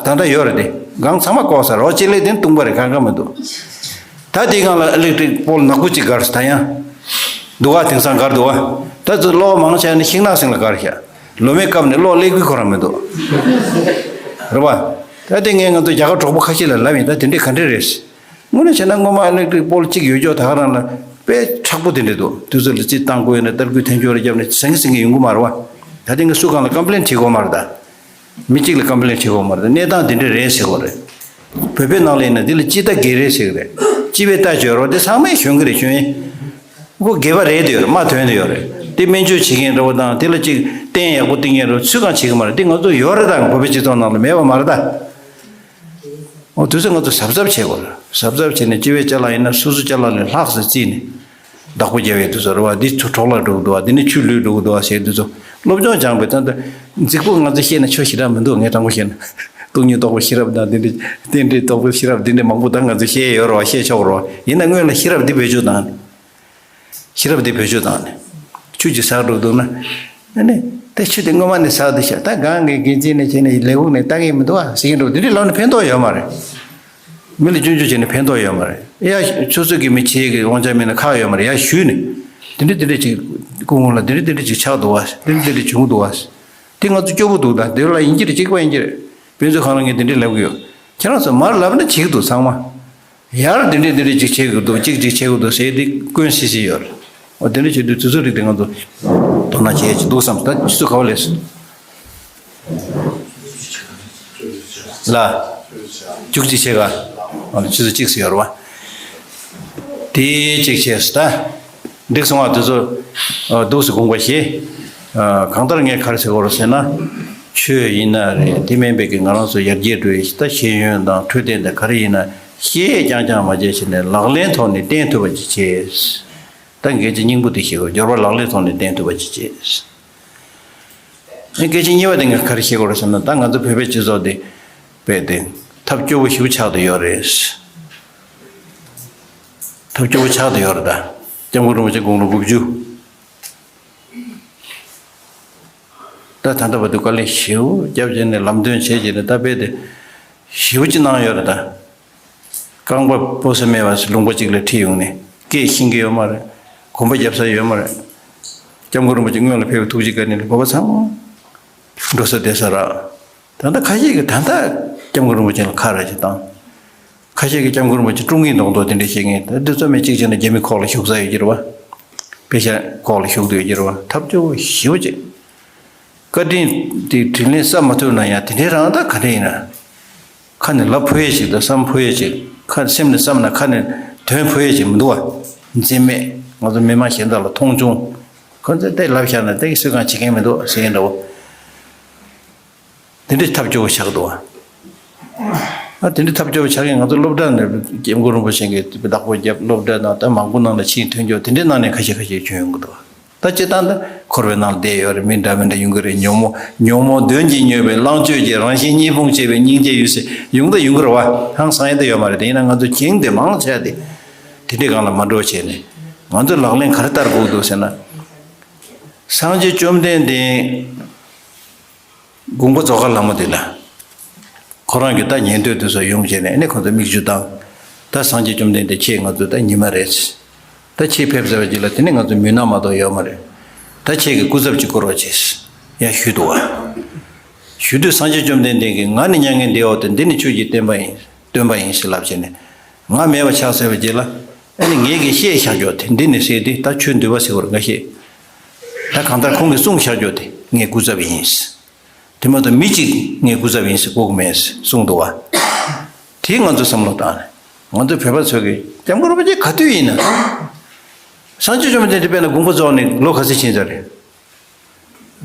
ད་ལྟ་ཡོད་རེད་དེ། སྒང་ཚང་མ་བཀོག་ཚར་རོ། ལྕེ་ལེ་དེ་སྟོང་པ་རེད། གང་གང་མི་འདུག་ད་དེའི་སྒང་ལ་ཨི་ལེག་ཊི་རིག་པོལ་ནག་པོ་ཅིག་སྒར་སོང་། ད་ཡང་འདུག་ག་དེང་སང་སྒར་འདུག་ག་ད་ཚོ་གློག་མང་ཆེ་ནི་ཤིང་ནགས་གསེང་ལ་སྒར་ཤག་ལོ་མའི་སྐབས་ནས་གློག་སླེབས་ཀྱི་ཁོ་རང་མི་འདུག་རེད་པ། ད་དེ་ངས་ང་ཚོ་རྒྱ་གར་གྲོགས་པོ་ཁ་ཤས་ལ་ལབ་ཡིན། ད་དེ་འདྲས་ག་འདྲས་རེད། དངོས་གནས་བྱས་ན་སྔོན་མ་ཨི་ལེག་ཊི་རིག་པོལ་གཅིག་ཡོད་ཅོག་ད་ག་རང་ལ་དཔེ་མཁྲེགས་པོ་དེ་འདྲས་འདུག་དུས་ཚོད་ལ་རྩིས་བཏང་དགོས་ཡོད་ན་ཏར་སྐུད་འཐེན་ཆོག་རེ་བརྒྱབ་ནས་ཟིང་གི་ཟིང་གི་ཡོང་གི་མ་རེད་པ། ད་དེ་ངས་སུ་གང་ལ་ཀམ་པི་ལེན་བྱེད་དགོས་མ་རེད་ད། མི་གཅིག་ལ་ཀམ་པི་ལེན་བྱེད་དགོས་མ་རེད། གནས་སྟངས་དེ་འདྲས་རེད་ཟེར་དགོས་རེད། བོད་པའི་ནང་ལ་ཡིན་ན་འདི་ལ་སྤྱི་ཟླ་བརྒྱད་རེད་ཟེར་གི་རེད། སྤྱི་པའི་ཟླ་བརྗོད་རོགས་དེ་ཚང་མས་ཞོན་གི་རེད། ཞོན་ཡིན། ཁོ་དགེ་བ་རེད་དེ་ཡོད་རེད། མ་དོན་དེ་ཡོད་རེད། དེ་སྨན་བཅོས་བྱེད་མཁན་འདྲ་བོ་དང་། དེ་ལ་ཅིག་རྟེན་ཡག་པོ་བཏིང་མཁན་འདྲ་བོ་སུས་གང་བྱེད་གི་མ་རེད། དེ་ང་ཚོ་ཡོད་རེད་ད། བོད་པའི་སྤྱི་ཚོགས་ནང་ལ་མེད་པ་མ་རེད་ད། འོ་དུས་ཚོད་ང་ཚོ་གཟབ་གཟབ་བྱེད་དགོས་རེད། གཟབ་གཟབ་བྱས་ནས་སྤྱི་པའི་ཅ་ལག་ཡིན་ན་སོ་སོའི་ཅ་ལག་ལས་ལྷག་ཙམ་བརྩིས་ནས་བདག་པོ་རྒྱབ་ཡས་དུས་ཚོད་རེད་བ། འདི་ཚུར་འཕྲོ་བརླག་འགྲོ་གི་འདུག་བ། འདི་ནས་ཆུ་ལུད་འགྲོ་གི་འདུག་བ་ཟེར་དུས་ཚོད། སློབ་སྦྱོང་སྦྱངས་པའི་ད་ལྟ་རྫིག་པོ་ང་ཚོ་བཤད་ན་ཆོ་ཞེ་དྲག་མི་འདུག་ངས་དྲང་པོ་བཤད་ན། སྟོང་ཉིད་རྟོགས་པའི་ཤེས་རབ་དང་འདི་འདྲའི་རྟེན་འབྲེལ་རྟོགས་པའི་ཤེས་རབ་འདི་འདྲའི་མང་པོ་ད་ང་ཚོས་བཤད་ཡོད་རེད་བ། བཤད་ཆོག་རེད་བ། ཡིན་ན་སྔོན་ལ་ཤེས་རབ་འདི་བེད་སྤྱོད་བཏང་ནས། ཤེས་རབ་འདི་བེད་སྤྱོད་བཏང་ནས། ཆུ་ཅིག་ཟག་འགྲོ་འདུག་ན། ཨ་ནི། ད་ཆུ་དེ་སྔོན་མ་ནས་ཟག་འདུག་ཤག་ད་གང་གི་འགན་འཛིན་ནས་བྱས་ནས་ལས་ཁུངས་ནས་ལྟ་གི་མི་འདུག་ཨ་ཟེར་གྱི་འགྲོ། འདི་འདྲའི་ལབ་ནས་ཕན་ཐོགས་ཡོད་མ་རེད། མི་ལ་སྐྱོན་བརྗོད་བྱས་ནས་ཕན་ཐོགས་ཡོད་མ་རེད། ཡ་ཆུ་ཚོད་ཀྱི་མི་བྱེད་ཀྱི་དབང་ཆ་མེད་ན་ཁག་ཡོད་མ་རེད། ཡ་ཞུས་ནས། འདི་འདྲ་འདི་འདྲ་ཅིག་སྐུ་ངོ་ལ་འདི་འདྲ་འདི་འདྲ་ཅིག་ཆགས་འདུག་ཨ། འདི་འདྲ་འདི་འདྲ་བྱུང་འདུག་ཨ། དེ་ང་ཚོ་སྐྱོ་པོ་འདུག་ད་འདི་ལ་ཡིན་གྱི་རེད། གཅིག་པ་ཡིན་གྱི་རེད། དཔེ་མཛོད་ཁང་ལ་ངས་འདི་འདྲ་ལབ་གི་ཡོད། ཁྱེད་རང་ཚོ་མར་ལབ་ན་བྱེད་ཀྱི་འདུག་ཚང་མ། ཡར་འདི་འདྲས་འདི་འདྲས་ཅིག་བྱེད་དགོས་འདུག་ཅིག་ཅིག་བྱེད་དགོས་འདུག་ཟེར་ཏེ་སྐྱོན་སི་སི་ཡོད་རེད། འོ་དེ་འདྲས་བྱེད་དུས་དུས་ཚོད་རིགས་དེ་ང་ཚོ་དོ་སྣང་བྱེད་ཀྱི་འདུག་བསམ། ད་ཆུ་ཚོད་ག་བ་ལས་ལ་བཅུ་གཅིག་བྱེད་ག་ཨ་ཆུ་ཚོད་གཅིག་སི་ཡོད་རེད་བ། དེ་གཅིག་བྱས་སི་ད། འགྲིག་སོང་བ། དེ་ཚོ་འདུག་སེ་དགོངས་པ་བཞེས། གང་ལྟར་ངས་ག་རེ་ཟེར་དགོས་རེད་ཟེར་ན། ཆོས་ཡིན་ན་རེད། དེ་མིན་པའི་གི་ང་རང་ཚོ་ཡར་རྒྱས་འགྲོ་ཡི་ད་ཤེས་ཡོན་དང་འཕྲོད་བསྟེན་དང་ག་རེ་ཡིན་ན་ཤེས་རྐྱང་རྐྱང་མ་བྱས་བྱས་ནས་ལག་ལེན་ཐོག་ནས་བསྟན་ཐུབ་པ་ཅིག་བྱས། ད་འགན་ཆེ་སྙིང་པོ་དེ་བཞེས་དགོས། སྦྱོར་བ་ལག་ལེན་ཐོག་ནས་བསྟན་ཐུབ་པ་ཅིག་བྱས། འགན་ཆེ་གཉིས་པ་དེ་ངས་ག་རེ་བཤད་དགོས་རེད་ཟེར་ན། ད་ང་ཚོ་བོད་པའི་སྤྱི་ཚོགས་དེ་དཔེ་དེ་ཐབས་སྐྱོ་བོ་ཞིག་ཆགས་བསྡད་ཡོད་རེད། ཐབས་སྐྱོ་བོ་ཆགས་བསྡད་ཡོད་རེད་ད། སྐྱབས་མགོན་རིན་པོ་ཆེ་དགུང་ལོ་དགུ་བཅུ། ད་ད་ལྟ་བར་དུ་བཀའ་ལན་ཞེ་པོ་བརྒྱབ་བྱས་ནས་ལམ་སྟོན་བྱས་བྱས་ནས་ད་དཔེ་དེ་ཞེ་པོ་ཅིག་གནང་ཡོད་རེད་ད། རྐང་པ་སྤོ་ས་མེད་པ་ལུང་པ་གཅིག་ལ་ཁྲིད་ཡོང་ནས་སྐད་ཤེས་ཀྱི་ཡོད་མ་རེད། གོམ་པ་རྒྱབ་ས་ཡོད་མ་རེད། སྐྱབས་མགོན་རིན་པོ་ཆེ་སྔོན་ལ་ཕེབས་པའི་ཐུགས་རྗེ་བཀའ་དྲིན་ལ་བོད་པ་ཚང་མ་འགྲོ་ས་བསྡད་ས་རག་ད་ལྟ་ཁ་ཤས་ཀྱིས་ད་ལྟ་སྐྱབས་མགོན་རིན་པོ་ཆེ་ལ་ཁ་ར་ཅིག་བཏང་། ཁ་ཤས་ཀྱིས་སྐྱབས་མགོན་རིན་པོ་ཆེ་དཀྲུག་མཁན་མདོག་མདོག་དེ་འདྲ་བཤད་མཁན། ད་འདི་ཚོ་མི་གཅིག་བྱས་ན་རྒྱ་མི་ཁོག་ལ་ཞུགས་ས་ཡོད་ཀྱི་རེད་བ། པེ་ཤ་ཁོག་ལ་ཞུགས་བསྡད་ཡོད་ཀྱི་རེད་བ། ཐབས་སྐྱོ་བོ་ཞེ་པོ་ཅིག་བཀའ་དྲིན་དེ་དྲིན་ལན་བསམ་མ་ཐུབ་ན་ཡང་དེ་འདྲའི་རང་ད་ག་འདྲ་ཡིན་ན། ཁ་ནས་ལབ་ཕོད་ཡས་ཅིག་དང་བསམ་ཕོད་ཡས་ཅིག་ཁ་སེམས་ནས་བསམ་ན་ཁ་ནས་དོན་ཕོད་ཡས་ཅིག་མི་འདུག་བ། འཛེམ་མེད་ང་ཚོ་མི་མང་གཞན་དག་ལ་མཐོང་ཆུང་། ཁོ་ཚོས་དེ་ལབ་བཞག་ན་དེ་གི་སུས་གང་བྱེད་མཁན་མི་འདུག་ཟེར་མཁན་འདྲ་བོ། དེ་འདྲའི་ཐབས་སྐྱོ་བོ་ཆགས་འདུག་བ། ཨ་དེ་འདྲའི་ཐབས་སྐྱོ་བོ་ཆགས་མཁན་ང་ཚོ་སློབ་གྲྭ་ནས་སྐྱབས་མགོན་རིན་པོ་ཆེ་གི་བདག་པོ་རྒྱབ་སློབ་གྲྭ་ནང་ད་མང་པོ་ནང་ལ་ཕྱིན་ཐོན་རྒྱུ་དེ་འདྲའི་ནང་ནས་ཁ་ཤས་ཁ་ཤས་བྱུང་ཡོང་གི་འདུག་བ། ད་སྤྱིར་བཏང་ད་འཁོར་བའི་ནང་ལ་བསྡད་ཡོད་རེད། མི་འདྲ་མི་འདྲ་ཡོང་གི་རེད། ཉོན་མོངས་ཉོན་མོངས་གདོན་གྱིས་མྱོས་པའི་ལང་སྤྱོད་ཀྱི་རང་བཞིན་གཉིས་ཕུང་བྱས་པའི་སྙིང་རྗེ་ཡོད་ཟེར་ཡོང་ད་ཡོང་གི་རེད་བ། ཧང་སང་ཡ་ད་ཡོད་མ་རེད། དེ་ཡིན་ན་ང་ཚོ་གྱེང་དེ་མང་ཆེ་བ་དེ་དེ་འདྲའི་སྒང་ལ་མ་འགྲོ་བྱས་ནས་ང་ཚོ་ལག་ལེན་ག་རེ་བསྟར་དགོས་འདུག་ཟེར་ན། སངས་རྒྱས་བཅོམ་ལྡན་འདས་དགོངས་པ་རྫོགས་ཁ་ལ་མོ་དེ་ལ། ཁོ་རང་གི་ད་ཉན་ཐོས་དེ་ཚོ་ཡོང་བྱས་ནས་ཨ་ནི་ཁོ་ཚོ་མིག་ཆུ་བཏང་། ད་སངས་རྒྱས་བཅོམ་ལྡན་འདས་ཁྱེད་ང་ཚོ་ད་ཉི་མ་རེད། ད་ཁྱེད་ཕེབས་ཚར་བ་ཅིག་ལ་དེ་ནས་ང་ཚོ་མུན་ནག་མ་གཏོགས་ཡོད་མ་རེད། ད་ཁྱེད་ཀྱི་སྐུ་ཚབ་ཅིག་བསྐོ་རོགས་བྱས། ཡ་ཞུས་འདུག་བ། ཞུ་དུས་སངས་རྒྱས་བཅོམ་ལྡན་འདས་ཀྱིས་ང་ནི་མྱ་ངན་འདས་འོག་ཏུ་འདི་ནི་ཆོས་ཀྱི་བསྟན་པ་ཡིན། སྟོན་པ་ཡིན་ཞེས་ལབ་བྱས་ནས། ང་མེད་པ་ཆགས་ཚར་བ་ཅིག་ལ། ཨ་ནི་ངེད་ཀྱིས་བཤད་བཞག་རྒྱུ་དེ་འདི་ནི་ཟེར་ཏེ་ད་ཆོས་འདུལ་བ་ཟེར་བར་ང་ཤེས། ད་གང་ལྟར་ཁོང་གིས་གསུངས་བཞག་རྒྱུ་དེ་ངའི་སྐུ་ཚབ་ཡིན། དེ་མ་གཏོགས་མི་གཅིག་ངའི་སྐུ་ཚབ་ཡིན་ཟེར་གོ་གི་མེད་གསུངས་འདུག་བ། དེ་ང་ཚོ་བསམ་བློ་བཏང་ནས་ང་ཚོ་བོད་པ་ཚོ་གིས་སྐྱབས་མགོན་རིན་པོ་ཆེ་ག་དུས་ཡིན་ན། སངས་རྒྱས་བཅོམ་ལྡན་འདས་དཔེར་ན་དགོངས་པ་རྫོགས་ནས་ལོ་ག་ཚོད་ཕྱིན་ཚར་རེད།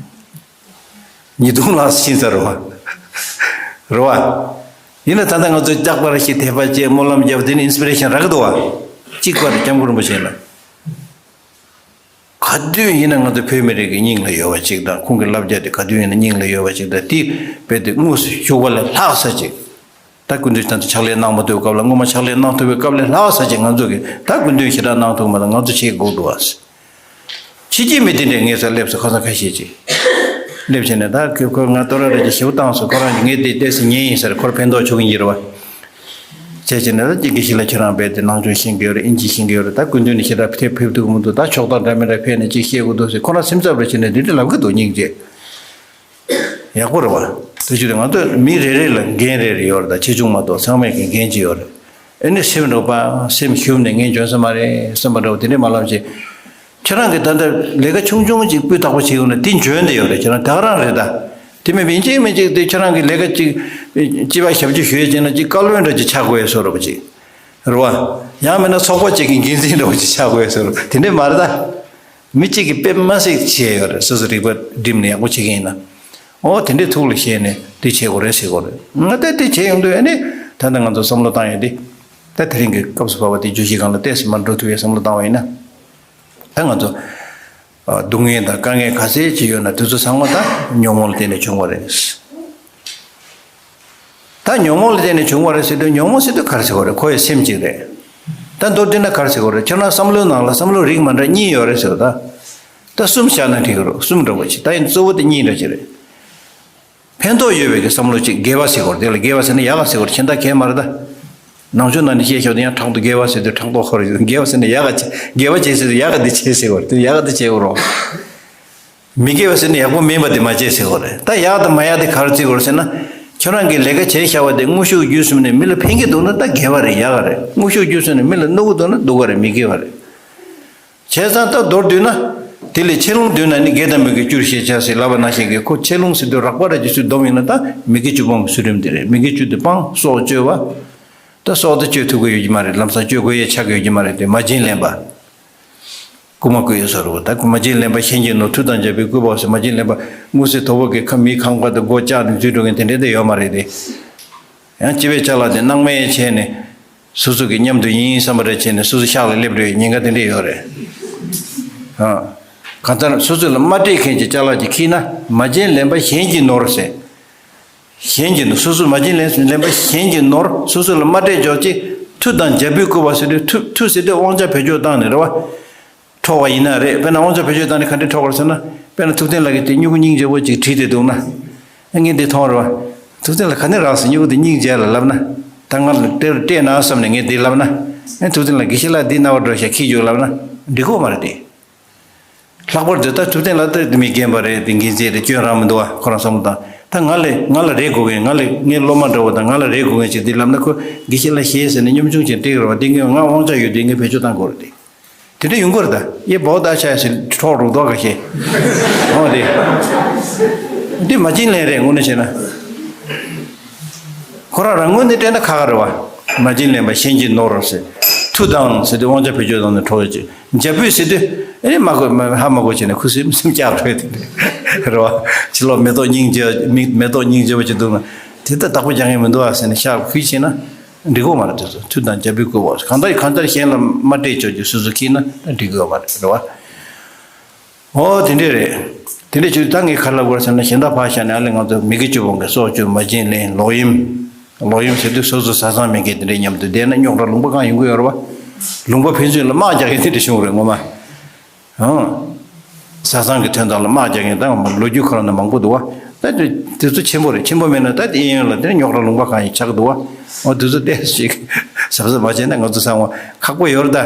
ཉིས་སྟོང་ལྷག་ཕྱིན་ཚར་རེད་བ། རེད་བ། ཡིན་ན་ད་ལྟ་ང་ཚོ་ལྕགས་པར་ཞིག་དད་པ་བྱེད་སྨོན་ལམ་རྒྱབ་དེ་ནི་ཨིན་སི་པི་རེ་ཤན་རག་གི་འདུག་བ། གཅིག་པར་སྐྱབས་མགོན་རིན་པོ་ཆེ་ལ། ག་དུས་ཡིན་ན་ང་ཚོ་བོད་མི་རིགས་ཀྱི་སྙིང་ལ་ཡོད་པ་ཅིག་དང་ཁོང་གི་བསླབ་བྱ་དེ་ག་དུས་ཡིན་ན་སྙིང་ལ་ཡོད་པ་ཅིག་དང་དེ་རྦད་དེ་དངོས་སུ་ཞུགས་པ་ལས་ལྷག་ས་ཅིག་ད་སྐུ་མདུན་ད་ལྟ་ཕྱག་ལས་གནང་མ་ཐུབ་པའི་སྐབས་ལ་སྔོན་མ་ཕྱག་ལས་གནང་ཐུབ་པའི་སྐབས་ལས་ལྷག་ས་ཅིག་ང་ཚོ་གིས་ད་སྐུ་མདུན་ཞེ་དྲག་གནང་ཐུབ་མ་ཐུབ་ང་ཚོ་བྱེད་དགོས་འདུག་བ། ཕྱི་རྒྱལ་མི་དེ་འདྲས་ངའི་སར་སླེབས་སོང་། ཁ་སང་ཁ་ཤས་ཅིག་སླེབས་བྱས་ནས་ད་ཁོས་ཁོས་ང་ཏོ་ར་ར་ཅིག་ཞིབ་བཏང་སོང་། ཁོ་རང་གིས་ངས་དེ་ཏོག་ཙམ་ཉན་ཡིན་ཟེར། ཁོར་ཕན་ཐོགས་བྱུང་གི་ཡིན་རེད་བ། བྱས་བྱས་ནས་ད་ཅིག་དགེ་བཤེས་ལགས་ཁྱེད་རང་རྦད་དེ་ནང་ཆོས་ཤེས་ཀྱི་ཡོད་རེད། དབྱིན་ཇི་ཤེས་ཀྱི་ཡོད་རེད། ད་སྐུ་མདུན་ནས་ཞེ་དྲག་ཕེབས་ཕེབས་ཐུབ་ཀྱི་མི་འདུག་ད་ཕྱོགས་སྟངས་འདྲ་མི་འདྲ་ཕེབས་ནས་ཅིག་བཤད་དགོས་འདུག་ཟེར་ཁོ་རང་སེམས་འཚབ་རེ་བྱས་ནས་འདི་འདྲ་ལབ་ཀྱི་འདུག་སྙིང་རྗེ། ཡག་པོ་རེད་བ། དེ་བྱས་ཏེ་ང་ཚོ་མི་རེ་རེ་ལ་འགན་རེ་རེ་ཡོད་རེད། ད་ཆེ་ཆུང་མ་གཏོགས་ཚང་མས་ཀྱི་འགན་ཅིག་ཡོད་རེད། ཨེ་ནི་སེམས་རོགས་པ་སེམས་ཞུམ་ནས་ངས་འཇོན་ས་མ་རེད་བསམ་པ་འདྲ་བོ་དེ་འདྲས་མ་ལབ་ཅིག་ཁྱེད་རང་གིས་ད་ལྟ་ལས་ཀ་ཆུང་ཆུང་ཅིག་སྤུས་དག་པོ་བྱེད་ཡོང་ན་དེ་འཇོན་བསྡད་ཡོད་རེད། ཁྱེད་རང་ད་ག་རང་རེད་ད། དེ་མིན་པ་ཡིན་གཅིག་མིན་གཅིག་དེ་ཁྱེད་རང་གིས་ལས་ཀ་ཅིག་སྤྱི་པ་ཞབས་ཕྱི་ཞུ་ཡས་ཅིག་ན་ཅིག་བཀའ་བློན་འདྲ་ཅིག་ཆགས་དགོས་ཡས་བཟོ་འདྲ་པོ་ཅིག་རེད་བ། ཡང་མིན་ན་ཚོགས་པ་ཅིག་གི་འགན་འཛིན་འདྲ་པོ་ཅིག་ཆགས་དགོས་ཡས་བཟོ་འདྲ་དེ་འདྲས་མ་རེད་ད། མི་གཅིག་གིས་དཔེ་མ་སྲིད་བྱས་ཡོད་རེད། སོ་སོ་རིག་པ་བསྒྲིམས་ནས་ཡག་པོ་བྱེད་ཀྱི་ཡིན་ན། ཨོ་དེ་འདྲས་ཐུགས་ལ་བཞེས་ནས་འདི་བྱེད་དགོས་རེད་ཟེར་དགོས་རེད། ང་ད་འདི་བྱེད་ཡོང་དུས་ཨ་ནི་ད་ལྟ་ང་ཚོ་བསམ་བློ་བཏང་ཡས་འདི། ད་དེ་རིང་གི་སྐབས་སུ་བབས་པ་འདི་བརྗོད་གཞི་སྒང་ལ་ཏོག་ཙམ་མར་འགྲོ་ཐུབ་ཡས་བསམ་བློ་བཏང་བ་ཡིན་ན། ད་ང་ཚོ་ཨ་སྡུག་བསྔལ་དང་དཀའ་ངལ་ག་ཚད་ཅིག་ཡོད་ན་དེ་ཚོ་ཚང་མ་ད་ཉོན་མོངས་ལ་བརྟེན་ནས་བྱུང་བ་རེད། ད་ཉོན་མོངས་ལ་བརྟེན་ནས་བྱུང་བ་རེད་ཟེར་དུས་ཉོན་མོངས་ཟེར་དུས་ག་རེ་ཟེར་བ་རེད། ཁོ་ཡི་སེམས་ཅིག་རེད། ད་མདོར་བསྡུས་ན་ག་རེ་ཟེར་བ་རེད། ཁྱོད་རང་བསམ་བློའི་ནང་ལ་བསམ་བློ་རིགས་མ་འདྲ་གཉིས་ཡོད་རེད་ཟེར་བ་ད། ད་གསུམ་བཞག་ན་འགྲིག་གི་རེད། གསུམ་འདྲ་བོ་ཅིག་ད་ཡིན་གཙོ་བོ་དེ་གཉིས་འདྲ་ཅིག་རེད། ཕན་ཐོགས་ཡོད་པའི་གི་བསམ་བློ་ཅིག་དགེ་བ་ཟེར་བ་རེད། དེ་ལ་དགེ་བ་ཟེར་ན་ཡག་ག་ཟེར་བ་རེད། གཞན་དག་གས་མ་རེད་ད། ནང་ཆོས་ནང་ནས་བཤད་ཆོག་དེ་ཡང་དྲང་དུ་དགེ་བ་ཟེར་དུས་དྲང་ཐོག་ཁོ་རེ་ཡོད། དགེ་བ་ཟེར་ན་ཡག་ག་བྱེད། དགེ་བ་བྱེད་ཟེར་དུས་ཡག་ག་འདི་བྱེད་ཟེར་བ་རེད། དེ་ཡག་ག་འདི་བྱེད་དགོས་རོགས། མི་དགེ་བ་ཟེར་ན་ཡག་པོ་མིན་པ་དེ་མ་བྱེད་ཟེར་བ་རེད། ད་ཡག་དང་མ་ཡག་དེ་ག་རེ་བརྩི་དགོས་རེད་ཟེར་ན། ཁྱོད་རང་གིས་ལས་ཀ་བྱས་བཞག་པ་དེ་དངོས་ཤུགས་བརྒྱུད་གསུམ་ནས་མི་ལ་ཕན་གྱི་འདུག་ན་ད་དགེ་བ་རེད། ཡག་ག་རེད། དངོས་ཤུགས་བརྒྱུད་གསུམ་ནས་མི་ལ་གནོད་ཀྱི་འདུག་ན་སྡུག་ག་རེད། མི་དགེ་བ་རེད། བྱས་ཙང་ད་མདོར་བསྡུས་ན། དེ་ལས་ཆེ་ལོང་བསྡུས་ན་ནི་དགེ་དང་མི་དགེ་བཅུར་ཤེས་བྱ་ཟེར་ལབ་པ་ནང་བཞིན་གྱི་ཁོ་ཆེ་ལོང་ཟེར་དུས་རགས་པ་ར་ཅིག་ཚུར་བསྡོམས་ཡིན་ན་ད་མི་དགེ་བཅུ་སྤོང་གི་ཚུལ་ཁྲིམས་དེ་རེད། མི་དགེ་བཅུ་དེ་སྤང་། སྲོག་གཅོད་པ། ད་སྲོག་དེ་གཅོད་ཐུབ་ཀྱི་ཡོད་ཀྱི་མ་རེད། ལམ་སང་གཅོད་དགོས་ཡས་ཆགས་ཀྱི་ཡོད་ཀྱི་མ་རེད་དེ། མ་བྱིན་ལེན་པ། རྐུ་མ་རྐུ་ཡས་བཟོ་འདྲ་བོ་ད། རྐུ་མ་བྱིན་ལེན་པ་གཞན་གྱིས་ནོར། མཐུ་དང་རྒྱལ་པོས་བརྐུས་པའོ་ཟེར། མ་བྱིན་ལེན་པ་དངོས་སུ་དོ་པོ་གི་ཁ་མིའི་ཁང་པ་དེ་སྒོ་བཅག་ནས་འཛུལ་འགྲོ་མཁན་དེ་འདྲས་དེ་ཡོད་མ་རེད་དེ། ཡང་སྤྱི་པའི་ཅ་ལག་དེ་སྣང་མེད་བྱས་ནས། སོ་སོ་གི་མཉམ་དུ་ཡིན་བསམ་པ་རེ་བྱས་ནས་སོ་སོ་ཤག་ལ་སླེབས་འགྲོ་ཡི་ཉེན་ཁ་དེ་འདྲས་ཡོད་རེད། ཨ། གང་ལྟར་སོ་སོ་ལ་མ་སྤྲད་མཁན་གྱི་ཅ་ལག་ཅིག་འཁྱེར་ན་མ་བྱིན་ལེན་པ་གཞན་གྱིས་ནོར་ཟེར། གཞན་གྱིས་ནོར། སོ་སོ་མ་བྱིན་ལེན་ལེན་པ་གཞན་གྱིས་ནོར། སོ་སོ་ལ་མ་སྤྲད་ཆོག་ཅིག་མཐུ་དང་རྒྱལ་པོས་བརྐུས་པ་ཟེར་དུས་མཐུ། མཐུ་ཟེར་དུས་དབང་ཆ་བེད་སྤྱོད་བཏང་ནས་རེད་བ། འཕྲོག་པ་ཡིན་ན་རེད། དཔེར་ན་དབང་ཆ་བེད་སྤྱོད་བཏང་ནས་ག་འདྲས་འཕྲོག་པ་རེད་ཟེར་ན། དཔེར་ན་ཐུབ་བསྟན་ལགས་ཀྱིས་དེ་སྨྱུ་གུ་སྙིང་རྗེ་པོ་ཅིག་བྲིས་ཏེ་འདུག་ན། ཨ་ངས་འདི་མཐོང་རེད་བ། ཐུབ་བསྟན་ལགས་ག་ནས་རག་སོང་། སྨྱུ་གུ་དེ་སྙིང་རྗེ་ལ་ལབ་ན། ད་ང་ལ་སྤྲད་སྤྲད་ན་བསམ་ནས་ངས་འདི་ལབ་ན། ཨ་ཐུབ་བསྟན་ལགས་དགེ་བཤེས་ལགས་འདི་རྣ་བར་འགྲོ་ཤག་ཁྱེར་རྒྱུགས་ལབ་ན། འགྲིག་གི་མ་རེད་དེ། ལྷག་པར་དུ་ད་ཐུབ་བསྟན་ལགས་ད་མི་རྒན་པ་རེད། དེ་འགན་འཛིན་རེད། སྐྱོན་རང་མི་འདུག་བ། ཁོ་རང་བསམ་བློ་བཏང་། ད་ང་ལས་ང་ལ་རེ་དགོས་མཁན། ང་ལས་ངའི་སློབ་མ་འདྲ་བོ་དང་ང་ལ་རེ་དགོས་མཁན་ཅིག་འདི་ལབ་ན་ཁོ་དགེ་བཤེས་ལགས་ཞེས་ཟེར་ནས་གཉོམ་ཆུང་བྱས་སྤྲད་ཀྱི་རེད་བ། འདི་ངས་ང་དབང་ཆ་ཡོད་དུས་ངས་བེད་སྤྱོད་བཏང་དགོས་རེད་དེ། དེ་འདྲ་ཡོང་གི་རེད་ད། ཡེ་བོ་ད་ཆ་ཡ་ཟེར་འཕྲོག་རུག་དོག་ག་ཤེས། འོ་དེ། འདི་མ་བྱིན་ལེན་རེད་དངོས་གནས་བྱས་ན། ཁོ་རང་རང་ངོས་ནས་བལྟས་ན་ཁག་ཁག་རེད་བ། མ་བྱིན་ལེན་པ་གཞན་གྱིས་ནོར་ཟེར། མཐུ་དང་ཟེར་དུས་དབང་ཆ་བེད་སྤྱོད་བཏང་ནས་འཕྲོག་ཡོད་ཅིག་འཇབ་རྒོལ་ཟེར་དུས་ཨེ་མ་གོ་མ་ཧ་མ་གོ་བྱས་ནས་ཁུ་སིམ་སིམ་བཀྱག་འགྲོ་ཡ་དེ་འདྲ་རེད་བ། ཕྱི་ལོགས་མེ་ཏོག་སྙིང་རྗེ་མི་མེ་ཏོག་སྙིང་རྗེ་བ་ཅིག་འདུག་ན་དེ་ལྟ་བདག་པོ་རྒྱག་མཁན་མི་འདུག་ཨ་ཟེར་ནས་ཤག་ཁུལ་བྱས་ན་འགྲིག་གོ་མ་རེད། དེ་ཚོ་མཐུ་དང་འཇབ་རྒོལ་དགོས་བ་གང་ལྟར་གང་ལྟར་གཞན་ལ་མ་སྤྲད་ཆོག་རྒྱུ་སོ་སོ་ཁྱེར་ན་ད་འགྲིག་གི་ཡོད་མ་རེད་རེད་བ། ཨོ་དེ་འདྲས་རེད། དེ་འདྲས་བྱུང་ད་ངས་ག་རེ་ལབ་དགོས་ཟེར་ན་གཞན་དག་ཕར་བཞག་ནས་ཨ་ལས་ང་ཚོ་མི་དགེ་བཅུ་སྤོང་གི་སྲོག་གཅོད་མ་བྱིན་ལེན་ལོག་གཡེམ། ལོག་གཡེམ་ཟེར་དུས་སོ་སོ་བཟའ་ཚང་མེད་མཁན་དེ་འདྲས་མཉམ་དུ་བསྡད་ན་རྙོག་དྲ་ལུང་པ་གང་ཡོང་གི་ཡོད་རེད་བ། ལུང་པ་ཕན་ཚུན་ལ་དམག་རྒྱག་མཁན་དེ་འདྲས་བྱུང་རེད་ངོ་མ། ཨང་། བཟའ་ཚང་གི་དོན་དག་ལ་དམག་རྒྱག་མཁན་ད་ལོ་རྒྱུས་ཁོ་རང་ན་མང་པོ་འདུག་བ། ད་དེ་དེ་ཚོ་ཆེན་པོ་རེད། ཆེན་པོ་མེད་ན་ད་དེ་གཡས་གཡོན་ལ་དེ་རྙོག་དྲ་ལུང་པ་གང་ཡིན་ཆགས་འདུག་བ། འོ་དེ་ཚོ་ཏོག་ཙམ་ཞིག་གཟབ་གཟབ་མ་བྱས་ན་ང་ཚོ་ཚང་མ་ཁག་པོ་ཡོད་རེད་ད།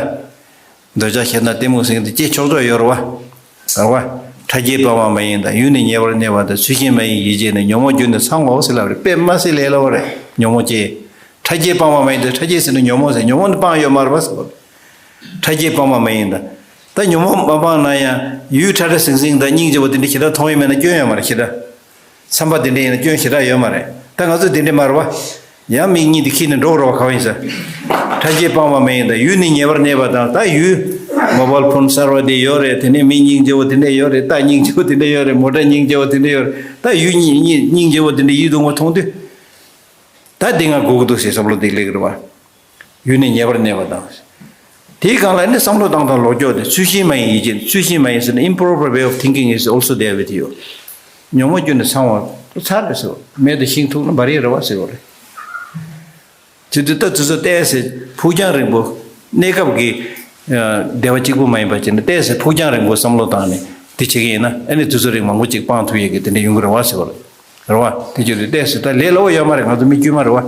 འདོད་ཆགས་ཞེ་སྡང་གཏི་མུག་ཟེར་མཁན་དེ་སྐྱེ་ཆོག་ཆོག་ཡོད་རེད་བ། རེད་བ། ཕྲ་རྒྱས་སྤངས་པ་མ་ཡིན་དང་ཡུལ་ནི་ཉེ་བར་གནས་པ་དང་ཚུལ་ཤིང་མ་ཡིན་ཡིད་བྱེད་ནི་ཉོན་མོངས་རྒྱུ་ནི་ཚང་བའོ་ཟེར་ལབ་རེད། དཔེ་མ་སྲིད་ལས་སླ་བོ་རེད་ཉོན་མོངས་སྐྱེ། ཕྲ་རྒྱས་སྤངས་པ་མ་ཡིན་དང་ཕྲ་རྒྱས་ཟེར་ནི་ཉོན་མོངས་ཟེར་ཉོན་མོངས་ནི་སྤངས་ཡོད་མ་རེད་བ་ཟེར་བ། ཕྲ་རྒྱས་སྤངས་པ་མ་ཡིན་དང་། ད་ཉོན་མོངས་མ་སྤངས་ན་ཡང་ཡུལ་ཁྲ་ཁྲ་ཟིང་ཟིང་དང་སྙིང་རྗེ་བོ་དེ་འདྲ་ཞེ་དྲག་མཐོང་ཡོད་མེད་ན་སྐྱོན་ཡོད་མ་རེད་ཞེ་དྲག་མཚམས་པ་དེ་འདྲ་ཡིན་ན་སྐྱོན་ཞེ་དྲག་ཡོད་མ་རེད། ད་ང་ཚོ་དེ་འདྲ་མ་རེད་བ། ཡང་མིག་གཉིས་དེ་འཁྱེར་ནས་འགྲོ་རོགས་ག་བ་ཡིན་ས། ཕྲ་རྒྱས་སྤངས་པ་མ་ཡིན་དང་ཡུལ་ནི་ཉེ་བར་གནས་པ་དང་ད་ཡུལ། མོ་བལ་ཕོན་གསར་བ་དེ་ཡོད་རེད། དེ་ནས་མི་སྙིང་རྗེ་བོ་དེ་འདྲ་ཡོད་རེད། རྟ་སྙིང་རྗེ་བོ་དེ་འདྲ་ཡོད་རེད། མོ་ཊ་སྙིང་རྗེ་བོ་དེ་འདྲ་ཡོད་རེད། ད་ཡུལ་གཉིས་གཉིས་སྙིང་རྗེ་བོ་དེ་འདྲ་ཡིད་དུ་འོང་བ་མཐོང་དུས། ད་འདི་ང་དགོས་ཀྱི་འདུག་ཟེར་བསམ་བློ་དེ་སླེབས་ཀྱི་རེད་བ། ཡུལ་ནི་ཉེ་བར་གནས་པ་དང་། དེའི་སྒང་ལ་ནི་བསམ་བློ་བཏང་སྟངས་ལོག་སྐྱོ་དེ་ཚུལ་ཤིང་མ་ཡིན་ཡིད་བྱེད་ཚུལ་ཤིང་མ་ཡིན་ཟེར་ན་improper way of thinking is also there with you། ཉོན་མོངས་རྒྱུ་ནི་ཚང་བ་ཚར་རེད་ཟེར་བ། མེ་དང་ཤིང་ཐུག་ན་འབར་ཡས་རེད་བ་ཟེར་བ་རེད། དེ་དུས་ད་དུས་ཚོད་ཏོག་ཙམ་ཕུགས་རྒྱང་རིང་པོ་གནས་སྐབས་ཀྱི་བདེ་བ་གཅིག་པུ་མ་ཡིན་པ་བྱས་ནས་ཏོག་ཙམ་ཕུགས་རྒྱང་རིང་པོ་བསམ་བློ་བཏང་ནས་དེ་བྱེད་ཀྱི་ཡིན་ན་ཨ་ནི་དུས་ཚོད་རིང་མང་པོ་ཅིག་སྤང་ཐུབ་ཡས་ཀྱི་དེ་འདྲ་ཡོང་གི་རེད་བ་ཟེར་བ་རེད། རེད་བ། དེ་ཅི་རེད་ཏོག་ཙམ་ད་ལས་སླ་བོ་ཡོད་མ་རེད། ང་ཚོ་མི་དཀྱུས་མ་རེད་བ།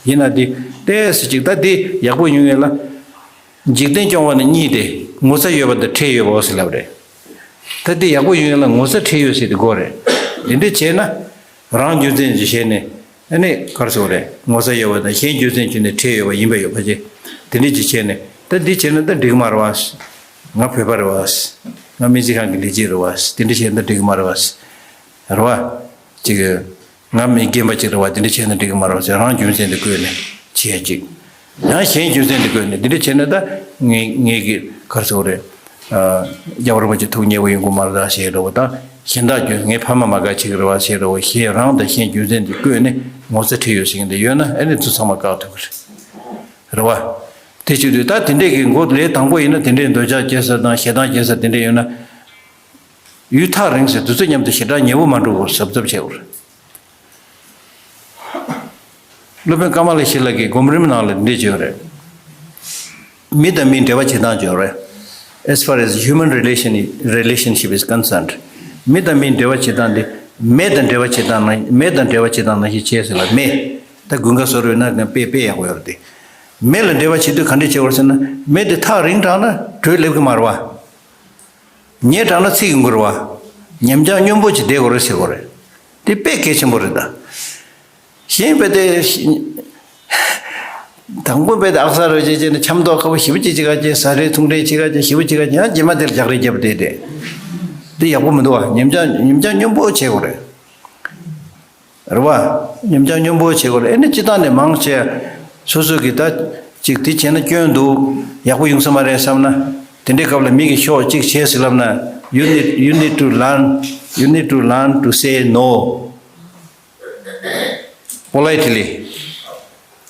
ཡིན་ན་དེ་ཏོག་ཙམ་ཅིག་ད་དེ་ཡག་པོ་ཡོང་ཡས་ལ། འཇིག་རྟེན་སྐྱོང་བ་ནི་གཉིས་ཏེ་ངོ་ཚ་ཡོད་པ་དང་ཁྲེལ་ཡོད་པའོ་ཟེར་ལབ་རེད། ད་དེ་ཡག་པོ་ཡོང་ཡས་ལ་ངོ་ཚ་ཁྲེལ་ཡོད་ཟེར་དེ་དགོས་རེད། དེ་འདྲ་བྱས་ན། རང་རྒྱུ་མཚན་གྱིས་བྱས་ནས་ཨ་ནི་ག་རེ་ཟེར་དགོས་རེད། ངོ་ཚ་ཡོད་པ་དང་གཞན་རྒྱུ་མཚན་གྱིས་ནས་ཁྲེལ་ཡོད་པ་ཡིན་པ་ཡོད་པ་ཅེ། དེ་འདྲ་ཅིག་བྱས་ནས་ད་འདི་བྱས་ན་ད་འགྲིག་མ་རེད་བ། ང་བོད་པ་རེད་བ། ང་སྨན་རྩིས་ཁང་གི་ལས་བྱེད་རེད་བ། དེ་འདྲ་བྱས་ན་ད་འགྲིག་མ་རེད་བ། རེད་བ། ཅིག་ང་མི་རྒན་པ་ཅིག་རེད་བ། དེ་འདྲ་བྱས་ན་འགྲིག་གི་མ་རེད་བ་ཟེར་རང་རྒྱུ་མཚན་དེ་བཀོད་ནས་བྱེད་ཡ་ཅིག་ཡང་གཞན་རྒྱུ་མཚན་དེ་བཀོད་ནས་དེ་འདྲ་བྱས་ན་ད་ངས་ངས་ཀྱི་ག་རེ་ཟེར་དགོས་རེད། རྒྱལ་བ་རིན་པོ་ཆེ་ཐུགས་མཉེས་པོ་ཡོང་གི་མ་རེད་ད་ཞེས་རེད་བ། ད་གཞན་དག་རྒྱུ་ངའི་ཕ་མ་མ་དགའ་བྱེད་ཀྱི་རེད་བ་ཞེས་རེད་བ། གཞན་རང་དང་གཞན་རྒྱུ་མཚན་དེ་བཀོད་ནས་ངོ་ཚ་ཁྲེལ་ཡོད་ཟེར་མཁན་དེ་ཡོད་ན་ཨ་ནི་དེ་ཚང་མ་བཀག་ཐུབ་ཀྱི་རེད། རེད་བ། དེ་བྱེད་དུས་ད་དེ་འདྲས་ཀྱི་མགོ་ལས་དང་པོ་ཡིན་ན་དེ་འདྲས་འདོད་ཆགས་སྐྱེ་ས་དང་ཞེ་སྡང་སྐྱེ་ས་དེ་འདྲས་ཡོད་ན། ཡུལ་ཐག་རིང་ཟེར་དུས་ཚོད་མཉམ་དུ་ཞེ་དྲག་ཉེ་བོ་མ་འགྲོ་བར་གཟབ་གཟབ་བྱེད་དགོས་རེད། སློབ་དཔོན་ཀ་མ་ལ་ཤཱི་ལ་གིས་སྒོམ་རིམ་ནང་ལ་འདི་བརྗོད་རེད། མི་དང་མིའི་འབྲེལ་བ་བྱེད་སྟངས་བརྗོད་རེད། As far as human relation relationship is concerned། མི་དང་མིའི་འབྲེལ་བ་བྱེད་སྟངས་འདི་མེ་དང་འབྲེལ་བ་བྱེད་སྟངས་ནང་མེ་དང་འབྲེལ་བ་བྱེད་སྟངས་ནང་བཞིན་བྱས་ཟེར་ལ་མེ། ད་དགུན་ཁ་བཟོ་རོགས་ན་དཔེ་དཔེ་ཡག་པོ་ཡོད་རེད་དེ། མེ་ལ་འབྲེལ་བ་བྱེད་དུས་ག་འདྲས་བྱེད་དགོས་རེད་ཟེར་ན་མེ་དེ་ཐག་རིང་དྲགས་ན་དྲོད་སླེབས་ཀྱི་མ་རེད་བ། ཉེ་དྲགས་ན་ཚིག་ཡོང་གི་རེད་བ། ཉམས་ཆག་སྙོམས་པོ་ཅིག་བསྡད་དགོས་རེད་ཟེར་དགོས་རེད། དེ་དཔེ་གལ་ཆེན་པོ་རེད་ད། གཞན་དཔེ་དེ། དང་པོ་དཔེ་དེ་ཨག་ས་རོ་ཅེ་ཅེ་ནས་འཆམ་ཐོག་ཁ་བོ་ཞེ་པོ་ཅིག་ཅིག་ག་ཅེ་ཟ་རེ་འཐུང་རེ་ཅིག་ག་ཅེ་ཞེ་པོ་ཅིག་ག་ཅེ་ཡང་རྗེས་མ་དེར་རྒྱག་རེས་རྒྱབ་བསྡད་དེ། དེ་ཡག་པོ་མི་འདུག་བ། ཉམས་ཆག་ཉམས་ཆག་སྙོམས་པོ་བྱེད་དགོས་རེད། རེད་བ། ཉམས་ཆག་སྙོམས་པོ་བྱེད་དགོས་རེད། ཨེ་ནི་སྤྱི་བཏང་ནས་མང་ཆེ། སོ་སོ་གི་ད་ཅིག་དེ་བྱས་ན་སྐྱོན་འདུག་ཡག་པོ་ཡོང་ས་མ་རེད་བསམ་ན། དེ་འདྲའི་སྐབས་ལ་མི་གིས་ཤོག་ཅིག་བྱས་ཟེར་ལབ་ན། You need, you need to learn, you need to learn to say no politely.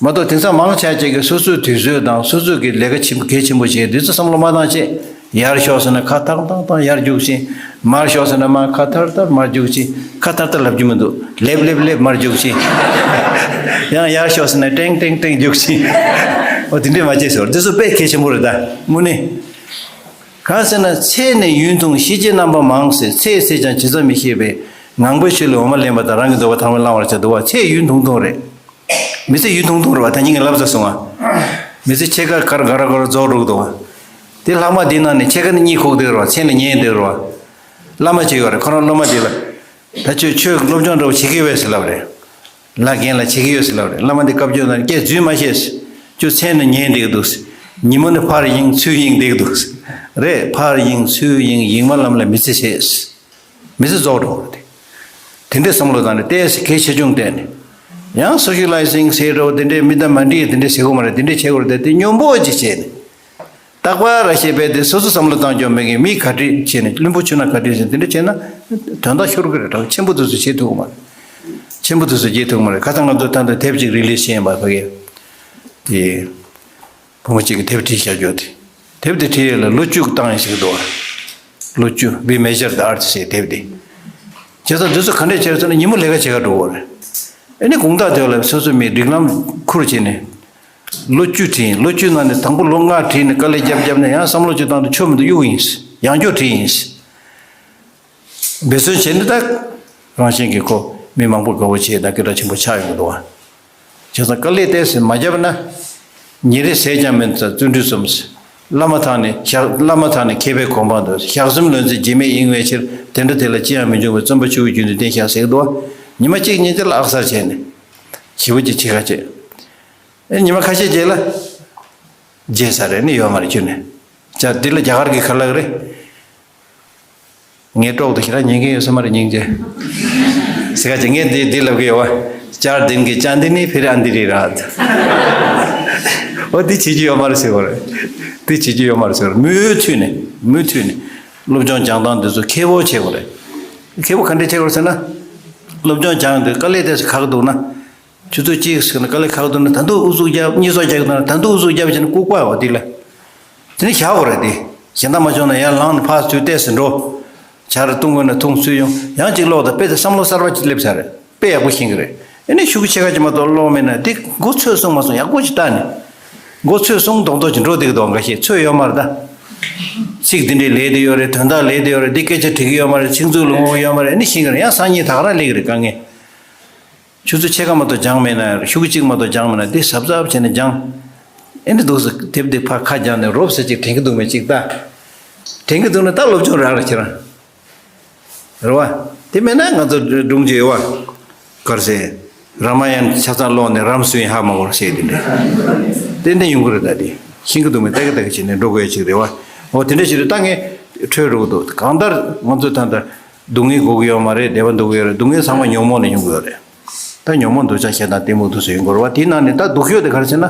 མ་གཏོགས་དེང་སང་མང་ཆེ་ཅིག་གིས་སོ་སོའི་དུས་ཚོད་དང་སོ་སོ་གི་ལས་ཀ་ཆེན་པོ་གལ་ཆེན་པོ་བྱས་དུས་ཚོད་བསམ་བློ་མ་བཏང་བྱས། ཡར་ཤོག་ཟེར་ན་ཁ་ཐང་ཐང་ཐང་ཡར་རྒྱུག་ཕྱིན། མར་ཤོག་ཟེར་ན་མར་ཁ་ཐར་ཐར་མར་རྒྱུག་ཕྱིན། ཁ་ཐར་ཐར་ལབ་རྒྱུ་མི་འདུག་ལེབ་ལེབ་ལེབ་མར་རྒྱུག་ཕྱིན། ཡང་ཡར་ཤོག་ཟེར་ན་ཏྲེང་ཏྲེང་ཏྲེང་རྒྱུག་ཕྱིན། འོ་དེ་འདྲས་མ་བྱས་ཟེར་བ་འདི་ཚོ་དཔེ་གལ་ཆེན་པོ་རེད་ད་དངོས་གནས། གང་ཟེར་ན་ཚེ་ནི་ཡུན་ཐུང་ཤེས་བྱའི་རྣམ་པ་མང་ཟེར། ཚེ་ཟད་ཀྱང་ཇི་ཙམ་མི་ཤེས་པས། ངང་པའི་ཆོས་ལས་འོ་མ་ལེན་པ་དང་། རང་གི་འདོད་པ་ཐར་པ་བླང་བར་བྱ། འདུག་བ། ཚེ་ཡུན་ཐུང་ཐུང་རེད། མི་ཚེ་ཡུན་ཐུང་ཐུང་རེད་བ། ད་ཉིན་གྱི་ལབ་ས་སོང་ང་། མི་ཚེ་ཕྱེད་ཀ་གར་ག་ར་ག་ར་རྫོགས་འགྲོ་གི་འདུག་བ། དེ་ལྷག་མ་འདི་ནང་ནས་ཕྱེད་ཀ་ནི་གཉིད་ཁུག་བསྡད་རེད་བ། མཚན་ལ་ཉལ་བསྡད་རེད་བ། བླ་མ་ཅིག་ཡོད་རེད། ཁོ་རང་སློབ་མ་དེ་ལ། ད་ཁྱོད་ཆོས་ཀྱི་སློབ་སྦྱོང་འདྲ་བོ་བྱེད་ཀྱི་ཡོད་པས་ཟེར་ལབ་རེད། ལ་རྒན་ལ་བྱེད་ཀྱི་ཡོད་ཟེར་ལབ་རེད། བླ་མ་འདི་བཀའ་བརྒྱུད་ནང་སྐད་འཛུལ་མ་ཤེས། ཁྱོད་མཚན་ལ་ཉལ་བསྡད་ཀྱི་འདུག་ཉིན་མོ་ནི་ཕར་གཡེང་ཚུར་གཡེང་བསྡད་ཀྱི་འདུག་རེད། ཕར་གཡེང་ཚུར་གཡེང་གཡེང་མ་ལམ་ལ་མི་ཚེ་ཆད། མི་ཚེ་རྫོགས་འགྲོ་བ་རེད། དེ་འདྲའི་བསམ་བློ་བཏང་ནས་ཏོག་ཙམ་གལ་ཆེ་ཆུང་བལྟས་ནས། ཡང་སོ་ཤི་ལའི་ཟིང་ཟེར་འགྲོ་དེ་འདྲའི་མི་དང་མ་འདྲིས་དེ་འདྲའི་བྱེད་དགོས་མ་རེད། དེ་འདྲའི་བྱེད་དགོས་རེད། དེ་སྙོམས་པོ་ཅིག་བྱས་ནས། རྟག་པར་ར་ཤེས་པས་དེ་སོ་སོ་བསམ་བློ་བཏང་ཆོག་མེད་མཁན། མིས་ག་འདྲ་བྱས་ནས། བླུན་པོ་ཆུང་ན་ག་འདྲ་བྱས་ནས་དེ་འདྲ་བྱས་ན་དོན་དག་ཤོར་གི་རེད། གྲངས་ཆེན་པོ་དེ་ཚོ་བྱེད་ཐུབ་ཀྱི་མ་རེད། ཆེན་པོ་དེ་ཚོ་བྱེད་ཐུབ་ཀྱི་མ་རེད། ཁ་སང་ང་ཚོ་ད་ལྟ་དེབ་ཅིག་རི་ལིས་བྱས་ཡིན་པ། ཕ་གིར་དེ་བུ་མོ་གཅིག་གིས་དེབ་བྲིས་བཞག་རྒྱུ་དེ། དེབ་དེ་བྲིས་ཡས་ལ་ལོ་བཅུ་བཏང་ཡས་ཞིག་འདུག་བ། ལོ་བཅུ། We Measure the Earth ཟེར་དེབ་དེ། བྱས་ཙང་འདི་ཚོ་ག་འདྲས་བྱས་ཟེར་ན་ཉིན་མོ་ལས་ཀ་བྱེད་ག་འགྲོ་གི་རེད། ཨ་ནི་དགོང་དག་དེ་ལ་སོ་སོ་མི་སྒྲིག་ལམ་ཁུར་བྱས་ནས། ལོ་བཅུ་བྲིས་ཡིན། ལོ་བཅུ་ནང་ནས་དང་པོ་ལོ་ལྔ་བྲིས་ནས་དཀའ་ལས་བརྒྱབ་བརྒྱབ་ནས་ཡང་བསམ་བློ་ཅིག་བཏང་དུས་ཆོ་མི་འདུག་གཡུག་ཡིན། ཡང་བསྐྱར་བྲིས་ཡིན། འབད་བརྩོན་བྱས་ནས་ད་རང་བཞིན་གྱིས་ཁོ་མི་མང་པོ་དགའ་བོ་བྱས་ད་སྐད་གྲགས་ཆེན་པོ་ཆགས་ཡོང་གི་འདུག་བ། བྱས་ཙང་དཀའ་ལས་ཏོག་ཙམ་མ་བརྒྱབ་ན། ཉིན་རེ་ཟས་ཀྱང་མེད་ཙང་བརྩོན་འགྲུས་རྩོམ། བླ་མ་དང་ནི་ཞག་བླ་མ་དང་ནི་མཁས་པའི་གོ་འཕང་དུ། ཞག་གསུམ་ལོན་ཚེ་རྗེས་མེད་ཡིན་པའི་ཕྱིར། དེ་འདྲ་དེ་ལ་ཅི་ཡང་མི་འབྱུང་བའི། བརྩོན་པ་ཆུ་བོའི་རྒྱུན་དུ་བརྟན་ཞིང་ཟེར་གི་འདུག་བ། ཉི་མ་གཅིག་གཉིས་དེ་ལ་ཨག་གསར་བྱས་ནས་ཞེ་པོ་ཅིག་བྱེད་ཁ་བྱེད། ཨེ་ཉི་མ་ཁ་ཤས་རྗེས་ལ་བརྗེད་ས་རེད་ནི་ཡོད་མ་རེད་ཁྱོན་ནས། ཅག་འདི་ལ་རྒྱ་གར་གྱི་ཁ་ལག་རེད། ངའི་གྲོགས་དེ་ཞེ་དྲག་ཉན་གྱི་ཡོད་ས་མ་རེད། སྙིང་རྗེ། ཟེར་ག་ཅིག་ངས་འདི་འདི་ལབ་ཀྱི་ཡོད་བ། ཅར་དིན་གི་ཅན་དི་ནི་ཕིར་ཨན་དི་རི་ར། འོ་འདི་བྱེད་ཀྱི་ཡོད་མ་རེད་ཟེར་བ་རེད། འདི་བྱེད་ཀྱི་ཡོད་མ་རེད་ཟེར་བ་རེད། མུ་མཐུད་ནས་མུ་མཐུད་ནས་སློབ་སྦྱོང་སྦྱང་སྟངས་འདི་ཚོ་མཁས་པོ་བྱེད་དགོས་རེད། མཁས་པོ་ག་འདྲས་བྱེད་དགོས་རེད་ཟེར་ན། སློབ་སྦྱོང་སྦྱང་དུས་དཀའ་ལས་དེ་ཚོ་ཁག་འདུག་ན། ཆུ་ཚོད་གཅིག་ཟེར་ན་དཀའ་ལས་ཁག་འདུག་ན་ད་དུང་ཨུ་ཚུགས་རྒྱབ། གཉིད་སོགས་རྒྱག་གི་འདུག་ན་ད་དུང་ཨུ་ཚུགས་རྒྱབ་བྱས་ན་ལྐུགས་པ་འོ་དེ་ལ། དེ་ནི་བཞག་དགོས་རེད་དེ། གཞན་དག་མ་བྱུང་ན་ཡར་ལངས་ནས་ཕར་ཚུར་བལྟས་སུ་འགྲོ། ཇ་རེ་བཏུང་དགོས་ན་འཐུང་ཚུར་ཡོང་། ཡང་གཅིག་ཀློག་དང་དཔེ་དེ་བསམ་བློ་གསར་པ་ཅིག་སླེབས་ཚར་རེད། དཔེ་ཡག་པོ་ཤེས་ཀྱི་རེད། ཨེ་ནི་ཤུགས་ཆེ་ཁ་ཅིག་མ་གཏོགས་ཀློག་མེད་ན་དེ་མགོ་ཚོས་སོང་མ་སོང་ཡག་པོ་ཅིག་ལྟ་ནས། མགོ་ཚོས་སོང་མདོག་མདོག་ཅིག་འགྲོ་བསྡད་ཀྱི་འདུག་འགའ་ཤས་ཚོས་ཡོད་མ་རེད་ད། ཚིག་འདི་འདྲའི་ལས་དེ་ཡོད་རེད། དོན་དག་ལས་དེ་ཡོད་རེད། འདི་སྐད་ཆ་དྲི་གི་ཡོད་མ་རེད། ཚིག་མཛོད་ལ་འོང་གི་ཡོད་མ་རེད། ཨེ་ནི་ཤེས་ཀྱི་རེད། ཡང་སང་ཉིན་ད་ག་རང་སླེབས་ཀྱི་རེད་དཀའ་ངལ། ཆུ་ཚོད་ཕྱེད་ཀ་མ་གཏོགས་སྦྱངས་མེད་ན། ཤོག་གུ་གཅིག་མ་གཏོགས་སྦྱངས་མེད་ན་འདི་གཟབ་གཟབ་བྱས་ནས་སྦྱངས། ཨེ་འདི་འདུག་སེ་དེབ་འདི་ཕར་ཁ་སྦྱངས་ནས་རོབ་ཙམ་ཅིག་དྲན་གྱི་འདུག་མེད་ཅིག་ལྟ། དྲན་གྱི་འདུག་ན་ད་སློབ་སྦྱོང་རག་རེད་ཁྱེད་རང་། རེད་བ། དེ་མེད་ན་ང་ཚོ་སྒྲུང་ཅིག་ཡོད་བ། ག་རེ་ཟེར། རཱ་མ་ཡན་ཆ་ཚང་ཀློག་ནས་རཱམ་སུ་ཡིན་ཧ་མ་གོ་ཟེར་དེ་འདྲ། ཏན་ཏན་ཡོང་གི་རེད། ད་དེ་ཤེས་ཀྱི་འདུག་མེད་ལྟ་གི་ལྟ་གི་བྱས་ནས་འགྲོ་དགོས་ཡ་ཅིག་རེད་བ། འོ་དེ་འདྲ་ཞིག་རེད། ད་ངས་འཕྲོས་འགྲོ་གི་འདུག་གང་ལྟར་ང་ཚོ་ད་ལྟ་སྡུག་བསྔལ་དགོས་ཀྱི་ཡོད་མ་རེད། བདེ་བ་འདོད་ཀྱི་ཡོད་རེད། སྡུག་བསྔལ་ཚང་མ་ཉོན་མོངས་ནས་ཡོང་གི་ཡོད་རེད། ད་ཉོན་མོངས་འདོད་ཆགས་ཞེ་སྡང་གཏི་མུག་དེ་ཚོ་ཡོང་གི་རེད་བ། དེའི་ནང་ནས་ད་སྡུག་ཤོས་དེ་ག་རེ་ཟེར་ན།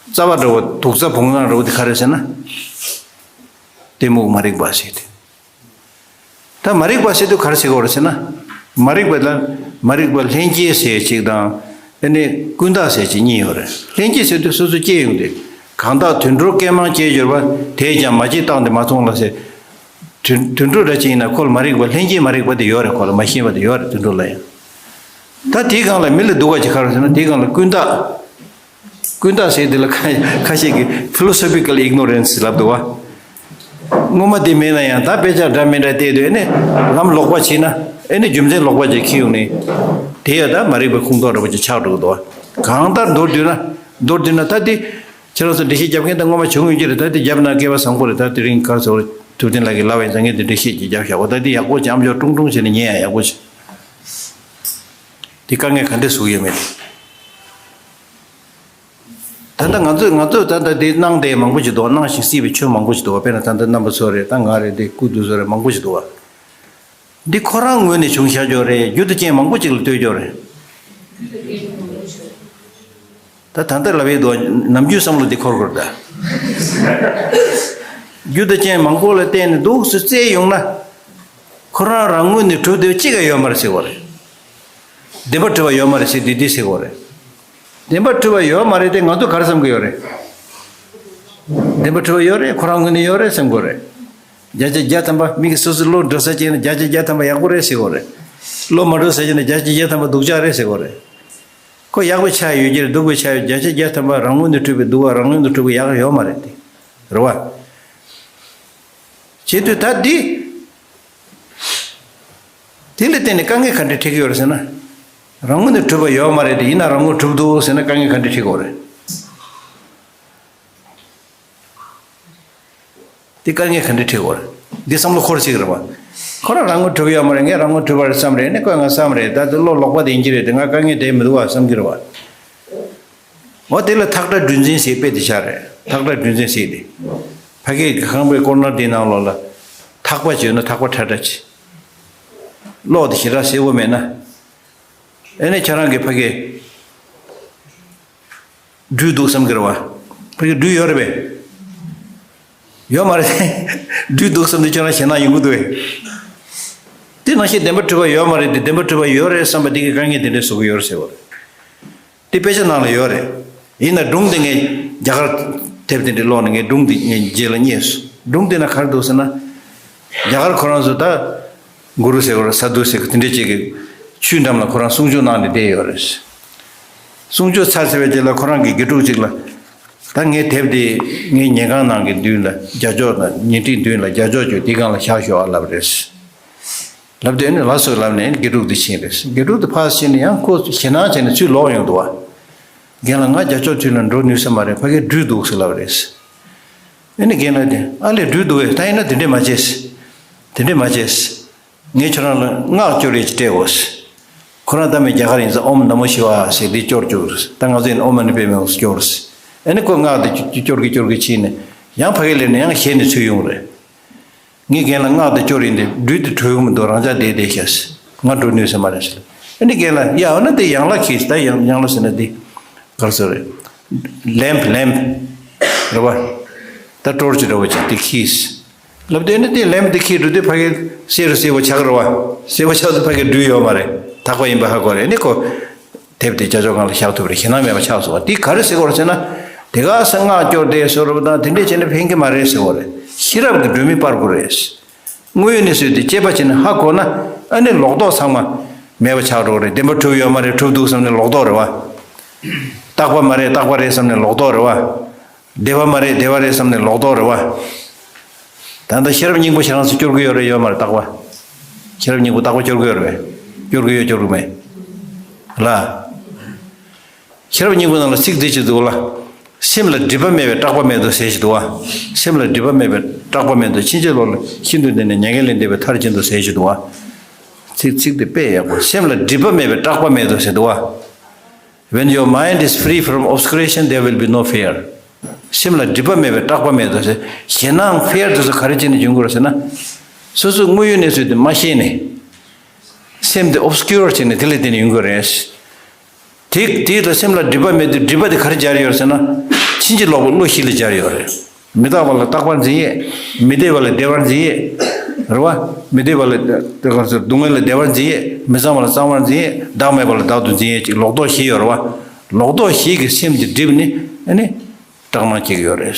རྩ་བ་འདྲ་བོ་དུག་རྩ་བོང་ནག་འདྲ་བོ་དེ་ག་རེ་ཟེར་ན། གཏི་མུག་མ་རིག་པ་ཟེར་ཏེ། ད་མ་རིག་པ་ཟེར་དུས་ག་རེ་ཟེར་དགོས་རེད་ཟེར་ན། མ་རིག་པ་ལ་མ་རིག་པ་ལྷན་སྐྱེས་ཟེར་གཅིག་དང་། ཨ་ནི་ཀུན་བརྟགས་ཟེར་གཅིག་གཉིས་ཡོད་རེད། ལྷན་སྐྱེས་ཟེར་དུས་སོ་སོ་སྐྱེས་ཡོང་དུས། གང་དག་དུད་འགྲོར་སྐྱེས་མང་སྐྱེས་གྱུར་པ། དེས་ཀྱང་མ་སྐྱེས་རྟག་འདི་མ་མཐོང་ལ་ཟེར། དུད་དུད་འགྲོ་འདྲ་ཅིག་ཡིན་ན་ཁོ་ལ་མ་རིག་པ་ལྷན་སྐྱེས་མ་རིག་པ་དེ་ཡོད་རེད། ཁོ་ལ་མ་ཤེས་པ་དེ་ཡོད་རེད་དུད་འགྲོ་ལ་ཡང་། ད་དེའི་སྒང་ལ་མི་ལ་སྡུག་པ་ཅིག་ག་རེ་ཟེར་ན་དེའི་སྒང་ལ་ཀུན་བརྟགས། ཀུན་བརྟགས་ཟེར་དེ་ལ་ཁ་ཁ་ཤས་ཀྱིས་philosophical ignorance ལབ་འདུག་བ། སྔོན་མ་དེ་མེད་ན་ཡང་ད་དཔེ་ཆ་འདྲ་མི་འདྲ་བལྟས་དུས་ཨེ་ནི་ལམ་ལོག་པ་ཕྱིན་ན་ཨེ་ནི་རྒྱུ་མཚན་ལོག་པ་ཅིག་འཁྱེར་ཡོང་ནས། དེ་ཡང་ད་མ་རིག་པའི་ཁུངས་གཏོགས་འདྲ་པོ་ཅིག་ཆགས་འགྲོ་གི་འདུག་བ། གང་ལྟར་མདོར་བསྡུས་ན། མདོར་བསྡུས་ན་ད་དེ་ཁྱེད་རང་ཚོ་འགྲེལ་བཤད་རྒྱབ་མཁན་ད་སྔོན་མ་བྱུང་ཡོད་ཀྱི་རེད། ད་དེ་རྒྱབ་ན་སྐལ་བ་བཟང་པོ་རེད། ད་དེ་རིང་ག་རེ་ཟེར་དགོས་རེད། ཐུབ་བསྟན་ལགས་ཀྱིས་ལབ་པ་ཡིན་ཙང་ངས་དེ་འགྲེལ་བཤད་ཅིག་རྒྱབ་བཞག་གོ། ད་དེ་ཡག་པོ་ཅིག་ཨམ་ཅོག་ཀྲུང་ཀྲུང་བྱས་ནས་ཉན་ཡ་ཡག་པོ་ཅིག་དེ་དཀའ་ངལ་ག་འདྲས་བཟོ་གི་ཡོད་མེད་དེ། ད་ལྟ་ང་ཚོས་ང་ཚོས་ད་ལྟ་འདི་གནང་བསྡད་མང་པོ་ཞིག་འདུག་གནང་ཞིང་སྲིད་པའི་ཆོས་མང་པོ་ཞིག་འདུག་དཔེར་ན་ད་ལྟ་རྣམ་པ་ཚོ་རེད། ད་ང་རེད། འདི་སྐུ་དུས་ཚོད་རེད། མང་པོ་ཞིག་འདུག་འདི་ཁོ་རང་ངོས་ནས་བྱུང་བཞག་ཡོད་རེད། རྒྱུ་དང་རྐྱེན་མང་པོ་ཅིག་ལ་ལྟོས་ཡོད་རེད། ད་ད་ལྟ་ལབ་ཡས་འདུག་ནམ་རྒྱུན་བསམ་བློ་འདི་འཁོར་དགོས་རེད་ད། རྒྱུ་དང་རྐྱེན་མང་པོ་ལ་བརྟེན་ནས་འདུག་སེ་བཙལ་ཡོང་ན། ཁོ་རང་རང་ངོས་ནས་གྲུབ་འདོད་གཅིག་ཀྱང་ཡོད་མ་རེད་ཟེར་བ་རེད། བདེན་པར་གྲུབ་པ་ཡོད་མ་རེད་ཟེར་དུས་འདི་ཟེར་དགོས་རེད། བདེན་པར་གྲུབ་པ་ཡོད་མ་རེད་དེ་ང་ཚོ་ག་རེ་བསམ་གྱི་ཡོད་རེད། བདེན་པར་གྲུབ་པ་ཡོད་རེད། ཁོ་རང་ངོས་ནས་ཡོད་རེད་བསམ་དགོས་རེད། བརྒྱ་ཆ་བརྒྱ་ཐམ་པ་མི་གིས་སོ་སོའི་བློ་འགྲོ་ས་བྱས་ན་བརྒྱ་ཆ་བརྒྱ་ཐམ་པ་ཡག་པོ་རེད་ཟེར་དགོས་རེད། བློ་མ་འགྲོ་ས་བྱས་ན་བརྒྱ་ཆ་བརྒྱ་ཐམ་པ་སྡུག་ཅག་རེད་ཟེར་དགོས་རེད། ཁོ་ཡག་པའི་ཆ་ཡོད་ཀྱི་རེད། སྡུག་པའི་ཆ་ཡོད། བརྒྱ་ཆ་བརྒྱ་ཐམ་པ་རང་ངོས་ནས་གྲུབ་པའི་སྡུག་པ་རང་ངོས་ནས་གྲུབ་པའི་ཡག་ཡོད་མ་རེད་དེ། རེད་བ། བྱེད་དུས་ད་འདི། དེ་ལ་བརྟེན་ནས་དཀའ་ངལ་ག་འདྲ་འཕྲད་ཀྱི་ཡོད་རེད་ཟེར་ན། རང་ངོས་ནས་གྲུབ་པ་ཡོད་མ་རེད་དེ། ཡིན་ན་རང་ངོས་གྲུབ་འདུག་ཟེར་ན་དཀའ་ངལ་ག་འདྲ་འཕྲད་ཀྱི་ཡོད་རེད། དེ་དཀའ་ངལ་ག་འདྲ་འཕྲད་ཀྱི་ཡོད་རེད། འདི་བསམ་བློ་འཁོར་སྲིད་ཀྱི་རེད་བ། ཁོ་རང་རང་ངོས་གྲུབ་ཡོད་མ་རེད། ངས་རང་ངོས་གྲུབ་པ་རེད་བསམ་རེད། ནི་ཁོས་ང་བསམ་རེད། ད་དེ་བློ་ལོག་པ་དེ་ཡིན་གྱི་རེད་དེ། ང་དཀའ་ངལ་འཕྲད་མི་འདུག་བ་བསམ་གྱི་རེད་བ། འོ་དེ་ལ་ཐག་ཁྲ་སྒྲོན་འཛིན་ཟེར་དཔེ་དེ་ཆགས་རེད། ཐག་ཁྲ་སྒྲོན་འཛིན་ཟེར་དེ། ཕ་གིའི་ཁང་པའི་ཀོར་ནར་དེའི་ནང་ལོགས་ལ། ཐག་པ་ཅིག་ཡོད་ན་ཐག་པ་ཁྲ་ཁྲ་ཅིག་གློག་དེ་ཞེ་དྲག་གསལ་པོ་མེད་ན། ཨེ་ནས་ཁྱེད་རང་གི་ཕ་གི་སྦྲུལ་འདུག་བསམ་གི་རེད་བ། ཕ་གི་སྦྲུལ་ཡོད་རེད་པས། ཡོད་མ་རེད། སྦྲུལ་འདུག་བསམ་དུས་ཁྱོད་རང་ཞེད་སྣང་ཡོང་གི་འདུག་བས། དེ་ནང་བཞིན་བདེན་པ་གྲུབ་པ་ཡོད་མ་རེད་དེ། བདེན་པ་གྲུབ་པ་ཡོད་རེད་བསམ་པ་དེ་གི་དཀའ་ངལ་དེ་འདྲ་བཟོ་གི་ཡོད་རེད་ཟེར་བ་རེད། དེ་དཔེ་ཆ་ནང་ལ་ཡོད་རེད། ཡིན་ན་སྒྲུང་དེ་ངས་རྒྱ་གར་དེབ་དེ་འདྲ་ཀློག་ནས་ངས་སྒྲུང་དེ་ངས་རྗེས་ལ་རྙེད་སོང་། སྒྲུང་དེ་ན་ག་རེ་འདུག་ཟེར་ན། རྒྱ་གར་ཁོ་རང་ཚོ་ད་གུ་རུ་ཟེར་བ་རེད། ས་དྷུ་ཟེར་གི་དེ་འདྲ་ཅིག་གི་ཆུའི་འགྲམ་ལ་ཁོ་རང་གསུང་ཆོས་གནང་ནས་བསྡད་ཡོད་རེད། གསུང་ཆོས་ཚར་ཚར་བའི་རྗེས་ལ་ཁོ་རང་གི་དགེ་ཕྲུག་ཅིག་ལ། ད་ངའི་དེབ་དེ་ངའི་ཉལ་ཁང་ནང་གི་མདུན་ལ་རྒྱ་ཅོག་དང་ཉལ་ཁྲིའི་མདུན་ལ་རྒྱ་ཅོག་ཅིག་དེའི་སྒང་ལ་བཞག་ཤོག་ཨ་ལབ་རེད། ལབ་དུས་ཨ་ནི་ལགས་སོ་ལབ་ནས་དགེ་ཕྲུག་དེ་ཕྱིན་རེད། དགེ་ཕྲུག་དེ་ཕར་ཕྱིན་ནས་ཡང་ཁོ་ཞེད་སྣང་བྱས་ནས་ཚུར་ལོག་ཡོང་འདུག་བ། རྒན་ལགས་ང་རྒྱ་ཅོག་དུས་ལ་འགྲོ་ནུས་ས་མ་རེད། ཕ་གིར་སྦྲུལ་འདུག་ཟེར་ལབ་རེད། ཨ་ནི་རྒན་ལགས་དེ་ཨ་ལས་སྦྲུལ་འདུག་བས། ད་ཡིན་ན་དེ་འདྲས་མ་བྱེད། དེ་འདྲས་མ་བྱེད། ངས་ཁྱོད་རང་ལ་སྔགས་སྐྱོར་ཡས་ཅིག་སྤྲད་དགོས། ཁོ་རང་ད་མི་རྒྱ་གར་ཡིན་ཙང་ཨོཾ་ན་མོ་ཤི་ཝ་ཟེར་འདི་སྐྱོར་བཅུག་རེད། ད་ང་ཚོ་ཡིན་ཨོཾ་མ་ཎི་པདྨེ་ཧཱུྃ་སྐྱོར་རེད། ཨ་ནི་ཁོ་སྔགས་དེ་སྐྱོར་གི་སྐྱོར་གི་ཕྱིན་ནས་ཡང་ཕ་གི་ལེབ་ནས་ཡང་ཞལ་ནས་ཚུར་ཡོང་རེད། ངས་རྒན་ལ་སྔགས་དེ་སྐྱོར་ཡིན་ཏེ་སྦྲུལ་དེ་བྲོས་གི་མི་འདུག་རང་ཅག་བསྡད་བསྡད་ཤག་ང་འགྲོ་ནུས་ས་མ་རེད་ཟེར། ཨ་ནི་རྒན་ལ་ཡ་འོ་ན་དེ་ཡང་ལ་ཁྱེར་ད་ཡང་ཡང་ལ་ཟེར་ན་དེ་ག་རེ་ཟེར་རེད། ལེམ་པ་ལེམ་པ་རེད་བ། ད་ཊོར་ཆི་འདྲ་བོ་ཅིག་དེ་ཁྱེར། ལབ་དུས་ནི་དེ་ལེམ་པ་དེ་ཁྱེར་འགྲོ་དུས་ཕ་གི་གསལ་རུ་གསལ་པོ་ཆགས་རེད་བ། གསལ་པོ་ཆགས་དུས་ཕ་གི་སྦྲུལ་ཡོད་མ་རེད། དག་པ་ཡིན་པ་ཧ་གོ་རེད། ནི་ཁོ་དེབ་དེ་ཅ་ཅོ་སྒང་ལ་བཞག་ཐུབ་རེད། ཞེད་སྣང་མེད་པ་ཆགས་སོང་བ། དེ་ག་རེ་ཟེར་གོ་རེད་ཟེར་ན། དེ་ག་ས་སྔགས་སྐྱོར་དེ་བཟོ་རུ་དང་དེ་འདྲས་བྱས་ནས་ཕན་གི་མ་རེད་ཟེར་གོ་རེད། ཤེས་རབ་ཀྱི་སྒྲོན་མེ་སྤར་དགོས་རེད། དངོས་ཡོད་གནས་ཚུལ་དེ་དཔྱད་པ་བྱས་ནས་ཧ་གོ་ན་ཨ་ནི་ལོག་རྟོག་ཚང་མ་མེད་པ་ཆགས་འགྲོ་གི་རེད། བདེན་པ་གྲུབ་ཡོད་མ་རེད། གྲུབ་འདུག་བསམ་ནས་ལོག་རྟོག་རེད་བ། རྟག་པ་མ་རེད། རྟག་པ་རེད་བསམ་ནས་ལོག་རྟོག་རེད་བ། བདེ་བ་མ་རེད། བདེ་བ་རེད་བསམ་ནས་ལོག་རྟོག་རེད་བ། ད་ལྟ་ཤེས་རབ་སྙིང་པོ་ཞེ་དྲག་སུ་སྐྱོར་གི་ཡོད་རེད་ཡོད་མ་རེད་རྟག་པ། ཤེས་རབ་སྙིང་པོ་རྟག་པ་སྐྱོར་གི་ཡོད་རེད་པས། སྐྱོར་གི་ཡོད་སྐྱོར་གི་མེད། ལ། ཤེས་རབ་སྙིང་པོ་ནང་ལ་ཚིག་འདི་ཅིག་འདུག་ལ། སེམས་ལ་སྒྲིབ་པ་མེད་པའི་སྐྲག་པ་མེད་དོ་ཟེར་ཞིག་འདུག་བ། སེམས་ལ་སྒྲིབ་པ་མེད་པའི་སྐྲག་པ་མེད་དོ། ཕྱིན་ཅི་ལོག་ལ་ཤིན་ཏུ་འདས་ནས་མྱ་ངན་ལས་འདས་པའི་མཐར་ཕྱིན་ཏོ་ཟེར་ཞིག་འདུག་བ། ཚིག་ཚིག་འདི་དཔེ་ཡག་པོ། སེམས་ལ་སྒྲིབ་པ་མེད་པའི་སྐྲག་པ་མེད་དོ་ཟེར་འདུག་བ། When your mind is free from obscuration, there will be no fear. སེམས་ལ་སྒྲིབ་པ་མེད་པའི་སྐྲག་པ་མེད་དོ་ཟེར། ཞེད་སྣང་ཕེར་དུ་སུ་ག་རེ་བྱས་ནས་འབྱུང་དགོས་རེད་ཟེར་ན། སོ་སོའི་དངོས་ཡོད་གནས་ཚུལ་དེ་མ་ཤེས་ནས། སེམས་དེ་ཨོབ་སི་ཀིའུར་བྱས་ནས་དེ་ལས་བརྟེན་ནས་ཡོང་གི་རེད། དེ་དེ་ལ་སེམས་ལ་སྒྲིབ་པ་མེད་དུས་སྒྲིབ་པ་དེ་ག་རེ་སྦྱར་ཡོད་ཟེར་ན། ཕྱིན་ཅི་ལོག་པའི་བློ་བཞི་ལ་སྦྱར་ཡོད་རེད། མི་རྟག་པ་ལ་རྟག་པར་འཛིན་ཡས། མི་བདེ་བ་ལ་བདེ་བར་འཛིན་ཡས། རེད་བ། མི་བདེ་བ་ལ་དེ་ག་ཚོད་སྡུག་བསྔལ་ལ་བདེ་བར་འཛིན་ཡས། མི་གཙང་བ་ལ་གཙང་བར་འཛིན་ཡས། བདག་མེད་པ་ལ་བདག་ཏུ་འཛིན་ཡས་ཅིག་ལོག་རྟོག་བཞི་ཡོད་རེད་བ། ལོག་རྟོག་བཞི་གི་སེམས་དེ་སྒྲིབ་ནས་ཨ་ནི། སྐྲག་སྣང་སྐྱེ་གི་ཡོད་རེད།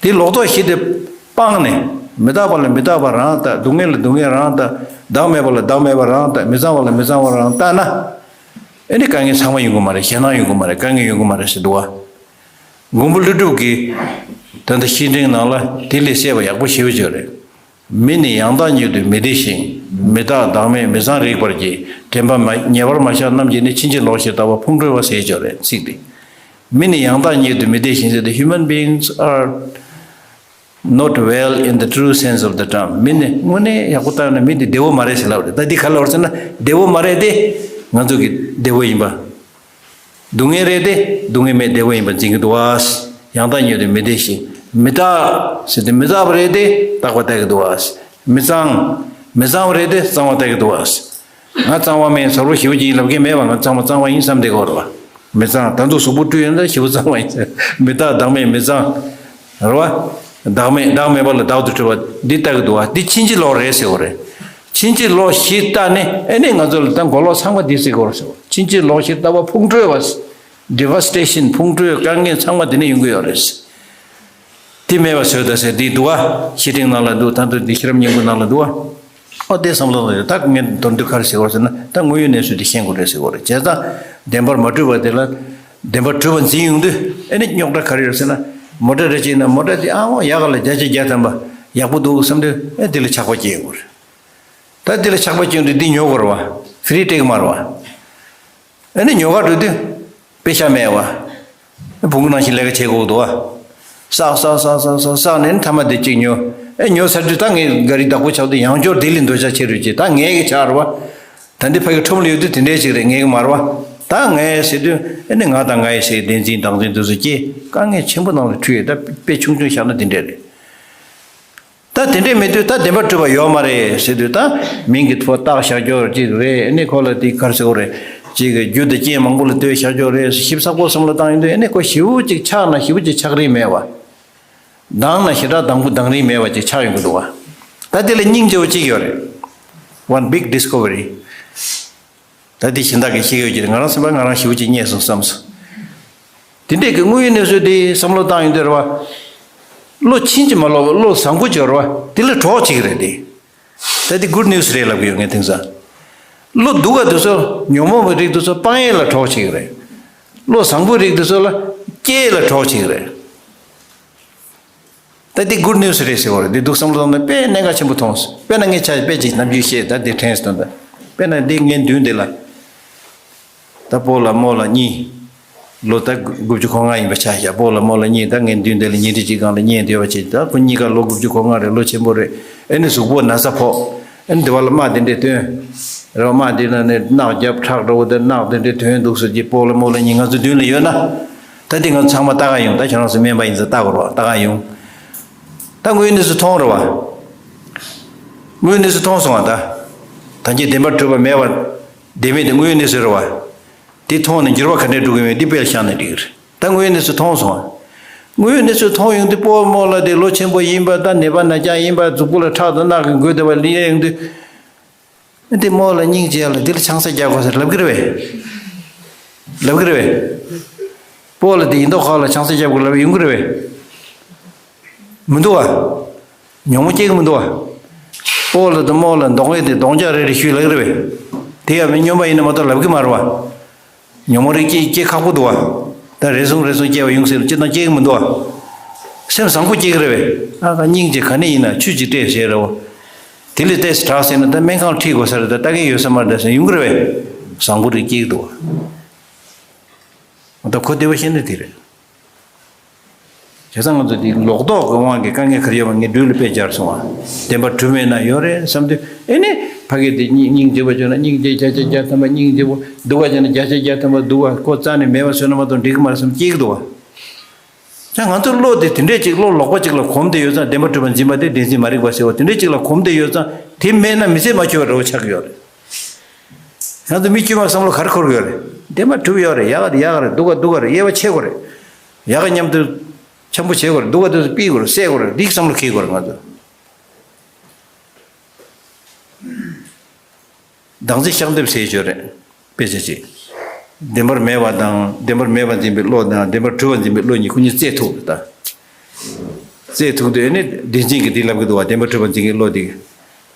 དེ་ལོག་རྟོག་བཞི་དེ་སྤངས་ནས། མི་རྟག་པ་ལ་མི་རྟག་པ་རང་ལྟ། སྡུག་བསྔལ་ལ་སྡུག་བསྔལ་རང་ལྟ། བདག་མེད་པ་ལ་བདག་མེད་པ་རང་ལྟ། མི་གཙང་བ་ལ་མི་གཙང་བ་རང་ལྟ་ན། ཨེ་ནི་དཀའ་ངལ་ཚང་མ་ཡོང་གི་མ་རེད། ཞེད་སྣང་ཡོང་གི་མ་རེད། དཀའ་ངལ་ཡོང་གི་མ་རེད་ཟེར་འདུག་བ། མགོན་པོ་ཀླུ་སྒྲུབ་ཀྱིས་ད་ལྟ་བཤེས་སྤྲིང་ནང་ལ་དེ་ལས་གསལ་བ་ཡག་པོ་ཞེ་པོ་ཅིག་ཡོད་རེད། མི་ནི་ཡང་དག་ཉིད་དུ་མི་བདེ་ཞིང་། མི་རྟག་བདག་མེད་མི་གཙང་རིག་པར་བགྱི། དྲན་པ་མ་ཉེ་བར་མ་བཞག་རྣམས་ཀྱིས་ནི། ཕྱིན་ཅི་ལོག་ཞེས་ལྟ་བ་ཕུང་ཁྲོལ་བ་ཟེར་ཅོག་རེད་ཚིག་འདི། མི་ནི་ཡང་དག་ཉིད་དུ་མི་བདེ་ཞིང་ཟེར་ཏེ། Human beings are not well in the true sense of the term. མི་ནི་དངོས་གནས་ཡག་པོ་བཏང་ན་མི་འདི་བདེ་བོ་མ་རེད་ཟེར་ལབ་རེད། ད་འདི་ག་ལ་བར་ཟེར་ན་བདེ་བོ་མ་རེད་དེ། ང་ཚོ་གི་བདེ་བོ་ཡིན་པ། སྡུག་བསྔལ་རེད་དེ། སྡུག་བསྔལ་མེད་བདེ་བོ་ཡིན་པ་འཛིན་གྱི་འདུག་བ། ཡང་དག་ཉིད་དུ་མི་བདེ་ཞིང་། མི་རྟག་ཟེར་ཏེ་མི་རྟག་པ་རེད་དེ་རྟག་པ་ལྟ་གི་འདུག་བ། མི་གཙང་། མི་གཙང་བ་རེད་དེ་གཙང་བ་ལྟ་གི་འདུག་བ། ང་གཙང་བ་མིན་ཟུར་པོ་ཞེ་པོ་ཅིག་ཡིན་ལབ་མཁན་མེད་པ། ང་གཙང་བ་གཙང་བ་ཡིན་བསམ་བསྡད་ཀྱི་ཡོད་རེད་བ། མི་གཙང་ད་དུང་གཟུགས་པོ་བཀྲུས་ཡོད་ན་ཞེ་པོ་གཙང་བ་ཡིན། མི་རྟག་བདག་མེད་མི་གཙང་། རེད་བ། བདག་མེད་བདག་མེད་པ་ལ་བདག་ཏུ་གྲུབ་པ་འདི་ལྟ་གི་འདུག་བ། འདི་ཕྱིན་ཅི་ལོག་རེད་ཟེར་བ་རེད། ཕྱིན་ཅི་ལོག་ཞེས་བལྟས་ནས་ཨེ་ནས་ང་ཚོ་ལ་ད་མགོ་ལོག་ཚང་མ་འདི་ཟེར་གི་ཡོད་རེད་ཟེར་བ། ཕྱིན་ཅི་ལོག་ཞེས་ལྟ་བ་ཕུང་ཁྲོལ་བ། Devastation ཕུང་ཁྲོལ་དཀའ་ངལ་ཚང་མ་དེ་ནས་ཡོང་གི་ཡོད་རེད། དེ་མེད་པ་བཟོས་ད་ཟེར་འདི་འདུག་བ། བཤེས་སྤྲིང་ནང་ལ་འདུག་ད་འདུག་འདི་ཤེས་རབ་སྙིང་པོ་ནང་ལ་འདུག་བ། ཨོ་དེ་བསམ་བློ་བཏང་ཡོད། ད་ངས་མདོར་བསྡུས་ག་རེ་ཟེར་བ་ཟེར་ན་ད་དངོས་ཡོད་གནས་ཚུལ་དེ་ཤེས་དགོས་རེད་ཟེར་བ་རེད། བྱས་ཙང་བདེན་པར་མ་གྲུབ་པ་དེ་ལ་བདེན་པར་གྲུབ་པ་འཛིན་ཡོང་དུས་ཨེ་ནི་རྙོག་དྲ་ག་རེ་ཡོད་ཟེར་ན། མོ་ཊ་རེ་ཅིག་ཡིན་ན་མོ་ཊ་དེ་ཨ་འོ་ཡག་ག་ལ་བརྒྱ་ཆ་བརྒྱ་ཐམ་པ་ཡག་པོ་འདུག་བསམ་དུས་ཨེ་དེ་ལ་ཆགས་པ་སྐྱེ་ཡོང་གི་རེད། ད་དེ་ལ་ཆགས་པ་སྐྱེ་ཡོང་དུས་འདི་ཉོ་དགོས་རེད་བ། ཕི་རི་སྤྲད་གི་མ་རེད་བ། ཨ་ནི་ཉོ་ག་འགྲོ་དུས་དཔེ་ཤ་མེད་བ། བོང་གུ་ནང་བཞིན་ལས་ཀ་བྱེད་དགོས་འདུག་བ། བསགས་བསགས་བསགས་བསགས་བསགས་བསགས་ནས་མཐའ་མ་དེ་གཅིག་ཉོ། ཨེ་ཉོ་ཚར་དུས་ད་ངས་ག་རི་བདག་པོ་ཆགས་དུས་ཡང་བསྐྱར་དེ་ལས་འདོད་ཆགས་ཆེ་རུ་ཆེ། ད་ངའི་གི་ཆགས་རེད་བ། ད་འདི་ཕ་གི་ཁྲོམ་ལ་ཡོད་དུས་དེ་འདྲའི་ཞིག་རེད། ངའི་གི་མ་རེད་བ། ད་ངའི་ཟེར་དུས་ཨེ་ནི་ང་དང་ངའི་ཟེར་བདེན་འཛིན་བདག་འཛིན་དེ་ཚོ་སྐྱེས་དཀའ་ངལ་ཆེན་པོ་ནང་ལ་འཁྲུལ་ཡོད། ད་དཔེ་ཆུང་ཆུང་བཞག་ན་དེ་འདྲས་རེད། ད་ ད་དེ་འདྲས་མེད་དུས་ད་བདེན་པར་གྲུབ་པ་ཡོད་མ་རེད་ཟེར་དུས། ད་མིང་གི་ཐོག་བཏགས་བཞག་རྒྱུ་ཅིག་རེད། ཨ་ནི་ཁོ་ལ་དེ་ག་རེ་ཟེར་དགོས་རེད། ཅིག་གི་རྒྱུ་དང་རྐྱེན་མང་པོ་ལ་ལྟོས་བཞག་རྒྱུ་རེད། ཞིབ་ཚགས་པོ་བསམ་བློ་བཏང་ཡོང་དུས། ཨ་ནི་ཁོ་ཞེ་པོ་ཅིག་ཆགས་ན་ཞེ་པོ་ཅིག་ཆགས་རིན་མེད་པ། སྡང་ན་ཞེ་དྲག་སྡང་པོ་སྡང་རིན་མེད་པ་ཅིག་ཆགས་ཡོང་གི་འདུག་བ། ད་དེ་ལ་སྙིང་རྗེ་པོ་གཅིག་ཡོད་རེད། One big discovery. ད་འདི་གཞན་དག་གིས་ཤེས་ཀྱི་ཡོད་ཀྱི་རེད། ང་རང་སེམས་པ་ང་རང་ཞེ་པོ་ཅིག་རྙེད་སོང་བསམ་སོང་། དེ་འདྲས་ཀྱི་དངོས་ཡོད་གནས་ཚུལ་དེ་བསམ་བློ་བཏང་ཡོང་དུས་རེད་བ། བློ་ཕྱིན་ཅི་མ་ལོག་པ། བློ་བཟང་པོ་ཅིག་ཡོད་རེད་བ། དེ་ལ་གྲོགས་བྱེད་ཀྱི་རེད་དེ། ད་འདི་good news རེད་ལབ་ཀྱི་ཡོད་ངས་དེང་སང་། བློ་སྡུག་ག་དེ་ཚོ། ཉོན་མོངས་པའི་རིགས་དེ་ཚོ་སྤང་ཡས་ལ་གྲོགས་བྱེད་ཀྱི་རེད། བློ་བཟང་པོའི་རིགས་དེ་ཚོ་ལ་སྐྱེ་ཡས་ལ་གྲོགས་བྱེད་ཀྱི་རེད། ད་འདི་good news རེད་ཟེར་བ་རེད། འདི་འདུག་བསམ་བློ་བཏང་ན་དཔེ་གནད་འགག་ཆེན་པོ་མཐོང་སོང་། དཔེར་ན་ངས་ཆ་དཔེ་ཅིག་ནམ་རྒྱུན་བཤད། ད་འདི་དྲན་སོང་། ད་དཔེར་ན་འདི་ངའི་མདུན་འདི་ལ། ད་སྤོ་ལགས་རྨོ་ལགས་གཉིས། ལོ་ད་དགུ་བཅུ་གོ་ལྔ་ཡིན་པ་ཆ་བཞག་སྤོ་ལགས་རྨོ་ལགས་གཉིས་ད་ངའི་མདུན་འདི་ལ་ཉིན་རེ་གཅིག་སྒང་ལ་ཉལ་བསྡད་པ་བྱས། ད་ཁོ་གཉིས་ཀ་ལོ་དགུ་བཅུ་གོ་ལྔ་རེད། ལོ་ཆེན་པོ་རེད། ཨེ་ནི་གཟུགས་པོ་ན་ཚ་ཕོག་ཨེ་ནི་འདི་བ་ལ་རྨ་དེ་འདྲས་ཐོན། རེད་བ། རྨ་དེ་ན་ནི་རྣག་རྒྱབ་ཁྲག་འདྲ་བོ་དེ་རྣག་དེ་འདྲས་ཐོན་འདུག་ཟེར་གྱི། སྤོ་ལགས་རྨོ་ལགས་གཉིས་ང་ཚོ་མདུན་ལ་ཡོད་ན། ད་འདི་ང་ཚོ་ཚང་མ་ལྟ་ག་ཡོང་། ད་ཁྱེད་རང་ཚོ་སྨན་པ་ཡིན་ཙང་ལྟ་དགོས་རེད་བ། ལྟ་ག་ཡོང་། ད་དངོས་ཡོད་གནས་ཚུལ་མཐོང་རེད་བ། དངོས་ཡོད་གནས་ཚུལ་མཐོང་སོང་བ། ད་ད་གིན་བདེན་པར་གྲུབ་པ་མེད་པ། བདེན་མེད་དེ་དངོས་ཡོད་གནས་ཚུལ་རེད་བ། དེ་མཐོང་ནས་འགྱུར་བ་ག་འདྲས་འགྲོ་གི་མེད། འདི་དཔེ་ལ་བཞག་ན་འགྲིག་གི་རེད། ད་དངོས་ཡོད་གནས་ཚུལ་མཐོང་སོང་བ། དངོས་ཡོད་གནས་ཚུལ་མཐོང་ཡོང་དུས་སྤོ་རྨོ་ལགས་དེ་ལོ་ཆེན་པོ་ཡིན་པ། ད་ནད་པ་ན་རྐྱང་ཡིན་པ། གཟུགས་པོ་ལ་ཁྲག་དང་རྣག་གིས་འགོས་བསྡད་པ་ལ་ཡོང་དུས། འདི་རྨོ་ལགས་སྙིང་རྗེ་ལ་འདི་ལ་ཆང་ས་རྒྱག་དགོས་ཟེར་ལབ་ཀྱི་རེད་བས། ལབ་ཀྱི་རེད་བས། སྤོ་ལགས་དེ་ཡིན་མདོག་ཁ་ལ་ཆང་ས་རྒྱབ་དགོས་ལབ་ཡོང་གི་རེད་བས། མི་འདུག་བ། ཉོན་མོངས་སྐྱེ་གི་མི་འདུག་བ། སྤོ་ལགས་དང་རྨོ་ལགས་གདོང་ལེན་དེ་གདོང་རྒྱག་རེ་རེ་ཞུས་ལབ་ཀྱི་རེད་བས། དེ་ཡང་མི་སྨྱོན་པ་ཡིན་ན་མ་གཏོགས་ལབ་ཀྱི་མ་རེད་བ། ཉོན་མོངས་རིགས་སྐྱེ་སྐྱེ་ཁག་པོ་འདུག་བ། ད་རེ་ཟུང་རེ་ཟུང་སྐྱེ་བ་ཡོང་སྲིད་ལ། སྤྱིར་བཏང་སྐྱེ་གི་མི་འདུག་བ། སེམས་བཟང་པོ་སྐྱེ་གི་རེད་བས། ཨ་ཁ་སྙིང་རྗེ་ག་ནས་ཡིན་ན་ཆུ་གཅིག་སྤྲད་བྱས་རེད་བ། དེ་ལས་ཏོག་ཙམ་དྲག་ཟེར་ན་ད་སྨན་ཁང་ཁྲིད་དགོས་ས་རེད། ད་ལྟ་གི་ཡོད་ས་མ་རེད་ཟེར་ཡོང་གི་རེད་བས། བཟང་པོ་རིགས་སྐྱེ་གི་འདུག་བ། ད་ཁོ་བདེ་བ་ཤེས་ན་དེ་རེད། བྱས་ཙང་ང་ཚོ་འདི་ལོག་རྟོག་གི་དབང་གིས་དཀའ་ངལ་ག་རེ་ཡོད་པ་ངས་འགྲུལ་ལ་དཔེ་སྦྱར་སོང་བ། བདེན་པར་གྲུབ་མེད་ན་ཡོད་རེད་བསམ་དུས། ཨེ་ནི་ཕ་གི་དེ་སྙིང་སྙིང་རྗེ་པོ་བྱུང་ན། སྙིང་རྗེ་བརྒྱ་ཆ་བརྒྱ་ཐམ་པ་སྙིང་རྗེ་པོ། སྡུག་པ་བྱུང་ན་བརྒྱ་ཆ་བརྒྱ་ཐམ་པ་སྡུག་པ། ཁོ་རྩ་ནས་མེད་པ་བཟོས་ན་མ་གཏོགས་འགྲིག་གི་མ་རེད་བསམ་སྐྱེ་གི་འདུག་བ། ཡང་ང་ཚོ་བློ་དེ་དེ་འདྲས་ཅིག་བློ་ལོག་པ་ཅིག་ལ་གོམས་ཏེ་ཡོད་ཙང་བདེན་པར་གྲུབ་པ་འཛིན་པ་དེ་བདེན་འཛིན་མ་རིག་པ་ཟེར་བ་དེ་འདྲས་ཅིག་ལ་གོམས་ཏེ་ཡོད་ཙང་། དེ་མེད་ན་མི་ཚེ་མ་འཁྱོལ་བ་འདྲ་བོ་ཆགས་ཀྱི་ཡོད་རེད། ང་ཚོ་མི་དཀྱུས་མ་བསམ་བློ་ག་རེ་འཁོར་གྱི་ཡོད་རེད། བདེན་པར་གྲུབ་ཡོད་རེད། ཡག་ག་དེ་ཡག་ག་རེད། སྡུག་ག་སྡུག་ག་རེད། དབྱེ་བ་ཕྱེ་དགོས་རེད། ཡག་ག་མཉམ་དུ་འཆམ་པོ་བྱེད་དགོས་རེད། སྡུག་ག་དེ་ཚོ་སྤིད་དགོས་རེད། བསད་དགོས་རེད། འདི་བསམ་བློ་འཁྱེར་དགོས་རེད། ང་ཚོ་བདག་འཛིན་ཤགས་འདེབས་ཟེར་ཡོད་རེད། དཔེ་ཆ་ཅིག་བདེན་པར་མེད་པ་དང་། བདེན་པར་མེད་པར་འཛིན་པའི་བློ་དང་། བདེན་པར་གྲུབ་པར་འཛིན་པའི་བློ་གཉིས་ཁོ་གཉིས་རྩེ་ཐུག་རེད་ད། རྩེ་ཐུག་དུས་ཨེ་ནི་བདེན་འཛིན་གྱིས་འདི་ལབ་ཀྱི་འདུག་བ། བདེན་པར་གྲུབ་པར་འཛིན་མཁན་བློ་དེ་གིས།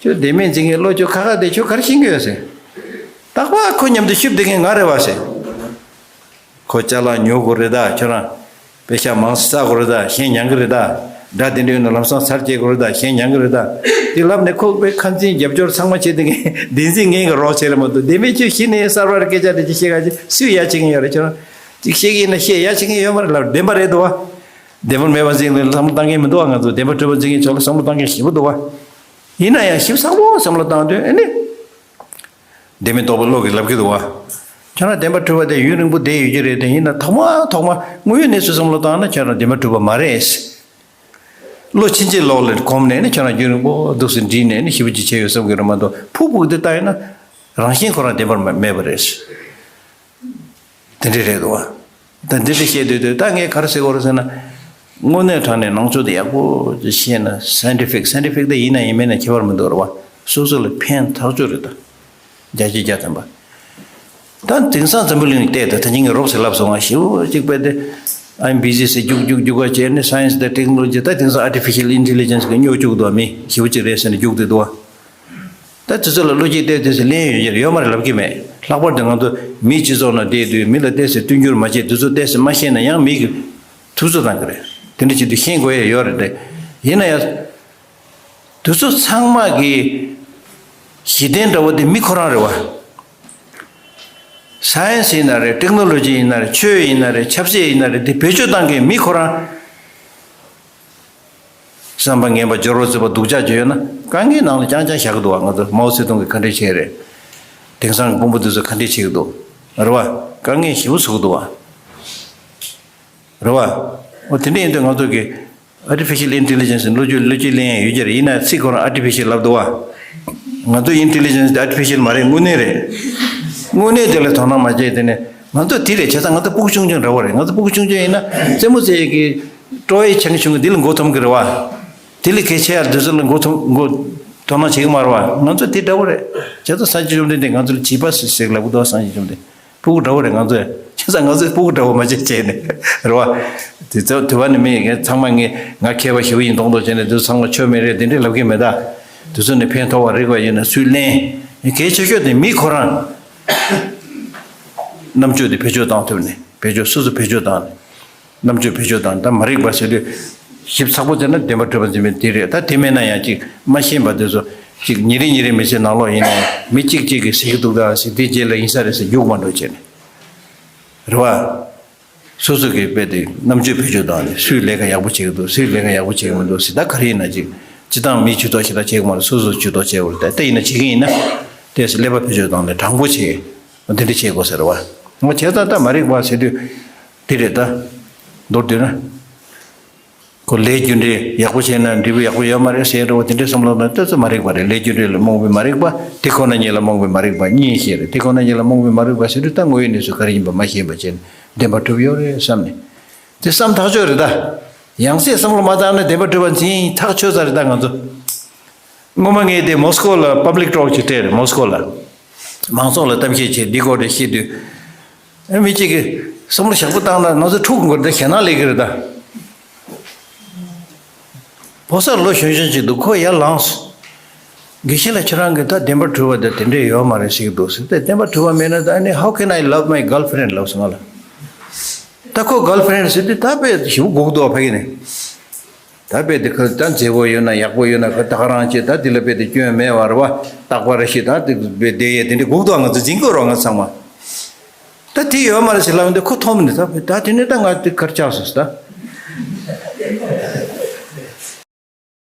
ཁྱོད་བདེན་མེད་འཛིན་མཁན་བློ། ཁྱོད་ཁ་ཁ་དེ་ཁྱོད་ག་རེ་ཤེས་ཀྱི་ཡོད་ཟེར། རྟག་པར་ཁོ་མཉམ་དུ་ཤུབ་བསྡད་མཁན་ང་རེད་བ་ཟེར། ཁོ་ཅ་ལག་ཉོ་དགོས་རེད་ད། ཁྱོད་རང་པེ་ཤ་མང་ཙམ་ཟ་དགོས་རེད་ད། གཞན་མྱང་གི་རེད་ད། དགྲ་དེ་འདྲ་ཡོད་ན་ལམ་སང་ཚར་སྐྱེལ་དགོས་རེད་ད། གཞན་མྱང་གི་རེད་ད། དེ་ལབ་ནས་ཁོ་པའི་ཁ་འཛིན་རྒྱབ་སྐྱོར་ཚང་མ་བྱེད་དེ་ངས་བདེན་འཛིན་ངན་གྱི་རོགས་བྱེད་རེད་མ་གཏོགས། བདེན་པའི་ཆོས་གཞི་ནས་གསར་པར་སྐད་ཆ་དེ་ཅིག་བཤད་ག་ཅིག་སུས་ཡ་བྱེད་མཁན་ཡོད་རེད། ཁྱོད་རང་ཅིག་བཤད་ཀྱི་ཡིན་ན་བཤད། ཡ་བྱེད་མཁན་ཡོད་མ་རེད་ལབ། བདེན་པ་རེད་འདུག་བ། བདེན་པར་མེད་པ་འཛིན་ལ་བསམ་བློ་བཏང་མཁན་མི་འདུག་བ། ང་ཚོ་བདེན་པར་གྲུབ་པ་འཛིན་མཁན་ཕྱོགས་ལ་བསམ་བློ་བཏང་མཁན་ཞེ་པོ་འདུག་བ། ཡིན་ན་ཡང་ཞིབ་ཚགས་པོ་བསམ་བློ་བཏང་དུས་ཨེ་ནི། བདེན་མེད་རྟོག་པའི་བློ་གིས་ལབ་ཀྱི་འདུག་བ། ཁྱོད་རང་བདེན་པར་གྲུབ་པ་དེ་ཡུན་རིང་པོ་བསྡད་ཡོད་ཀྱི་རེད་དེ། ཡིན་ན་ཐོག་མ་ཐོག་མ་དངོས་ཡོད་གནས་ཚུལ་བསམ་བློ་བཏང་ན་ཁྱོད་རང་བདེན་པར་གྲུབ་པ་མ་རེད། བློ་ཕྱིན་ཅི་ལོག་ལ་གོམས་ནས་ནི་ཁྱོད་རང་རྒྱུན་རིང་པོ་འདུག་སེ་འདྲིས་ནས་ནི་ཞེ་པོ་ཅིག་བྱས་ཡོད་བསམ་གྱི་རེད་མ་གཏོགས། ཕུག་ཕུག་དེ་ལྟ་ཡིན་ན་རང་བཞིན་ཁོ་རང་བདེན་པར་མ་མེད་པ་རེད། དེ་འདྲ་རེད་འདུག་བ། ད་འདི་འདྲ་བཤད་དུས་དུས་ད་ངས་ག་རེ་ཟེར་དགོས་རེད་ཟེར་ན། དངོས་གནས་དྲང་གནས་ནང་ཆོས་དེ་ཡག་པོ་ཅིག་ཤེས་ན། སའེན་ཊི་ཕིག་སའེན་ཊི་ཕིག་དེ་ཡིན་ན་ཡིན་མིན་ན་ཁྱད་པར་མི་འདུག་རེད་བ། སོ་སོ་ལ་ཕན་ཐག་ཆོད་རེད་ད། བརྒྱ་ཆ་བརྒྱ་ཐམ་པ། ད་དེང་སང་འཛམ་བུ་གླིང་ལ་བལྟས་ད། ད་ཉིན་གྱི་རོབ་ཙམ་ལབ་སོང་ང་། ཞེ་པོ་ཅིག་དཔེ་དེ། I'm busy ཟེར་རྒྱུག་རྒྱུག་རྒྱུག་པ་བྱས་ནས། སའེན་སི་དང་ཊེག་ནོ་ལོ་ཇི། ད་དེང་སང་ཨར་ཊི་ཕི་ཤལ་ཨིན་ཊེ་ལི་ཇེན་སི་གི་སྨྱོ་བཅུག་འདུག་བ། མི་ཞེ་པོ་ཅིག་རེད་ཟེར་ནས་རྒྱུག་བསྡད་འདུག་བ། ད་དེ་ཚོ་ལ་བློ་སྐྱེད་བཏོན་དུས་ལན་ཡོད་ཀྱི་རེད། ཡོད་མ་རེད་ལབ་ཀྱི་མེད། ལྷག་པར་དུ་ང་ཚོ་མིའི་སྤྱི་ཚོགས་ནང་བསྡད་དུས་མི་ལ་ཏོག་ཙམ་བསྟུན་འགྱུར་མ་བྱེད། དེ་ཚོ་ཏོག་ཙམ་མ་ཤེས་ན་ཡང་མི་གིས་ཐུབ་ཚོད་བཏང་གི་རེད། དེ་འདྲ་བྱེད་དུས་ཤེས་དགོས་ཡ་ཡོད་རེད་དེ། ཡིན་ན་ཡང་དེ་ཚོ་ཚང་མ་གི་གཞི་རྟེན་འདྲ་བོ་དེ་མི་ཁོ་རང་རེད་བ། སའེན་སི་ཡིན་ན་རེད། ཊེག་ནོ་ལོ་ཇི་ཡིན་ན་རེད། ཆོས་ཡིན་ན་རེད། ཆབ་སྲིད་ཡིན་ན་རེད། དེ་བེད་སྤྱོད་བཏང་མཁན་མི་ཁོ་རང་། བསམ་པ་ངན་པ། སྦྱོར་བ་རྩུབ་པ། སྡུག་ཅག་ཅིག་ཡོད་ན་དཀའ་ངལ་ནང་ལ་རྐྱང་རྐྱང་བཞག་གི་འདུག་བ། ང་ཚོ་མའོ་ཙེ་ཏུང་གིས་ག་འདྲས་བྱས་རེད། དེང་སང་གི་དཔོན་པོ་འདི་ཚོ་ག་འདྲས་བྱེད་ཀྱི་འདུག་རེད་བ། དཀའ་ངལ་ཞེ་པོ་བཟོ་གི་འདུག་བ། རེད་བ། འོ་དེ་འདྲ་ཡིན་དུས་ང་ཚོ་གི་ Artificial Intelligence ལོ་རྒྱུས་ལོ་རྒྱུས་གླེང་ཡ་ཡོད་ཀྱི་རེད། ཡིན་ན་ཚིག་ཁོ་རང་Artificial ལབ་འདུག་བ། ང་ཚོ་Intelligence དེ་Artificial མ་རེད། དངོས་གནས་རེད། དངོས་གནས་དེ་ལ་དོ་སྣང་མ་བྱས་དེ་ནས་ང་ཚོ་དེ་རེད། བྱས་ཙང་ང་ཚོ་སྤུ་གུ་ཆུང་ཆུང་འདྲ་བོ་རེད། ང་ཚོ་སྤུ་གུ་ཆུང་ཆུང་ཡིན་ན་རྩེད་མོ་རྩེ་ཡས་ཀྱི་སྤྲོ་བའི་ཆེ་ཆུང་གི་འདི་ལ་མགོ་འཐོམ་གི་རེད་བ། དེ་ལས་གལ་ཆེ་ཡ་དེ་ཚོ་ལ་མགོ་འཐོམ་མགོ་དོ་སྣང་བྱེད་ཀྱི་མ་རེད་བ། ང་ཚོ་དེ་འདྲ་བོ་རེད། བྱས་ཙང་སངས་རྒྱས་བཅོམ་ལྡན་འདས་ང་ཚོ་ལ་བྱིས་པ་ཟེར་ཟེར་ལབ་གི་འདུག་སངས་རྒྱས་བཅོམ་ལྡན། སྤུ་གུ་འདྲ་བོ་རེད་ང་ཚོ། བྱས་ཙང་ང་ཚོས་སྤུ་གུ་འདྲ་བོ་མ་བྱེད་བྱས་ནས་རེད་བ། དེ་ཚོ་དུ་བ་ནི་མི་ངས་ཚང་མ་ངས་ང་མཁས་པ་ཞེ་པོ་ཡིན་མདོག་མདོག་བྱས་ནས་དེ་ཚོ་ཚང་མ་ཆོ་མེད་རེད་དེ་འདྲས་ལབ་ཀྱི་མེད་ད། དེ་ཚོ་ནི་ཕན་ཐོགས་པ་རིགས་པ་ཡོད་ན་སུས་ལེན། གལ་ཆེ་ཤོས་དེ་མི་ཁོ་རང་རྣམ་དཔྱོད་དེ་བེད་སྤྱོད་བཏང་ཐུབ་ནས་བེད་སྤྱོད་སོ་སོ་བེད་སྤྱོད་བཏང་ནས། རྣམ་དཔྱོད་བེད་སྤྱོད་དང་ད་མ་རིག་པ་ཟེར་དུས་ཞིབ་ཚགས་པོ་བྱས་ན་བདེན་པ་གྲུབ་པ་འཛིན་པའི་དེ་རེད། ད་དེ་མེད་ན་ཡང་ཅིག་མ་ཤེས་པ་དེ་ཚོ་ཅིག་ཉིན་རེ་ཉིན་རེ་མི་ཚེ་ནང་ལོགས་ཡིན་ན་ཡང་མི་གཅིག་གཅིག་གིས་ཟེར་གྱི་འདུག་ད་ཟེར་དེ་རྗེས་ལ་ཡིན་ས་རེད་ཟེར་རྒྱུག་མ་འགྲོ་བྱས་ནས་རེད་བ། སོ་སོ་གིས་དཔེ་དེ་རྣམ་དཔྱོད་བེད་སྤྱོད་བཏང་ནས་སུས་ལས་ཀ་ཡག་པོ་བྱེད་ཀྱི་འདུག་སུས་ལས་ཀ་ཡག་པོ་བྱེད་ཀྱི་མི་འདུག་ཟེར། ད་ག་རེ་ཡིན་ན་ཅིག་སྤྱི་བཏང་མིའི་ཇུས་གཏོགས་ཞེ་དྲག་བྱེད་ཀྱི་མ་རེད། སོ་སོ་ཇུས་གཏོགས་བྱེད་དགོས་རེད། ད་ལྟ་ཡིན་ན་བྱེད་ཀྱི་ཡིན་ན་དེ་ཀླད་པ་བེད་སྤྱོད་བཏང་ནས་དྲང་པོ་བྱེད། འདི་འདྲ་བྱེད་དགོས་ཟེར་བ། ང་བྱས་ཙང་ད་མ་རིག་པ་ཟེར་དུས་འདི་རེད་ད། མདོར་བསྡུས་ན། ཁོ་ལས་རྒྱུ་འབྲས་ཡག་པོ་བྱས་ན་འབྲས་བུ་ཡག་པོ་ཡོད་མ་རེད་ཟེར་འགྲོ་བ་དེ་འདྲའི་བསམ་བློ་ན་ཏོག་ཙམ་མ་རིག་པ་རེད། ལས་རྒྱུ་འབྲས་ལ་རྨོངས་པའི་མ་རིག་པ། དེ་ཁོ་ན་ཉིད་ལ་རྨོངས་པའི་མ་རིག་པ་གཉིས་ཤེས་རེད། དེ་ཁོ་ན་ཉིད་ལ་རྨོངས་པའི་མ་རིག་པ་ཟེར་དུས་ད་དངོས་ཡོད་གནས་ཚུལ་ག་རེ་ཡིན་པ་མ་ཤེས་པ་བྱས་ནས་བདེན་པ་གྲུབ་ཡོད་རེད་བསམ་ནས། དེ་བསམ་ཐག་ཆོད་རེད་ད། ཡང་སྲིད་བསམ་བློ་མ་བཏང་ན་བདེན་པ་གྲུབ་པ་འཛིན་ཐག་ཆོད་ས་རེད་ད་ང་ཚོ། སྔོན་མ་ངས་དེ་མོ་སི་ཀོ་ལ་པབ་ལིག་ཊོག་ཅིག་སྤྲད་རེད། མོ་སི་ཀོ་ལ་མང་ཚོགས་ལ་གཏམ་བཤད་བྱས་འདི་སྐོར་དེ་བཤད་དུས། ཨ་མི་གཅིག་གིས་བསམ་བློ་ཞེ་པོ་བཏང་ན་ང་ཚོ་འཁྲུག་དགོས་རེད་ད། ཞེད་སྣང་སླེབས་ཀྱི་རེད་ད། ཕོ་གསར་ལོ་གཞོན་གཞོན་ཅིག་འདུག་ཁོ་ཡར་ལངས་སོང་། དགེ་བཤེས་ལགས་ཁྱེད་རང་གིས་ད་བདེན་པར་གྲུབ་པ་དེ་དེ་འདྲས་ཡོད་མ་རེད་ཟེར་གྱི་འདུག་ཟེར་ཏེ། བདེན་པར་གྲུབ་པ་མེད་ན་ད་ཨ་ནི་how can I love my girlfriend ལབ་སོང་ང་ལ། ད་ཁོ་གརལ་ཕི་རེན་ཌི་ཟེར་དུས་ད་དཔེ་ཞེ་པོ་སྒུག་འདུག་ཕ་གི་ནས། ད་དཔེ་དེ་ཁ་ད་མཛེས་པོ་ཡོད་ན་ཡག་པོ་ཡོད་ན་ཁ་ད་ག་རང་བྱེད། ད་དེ་ལ་དཔེ་དེ་སྐྱོན་མེད་པ་རེད་བ། རྟག་པ་རེ་ཞིག་ད་དེ་དཔེ་བསྡད་ཡས་དེ་འདྲ་སྒུག་འདུག་ང་ཚོ་འཛིན་དགོས་རོགས་ང་ཚང་མ། ད་དེ་ཡོད་མ་རེད་ཟེར་ལབ་འདི་ཁོ་མཐོང་མི་འདུག་ད་དེ་ནས་ད་ང་དེ་གར་ཆགས་སོང་ད།